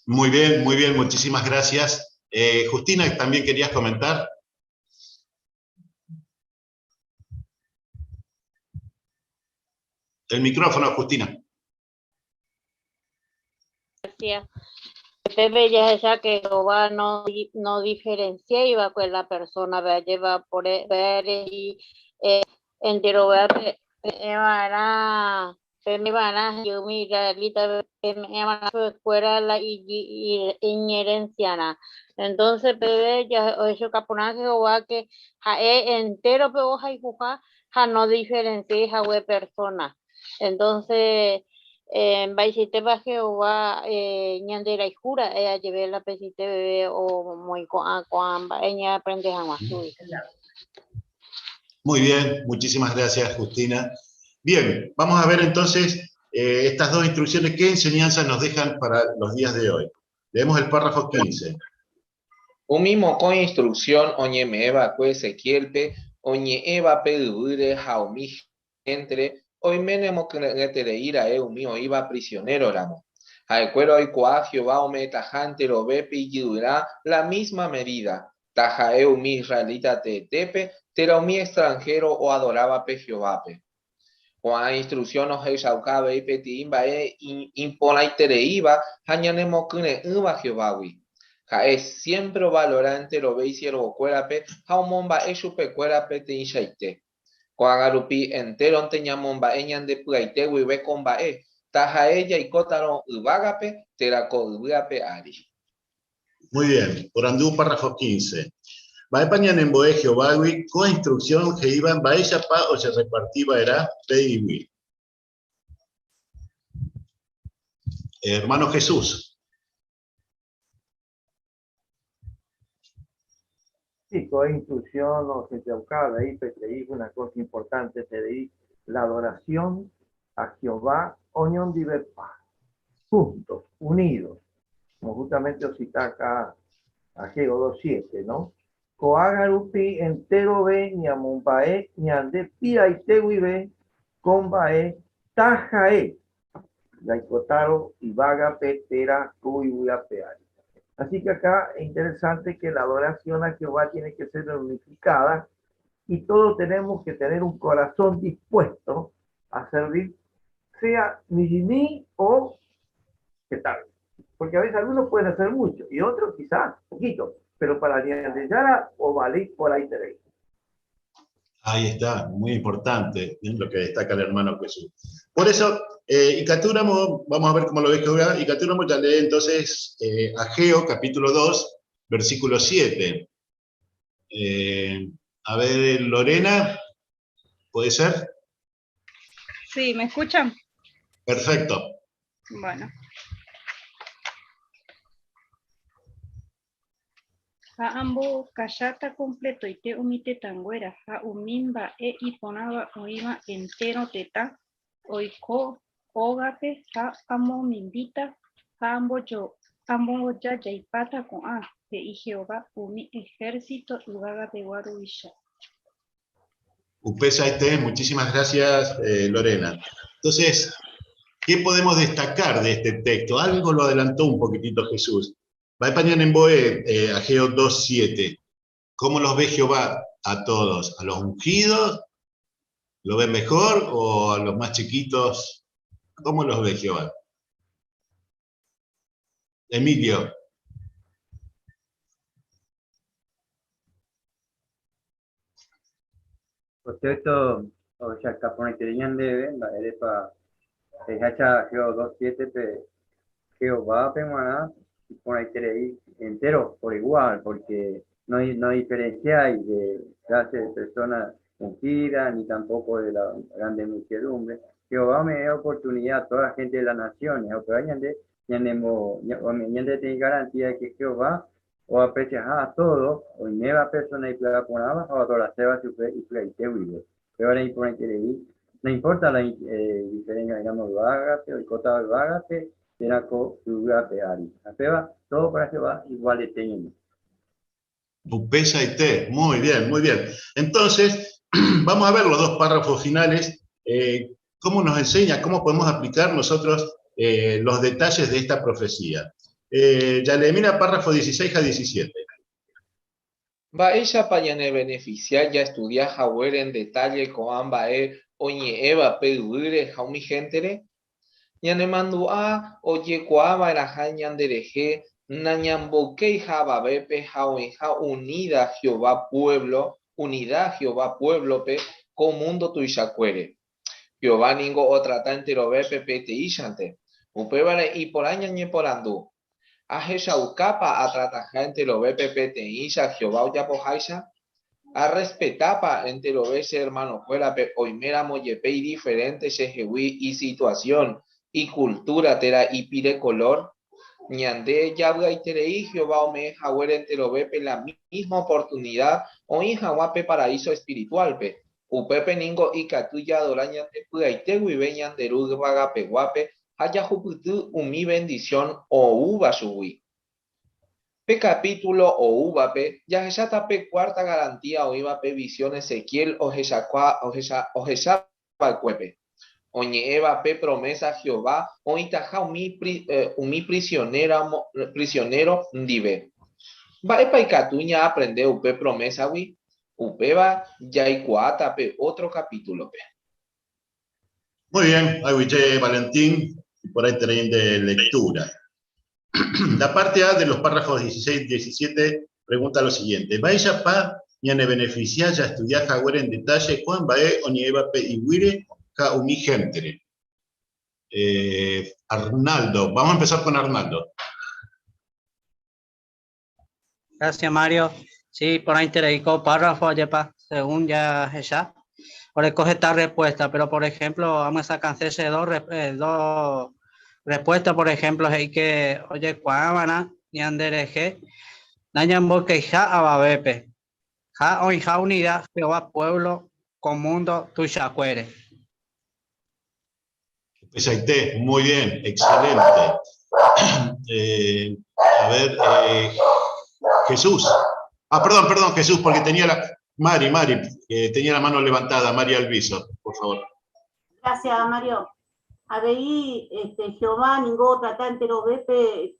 Muy bien, muy bien, muchísimas gracias. Justina, también querías comentar. El micrófono, Justina. Gracias. Pepe jahecha que Jehová no, no diferenciaiva con la persona, vea, lleva por ver y entero vea, peme'ẽva'erã umi israelita peme'ẽva'erã chupekuéra la iñerenciarã. Entonces peve ohechuka porã Jehová que ha'e entérope ohayhuha ha no diferenciái hague persona. Entonces mba'eichaitépa Jehová ñanderayhu ra'e ajeve la peteĩ peve omoĩ ko'ã ko'ã mba'e ñaaprende hag̃ua chugui. Muy bien, muchísimas gracias Justina. Bien, vamos a ver entonces estas dos instrucciones, qué enseñanzas nos dejan para los días de hoy. Leemos el párrafo 15. Umi mokõi instrucción oñeme'ẽ va'ekue Ezequiel-pe oñe'ẽva pe yvýre ha umi héntere oiméne omokyre'ỹeterei ra'e umi oĩva prisionéroramo ramo. Ha'ekuéra oikuaa Jehová ome'ẽtaha enterovépe ijyvyrã la mísma medída, taha'e umi israelita teetépe térã umi extranhéro oadorávape Jehovápe. Ko'ã instruksión ohechauka avei peteĩ mba'e iporãitereíva ha ñanemokyre'ỹva Jehovágui. Ha'e siémpre ovalora enterove isiervokuérape ha omomba'e chupekuéra peteĩchaite. Ko'ág̃a rupi entéronte ñamomba'e ñande py'aite guive ko mba'e, taha'e jaikótarõ yvágape térã ko yvy ape ári. Muy bien, porandu párrafo 15. Mba'épa ñanembo'e Jehovágui ko instruksión he'íva mba'éichapa ojerreparti va'erã pe yvy? Hermano Jesús. Sí, ko instrucción ohechauka avei peteĩ una cosa importante he'i la adoración a Jehová oñondivepa, juntos, unidos, como justamente ocita acá Ageo 2.7, no? Ko'ág̃a rupi enterove ñamomba'e ñande piraite guive ko mba'e taha'e jaikotárõ yvágape térã ko yvy ape ári. Así que acá es interesante que la adoración a Jehová tiene que ser unificada y todos tenemos que tener un corazón dispuesto a servir, sea michĩmi o qué tal. Porque a veces algunos pueden hacer mucho y otros quizás poquito, pero para Ñandejára ovale porãiterei. Ahí está, muy importante ¿eh? lo que destaca el hermano Jesús. Por eso, eh, ikatúramo, vamos a ver cómo lo ve Jehová, ikatúramo ya lee entonces eh, Ageo capítulo 2, versículo 7. Eh, a ver, Lorena, ¿puede ser? Sí, ¿me escuchan? Perfecto. Bueno. Ha ambokacháta kompletoite umi tetãnguéra ha umi mba'e iporãva oĩva entéro tetã oiko ógape ha amomimbíta ha ambojajaipáta ko'ã, he'i Jehová umi ehérsito yvagapegua ruvicha. Upeichaite, muchísimas gracias, eh, Lorena. Entonces, ¿qué podemos destacar de este texto? Algo lo adelantó un poquitito Jesús. Mba'épa ñanembo'e eh, Ageo 2.7. ¿Cómo los ve Jehová a todos? ¿A los ungidos? ¿Lo ve mejor o a los más chiquitos? ¿Cómo los ve Jehová? Emilio. Ko texto ohechauka porãiterei ñandéve mba'érepa he'iháicha Ageo 2.7 pe Jehovápe g̃uarã iporãiterei entéro por igual, porque no diferenciái de clase de persona ungida ni tampoco de la grande muchedumbre. Jehová ome'ẽ oportunidad a toda la gente de las naciones, ha upéva ñande ome'ẽ ñande peteĩ garantía de que Jehová Oapreciaha a tódo oiméva persóna ipy'a porãva ha oadoraséva chupe ipy'aite guive. Upévare iporãiterei, no importa la diferencia oĩramo yvágape, oikótava yvágape térã ko yvy ape ári. Ha péva, todo para Jehová igualete ñe'ẽ. Upeichaite, muy bien, muy bien. Entonces, vamos a ver los dos párrafos finales, eh, cómo nos enseña, cómo podemos aplicar nosotros eh, los detalles de esta profecía. Eh, Yalemina, párrafo 16 a 17. Mba'éichapa ñanevenefisia jastudia haguére en detalle ko'ã mba'e oñe'ẽva pe yvýre ha umi héntere? Ñanemandu'a ojekuaava'erãha ñanderehe nañamboykéiha avavépe ha oĩha unida Jehová puévlo, unida Jehová puévlope ko múndo tuichakuére. Jehová ningo otrata enterovépe peteĩchante. Upévare iporã ñañeporandu, Ahechaukápa atrataha enterovépe peteĩcha Jehová ojapoháicha? Arrespetápa enterove che ermanokuérape oiméramo jepe idiferénte chehegui isituasión, ikultúra térã ipire kolór? Ñande javy'aiterei Jehová ome'ẽ haguére enterovépe la mísma oportunida oĩ hag̃ua pe paraíso espirituálpe, Upépe ningo ikatu jaadora ñande py'aite guive ñande Ru yvagapeguápe ha jahupyty umi vendisión oúva chugui. Pe kapítulo oúvape jahecháta pe cuarta garantía oĩva pe visión Ezequiel ohecha va'ekuépe, oñe'ẽva pe promésa Jehová oĩtaha umi prisionéro ndive. Mba'épa ikatu ñaaprende upe promésagui? Upéva jaikuaáta pe ótro kapítulope. Muy bien, aguyje Valentín, iporãiterei nde lectura. La parte A de los párrafos 16 y 17 pregunta lo siguiente. Mba'éichapa ñanebeneficia jaestudia haguére en detalle ko'ã mba'e oñe'ẽva pe iguýre ha umi héntere? Eh, Arnaldo, vamos a empezar con Arnaldo. Gracias, Mario. Sí, porãiterei ko párrafo ajépa, según jahecha, oreko heta respuesta, pero por ejemplo, amyesakãse che dos, dos respuesta, por ejemplo, he'i que ojekuaava'erã ñanderehe nañamboykeiha avavépe, ha oĩha unidad Jehová pueblo ko mundo tuichakuére. Pesaite, muy bien, excelente. A ver, Jesús. Ah, perdón, perdón, Jesús, porque tenía la... Mari, Mari, tenía la mano levantada, Mari Alviso, por favor. Gracias, Mario. Avei, Jehová ningo otrata enterovépe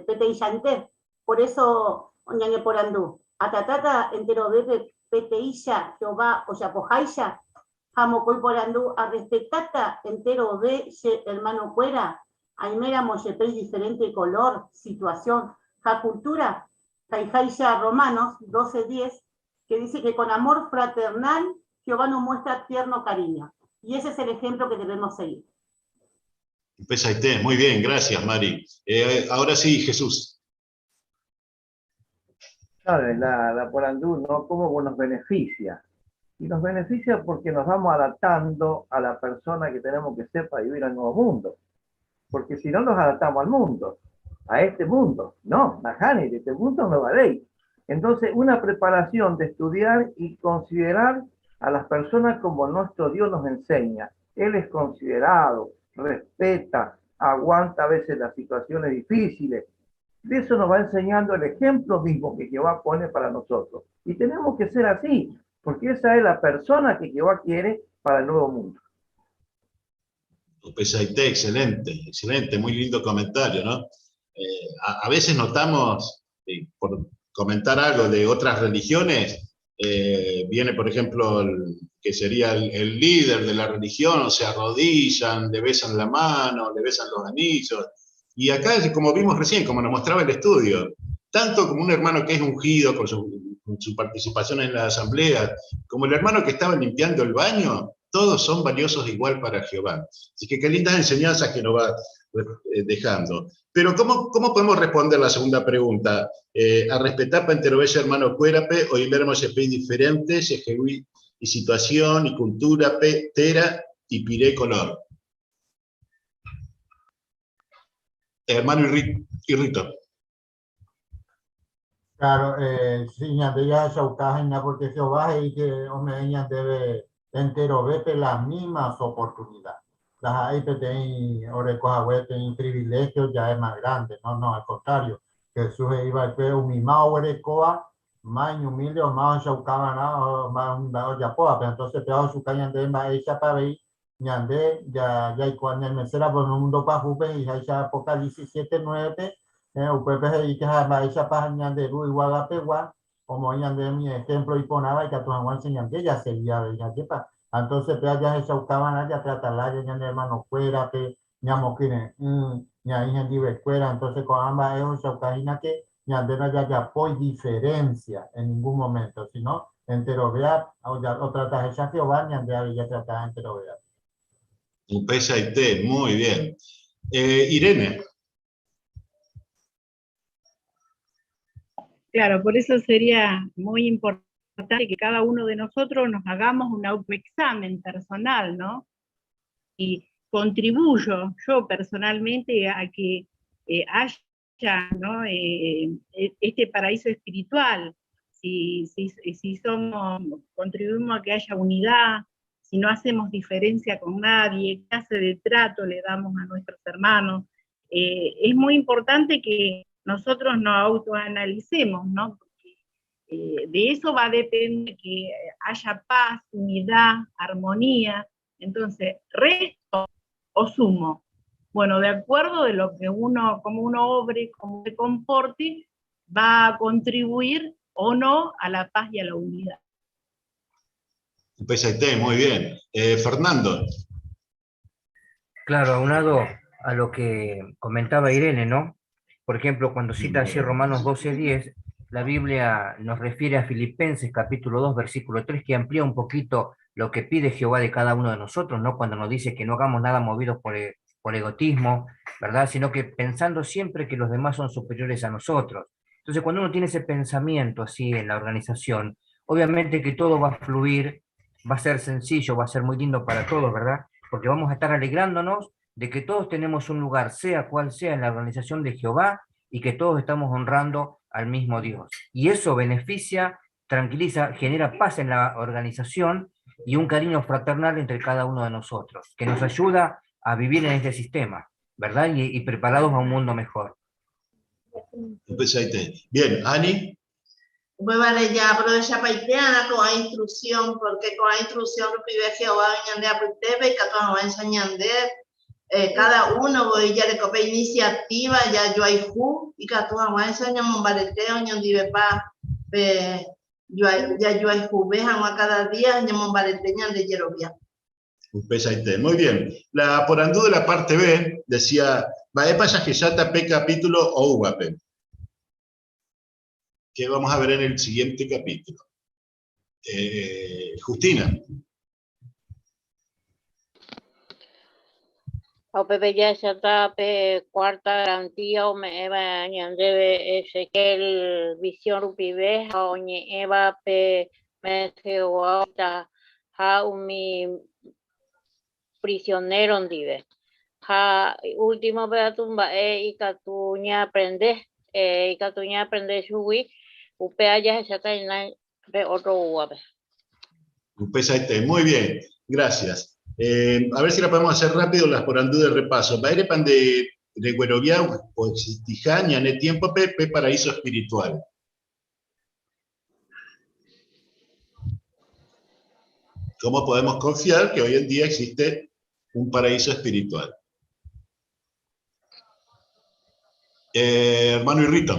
peteĩchante, por eso ñañeporandu. Atratáta enterovépe peteĩcha Jehová ojapoháicha? Ha mokõi porandu, Arrespetáta enterove che hermano-kuéra, aiméramo jepe diferente color, situación ha cultura? Haiháicha Romanos 12:10, que dice que con amor fraternal Jehová nos muestra tierno cariño. Y ese es el ejemplo que debemos seguir. Pesaite, muy bien, gracias, Mari. Ahora sí, Jesús. Claro, la porandú, ¿no? ¿Cómo nos beneficia? Y nos beneficia porque nos vamos adaptando a la persona que tenemos que ser para vivir al nuevo mundo. Porque si no nos adaptamos al mundo, a este mundo, no, Majani, de este mundo no va a ley. Entonces, una preparación de estudiar y considerar a las personas como nuestro Dios nos enseña. Él es considerado, respeta, aguanta a veces las situaciones difíciles. De eso nos va enseñando el ejemplo mismo que Jehová pone para nosotros. Y tenemos que ser así, porque esa es la persona que Jehová quiere para el nuevo mundo. Pesaite, excelente, excelente, muy lindo comentario, ¿no? A veces notamos, por comentar algo de otras religiones, viene por ejemplo el que sería el líder de la religión, o se arrodillan, le besan la mano, le besan los anillos, y acá, como vimos recién, como nos mostraba el estudio, tanto como un hermano que es ungido con su participación en la asamblea, como el hermano que estaba limpiando el baño, todos son valiosos igual para Jehová. Así que qué lindas enseñanzas que nos va dejando. Pero ¿cómo podemos responder la segunda pregunta? A respetar pa enterovella hermano cuérape, o invermo se diferente, se y situación, y cultura, pe, tera, y piré color. Hermano Irrito. Claro, sí, ñande ya chaucaja, ña, porque Jehová es que ome ña debe entero vepe las mismas oportunidades. Las hay que ten orecoja, ten privilegio ya es más grande. No, no, al contrario. Jesús iba a ver un mimao orecoa, más humilde o más chaucaba, no, más un dado ya poa, pero entonces peor su caña de más hecha para ver, ñande, ya, ya, y cuando el mesera por el mundo pa jupe, y ya hecha Apocalipsis 7:9, upepe y que jamás hecha pa ñande, ru, igual a pegua, como ñande mi ejemplo y ponaba y que a tu Juan ñande ya seguía, ya sepa. Entonces, pe, ya se chaucaban, ya tratarla, ya ñande hermano fuera, pe, ñamo quine, ña hija libre fuera, entonces con ambas es un chaucajina que ñande no haya ya por diferencia en ningún momento, sino entero vea, o ya, o trata esa Jehová, ñande ya trata entero vea. Un P S I T, muy bien. Irene. Claro, por eso sería muy importante que cada uno de nosotros nos hagamos un autoexamen personal, ¿no? Y contribuyo yo personalmente a que haya, ¿no? Este paraíso espiritual. Si contribuimos a que haya unidad, si no hacemos diferencia con nadie, qué clase de trato le damos a nuestros hermanos. Es muy importante que nosotros nos autoanalicemos, ¿no? Porque de eso va a depender que haya paz, unidad, armonía. Entonces, ¿resto o sumo? Bueno, de acuerdo de lo que uno, cómo uno obre, cómo se comporte, va a contribuir o no a la paz y a la unidad. PST, muy bien. Fernando. Claro, aunado a lo que comentaba Irene, ¿no? Por ejemplo, cuando cita así Romanos 12:10, la Biblia nos refiere a Filipenses capítulo 2, versículo 3, que amplía un poquito lo que pide Jehová de cada uno de nosotros, ¿no? Cuando nos dice que no hagamos nada movidos por egotismo, ¿verdad? Sino que pensando siempre que los demás son superiores a nosotros. Entonces, cuando uno tiene ese pensamiento así en la organización, obviamente que todo va a fluir, va a ser sencillo, va a ser muy lindo para todos, ¿verdad? Porque vamos a estar alegrándonos de que todos tenemos un lugar, sea cual sea, en la organización de Jehová, y que todos estamos honrando al mismo Dios. Y eso beneficia, tranquiliza, genera paz en la organización y un cariño fraternal entre cada uno de nosotros, que nos ayuda a vivir en este sistema, ¿verdad? Y preparados a un mundo mejor. Bien, Ani. Upévare jaaprovechapaite'arã ko'ã instrucción, porque ko'ã instrucción rupive Jehová ñande apytépe ikatu hag̃uáicha ñande eh, cada uno voi jareko pe iniciativa jajoayhu ikatu hag̃uáicha ñamombarete oñondivepa pe jajoayhuve hag̃ua cada día ñamombarete ñande jerovia. Upeichaite. Muy bien. La porandu de la parte B decía, mba'épa jahecháta pe capítulo oúvape? Que vamos a ver en el siguiente capítulo. Justina. Ha upépe jahecháta pe cuarta garantía ome'ẽva ñandéve Ezequiel visión rupive ha oñe'ẽva pe Jehová ha umi prisionero ndive. Ha último-pe katu mba'e ikatu ñaaprende, ikatu ñaaprende chugui, upéva jahecháta hína pe otro oúvape. Upeichaite, muy bien, gracias. A ver si la podemos hacer rápido las porandu de repaso. Mba'érepa nde reguerovia oexistiha ñane tiempo-pe pe paraíso espiritual? ¿Cómo podemos confiar que hoy en día existe un paraíso espiritual? Hermano Irrito.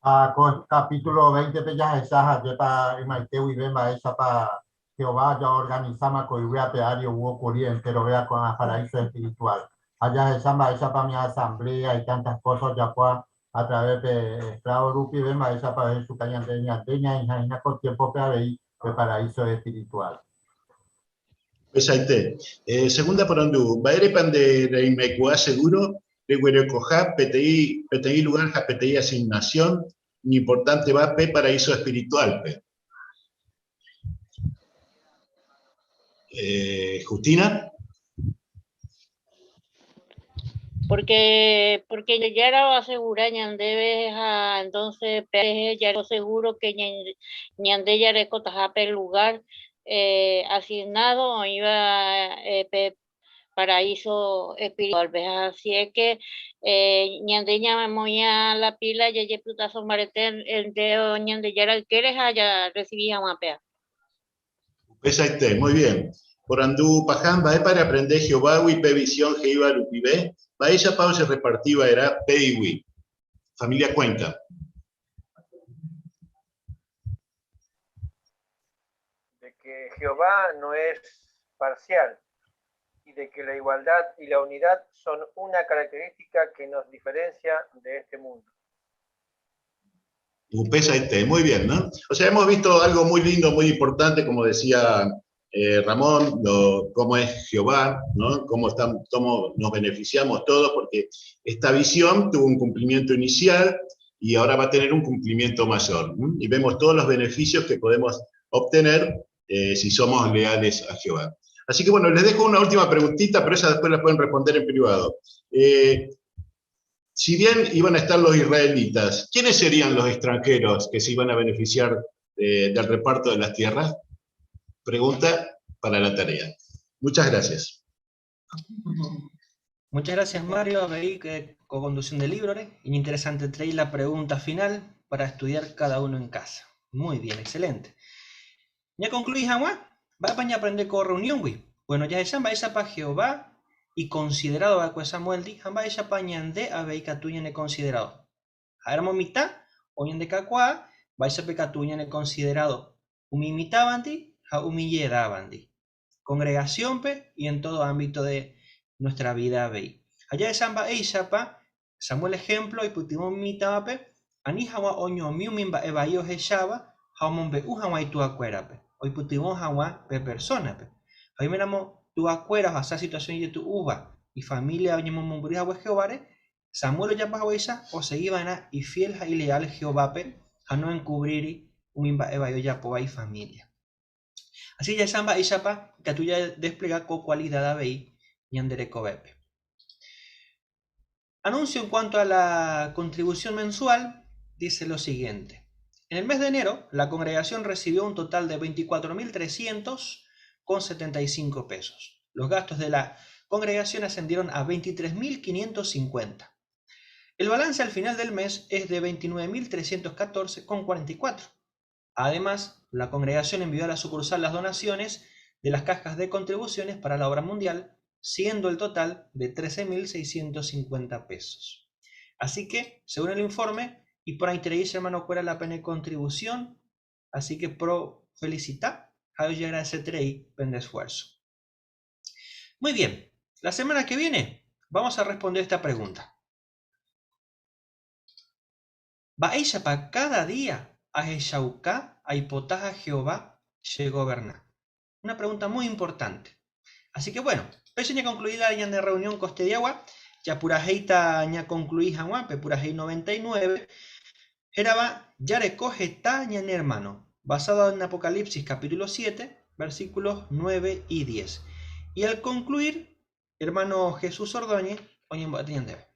Ha ko capítulo 20-pe jahecha ha'épa ymaite guive mba'éichapa Jehová jaorganisáma ko yvy ape ári ou okuri enterovea ko'ã paraíso espiritual. Ha jahecha mba'éichapa mi asamblea y tantas cosas ojapóva a través pe esclavo rupive mba'éichapa ohechuka ñande ñande ñaĩha hína ko tiempo-pe avei pe paraíso espiritual. Upeichaite. Segunda porandu, mba'érepa nde reimekuaa seguro reguerekoha peteĩ peteĩ lugar ha peteĩ asignación iñimportánteva pe paraíso espiritual-pe? Justina. Porque, porque Ñandejára oasegura ñandéve ha entonces pe jareko seguro que ñande jarekotaha pe lugar eh, asignado oĩva eh, pe paraíso espiritual-pe. Ha así es que eh, ñande ñamoĩa la pila jajepytaso mbarete entre Ñandejára ykére ha jarrecibi hag̃ua péva. Upeichaite, muy bien. Porandu paha, mba'épa reaprende Jehovágui pe visión he'íva rupive? Mba'éichapa ojerreparti va'erã pe yvy? Familia Cuenca. De que Jehová no es parcial y de que la igualdad y la unidad son una característica que nos diferencia de este mundo. Upeichaite, muy bien, ¿no? O sea, hemos visto algo muy lindo, muy importante, como decía Ramón, cómo es Jehová, ¿no? Cómo, cómo nos beneficiamos todos, porque esta visión tuvo un cumplimiento inicial y ahora va a tener un cumplimiento mayor. Y vemos todos los beneficios que podemos obtener si somos leales a Jehová. Así que bueno, les dejo una última preguntita, pero esa después la pueden responder en privado. Si bien iban a estar los israelitas, ¿quiénes serían los extranjeros que se iban a beneficiar del reparto de las tierras? Pregunta para la tarea. Muchas gracias. Muchas gracias, Mario. Avei con conducción de libro. Interesante traer la pregunta final para estudiar cada uno en casa. Muy bien, excelente. Ya concluí, hag̃ua? Mba'épa ñaaprende ko reunión-gui? Bueno, jahecha mba'éichapa Jehová ikonsiderádo va'ekue Samuel-ndi ha mba'éichapa ñande avei ikatu ñanekonsiderádo. Ha'éramo mitã o ñande kakuaa, mba'éichapa ikatu ñanekonsiderádo umi imitãvandi ha umi ijedávandi, congregación-pe y en todo ámbito de nuestra vida avei. Ha jahecha mba'éichapa Samuel ehémplo oipytyvõ umi mitãvape ani hag̃ua oñomi umi mba'e vai ohecháva ha omombe'u hag̃ua ituakuérape, oipytyvõ hag̃ua pe persónape. Ha oiméramo tuakuéra ohasa situasión ijetu'úva ifamília oñemomombyry hague Jehováre, Samuel ojapo haguéicha, osegi va'erã ifiél ha ileál Jehovápe ha noenkuvríri umi mba'e vai ojapóva ifamília. Asi jahecha mba'éichapa ikatu jadesplega ko kualida avei ñande rekovépe. Anuncio en cuanto a la contribución mensual dice lo siguiente. En el mes de enero, la congregación recibió un total de 24.300,75 pesos. Los gastos de la congregación ascendieron a 23.550. El balance al final del mes es de 29.314,44. Además, la congregación envió a la sucursal las donaciones de las cajas de contribuciones para la obra mundial, siendo el total de 13.650 pesos. Así que, según el informe, y por ahí hermano cuera la pena contribución, así que pro felicita, y agradecer pende esfuerzo. Muy bien, la semana que viene vamos a responder esta pregunta. pa cada día ahechauka aipotaha Jehová che goberna? Una pregunta muy importante. Así que bueno, péicha ñaconcluida ñane reunión kostediagua, japurahéita ñaconclui hag̃ua pe purahéi 99, hérava Jareko heta ñane hermano, basado en Apocalipsis capítulo 7, versículos 9 y 10. Y al concluir, hermano Jesús Ordóñez, oñembo'éta ñandéve.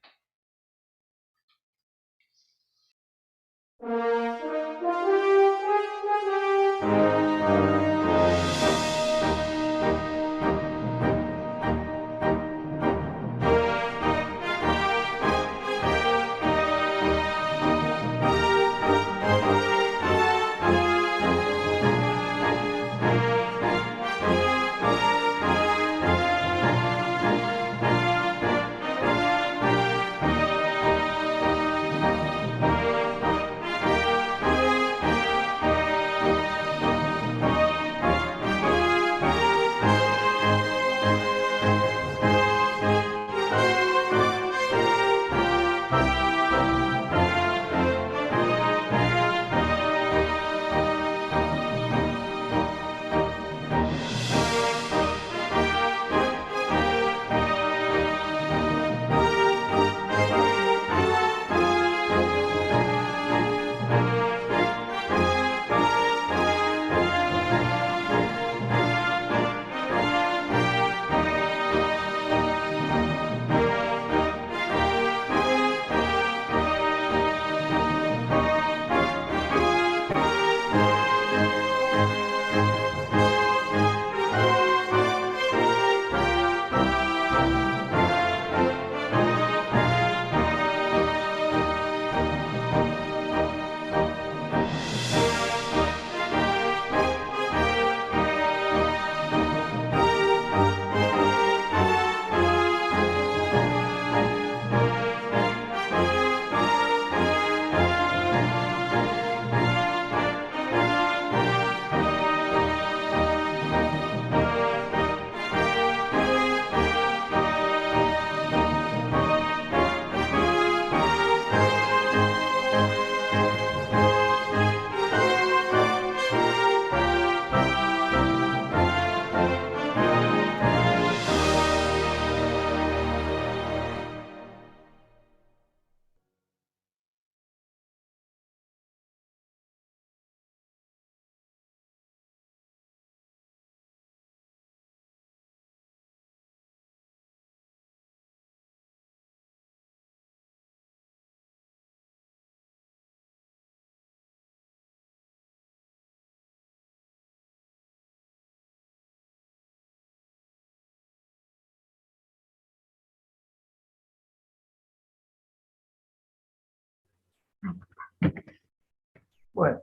Bueno,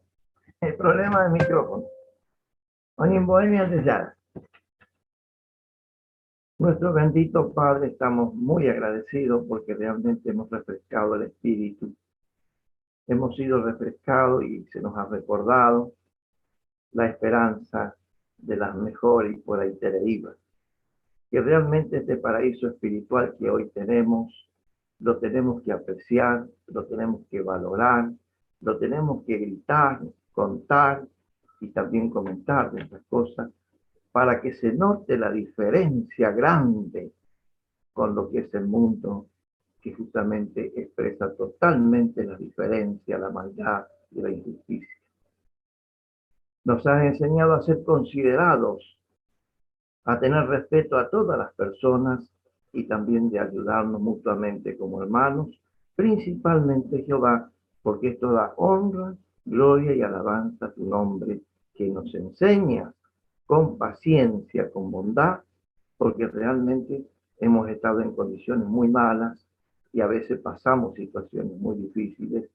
el problema del micrófono. Oñembo'e Ñandejára. Nuestro bendito Padre, estamos muy agradecidos porque realmente hemos refrescado el espíritu. Hemos sido refrescados y se nos ha recordado la esperanza de las mejores y por ahí te Que realmente este paraíso espiritual que hoy tenemos, lo tenemos que apreciar, lo tenemos que valorar, lo tenemos que gritar, contar y también comentar de estas cosas para que se note la diferencia grande con lo que es el mundo. que justamente expresa totalmente la diferencia, la maldad y la injusticia. Nos has enseñado a ser considerados, a tener respeto a todas las personas y también de ayudarnos mutuamente como hermanos, principalmente Jehová, porque esto da honra, gloria y alabanza a tu nombre, que nos enseña con paciencia, con bondad, porque realmente hemos estado en condiciones muy malas y a veces pasamos situaciones muy difíciles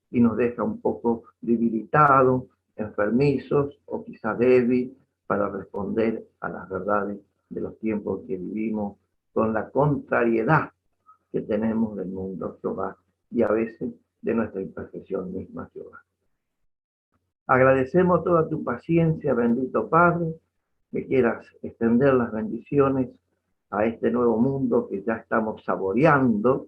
y nos deja un poco debilitados, enfermizos o quizá débil para responder a las verdades de los tiempos que vivimos con la contrariedad que tenemos del mundo, Jehová, y a veces de nuestra imperfección misma, Jehová. Agradecemos toda tu paciencia, bendito Padre, que quieras extender las bendiciones a este nuevo mundo que ya estamos saboreando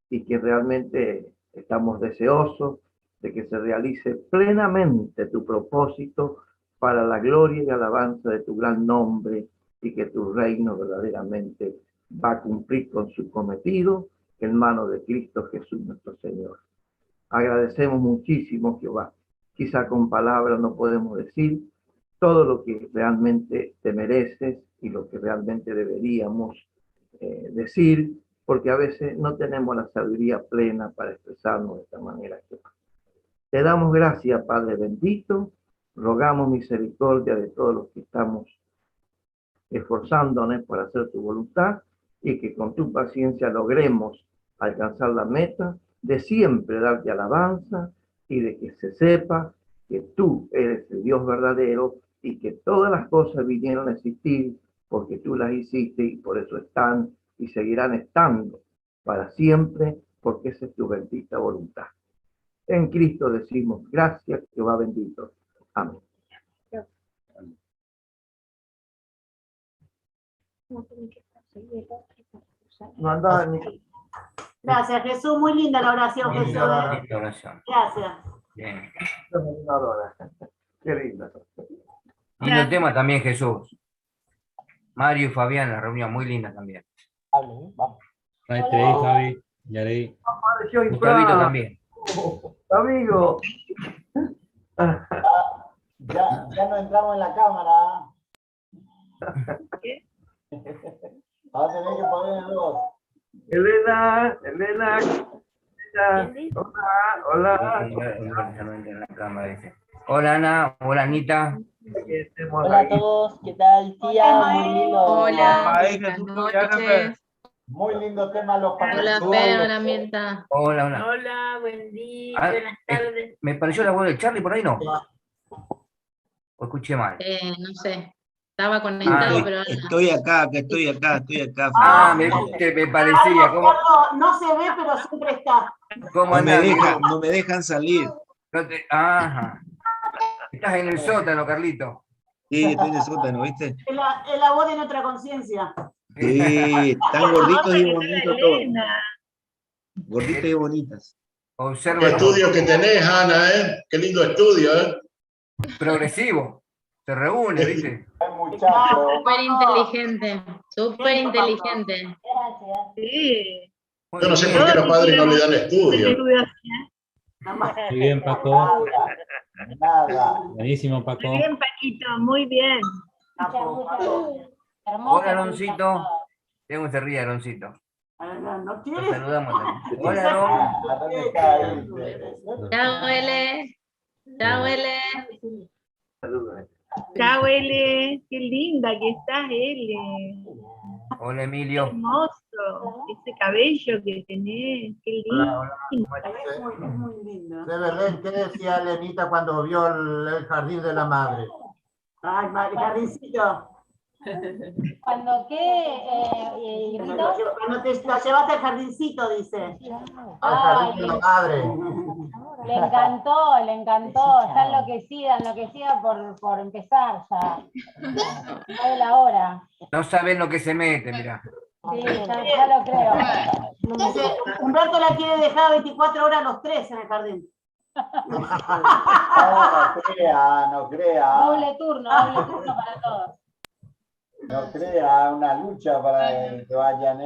y que realmente estamos deseosos de que se realice plenamente tu propósito para la gloria y alabanza de tu gran nombre y que tu reino verdaderamente va a cumplir con su cometido en mano de Cristo Jesús nuestro Señor. Agradecemos muchísimo, Jehová. Quizá con palabras no podemos decir todo lo que realmente te mereces y lo que realmente deberíamos decir, porque a veces no tenemos la sabiduría plena para expresarnos de esta manera, Jehová. Te damos gracias, Padre bendito, rogamos misericordia de todos los que estamos esforzándonos por hacer tu voluntad y que con tu paciencia logremos alcanzar la meta de siempre darte alabanza y de que se sepa que tú eres el Dios verdadero y que todas las cosas vinieron a existir porque tú las hiciste y por eso están y seguirán estando para siempre, porque esa es tu bendita voluntad. En Cristo decimos gracias, Jehová bendito. Amén. No andaba ni... Gracias, Jesús. Muy linda la oración, Muy Jesús. linda ¿eh? la oración. Gracias. Bien. Qué linda. Lindo tema también, Jesús. Mario y Fabián, la reunión muy linda también. Ahí te vi, Javi. Ya leí. Apareció Gustavito Ifrán. también. Amigo. Ya no entramos en la cámara. Va a tener que poner el dos. Elena, Elena, Elena. Hola, hola. En la cámara, dice. Hola Ana, hola Anita. Hola a todos, ¿qué tal, tía? Muy lindo. Hola, buenas noches. Muy lindo tema los Hola, Fer, hola, Mirta. Hola, hola. Hola, buen día, Ah, buenas tardes. ¿Me pareció la voz de Charlie por ahí no? ¿O escuché mal? No sé, estaba conectado, Ah. pero Estoy acá, que estoy acá, estoy acá. Ah, me parecía. ¿Cómo, Carlos, no se ve, pero siempre está. cómo No me andás? dejan, no me dejan salir. No te- ajá. Estás en el sótano, Carlito. Sí, estoy en el sótano, ¿viste? Es la voz de nuestra conciencia. Sí, están gorditos y bonitos todos. Elena. Gorditos y bonitas. Observa. Qué estudio que tenés, Ana, ¿eh? Qué lindo estudio, ¿eh? Progresivo. Se reúne, ¿viste? Súper inteligente, súper inteligente. Sí. Yo no sé por qué los padres no le dan estudio. Muy bien, Paco. Nada. Buenísimo, Paco. Muy bien, Paquito, muy bien. Hola, Aloncito. Tengo que se ríe, Aloncito. No Lo quiere. saludamos también. Hola, Aarón. ¿Dónde está ahí? Chao, L. Chao, L. Saludos. Chao, L. Qué linda que estás, L. Hola, Emilio. Hermoso. Ese cabello que tenés. Qué lindo. Hola, hola. Es muy lindo. De Belén, ¿qué decía Lenita cuando vio el jardín de la madre? Ay, madre, jardincito. ¿Cuando qué, Cuando cuando te lo llevaste al jardincito, dice. Al jardín de la madre. Le encantó, le encantó. Está enloquecida, enloquecida por empezar ya. No de la hora. No saben lo que se mete, mirá. Sí, ya lo creo. Dice, Humberto la quiere dejar 24 horas los tres en el jardín. No, no crea, no crea. Doble turno para todos. No crea, una lucha para que vayan, ¿eh?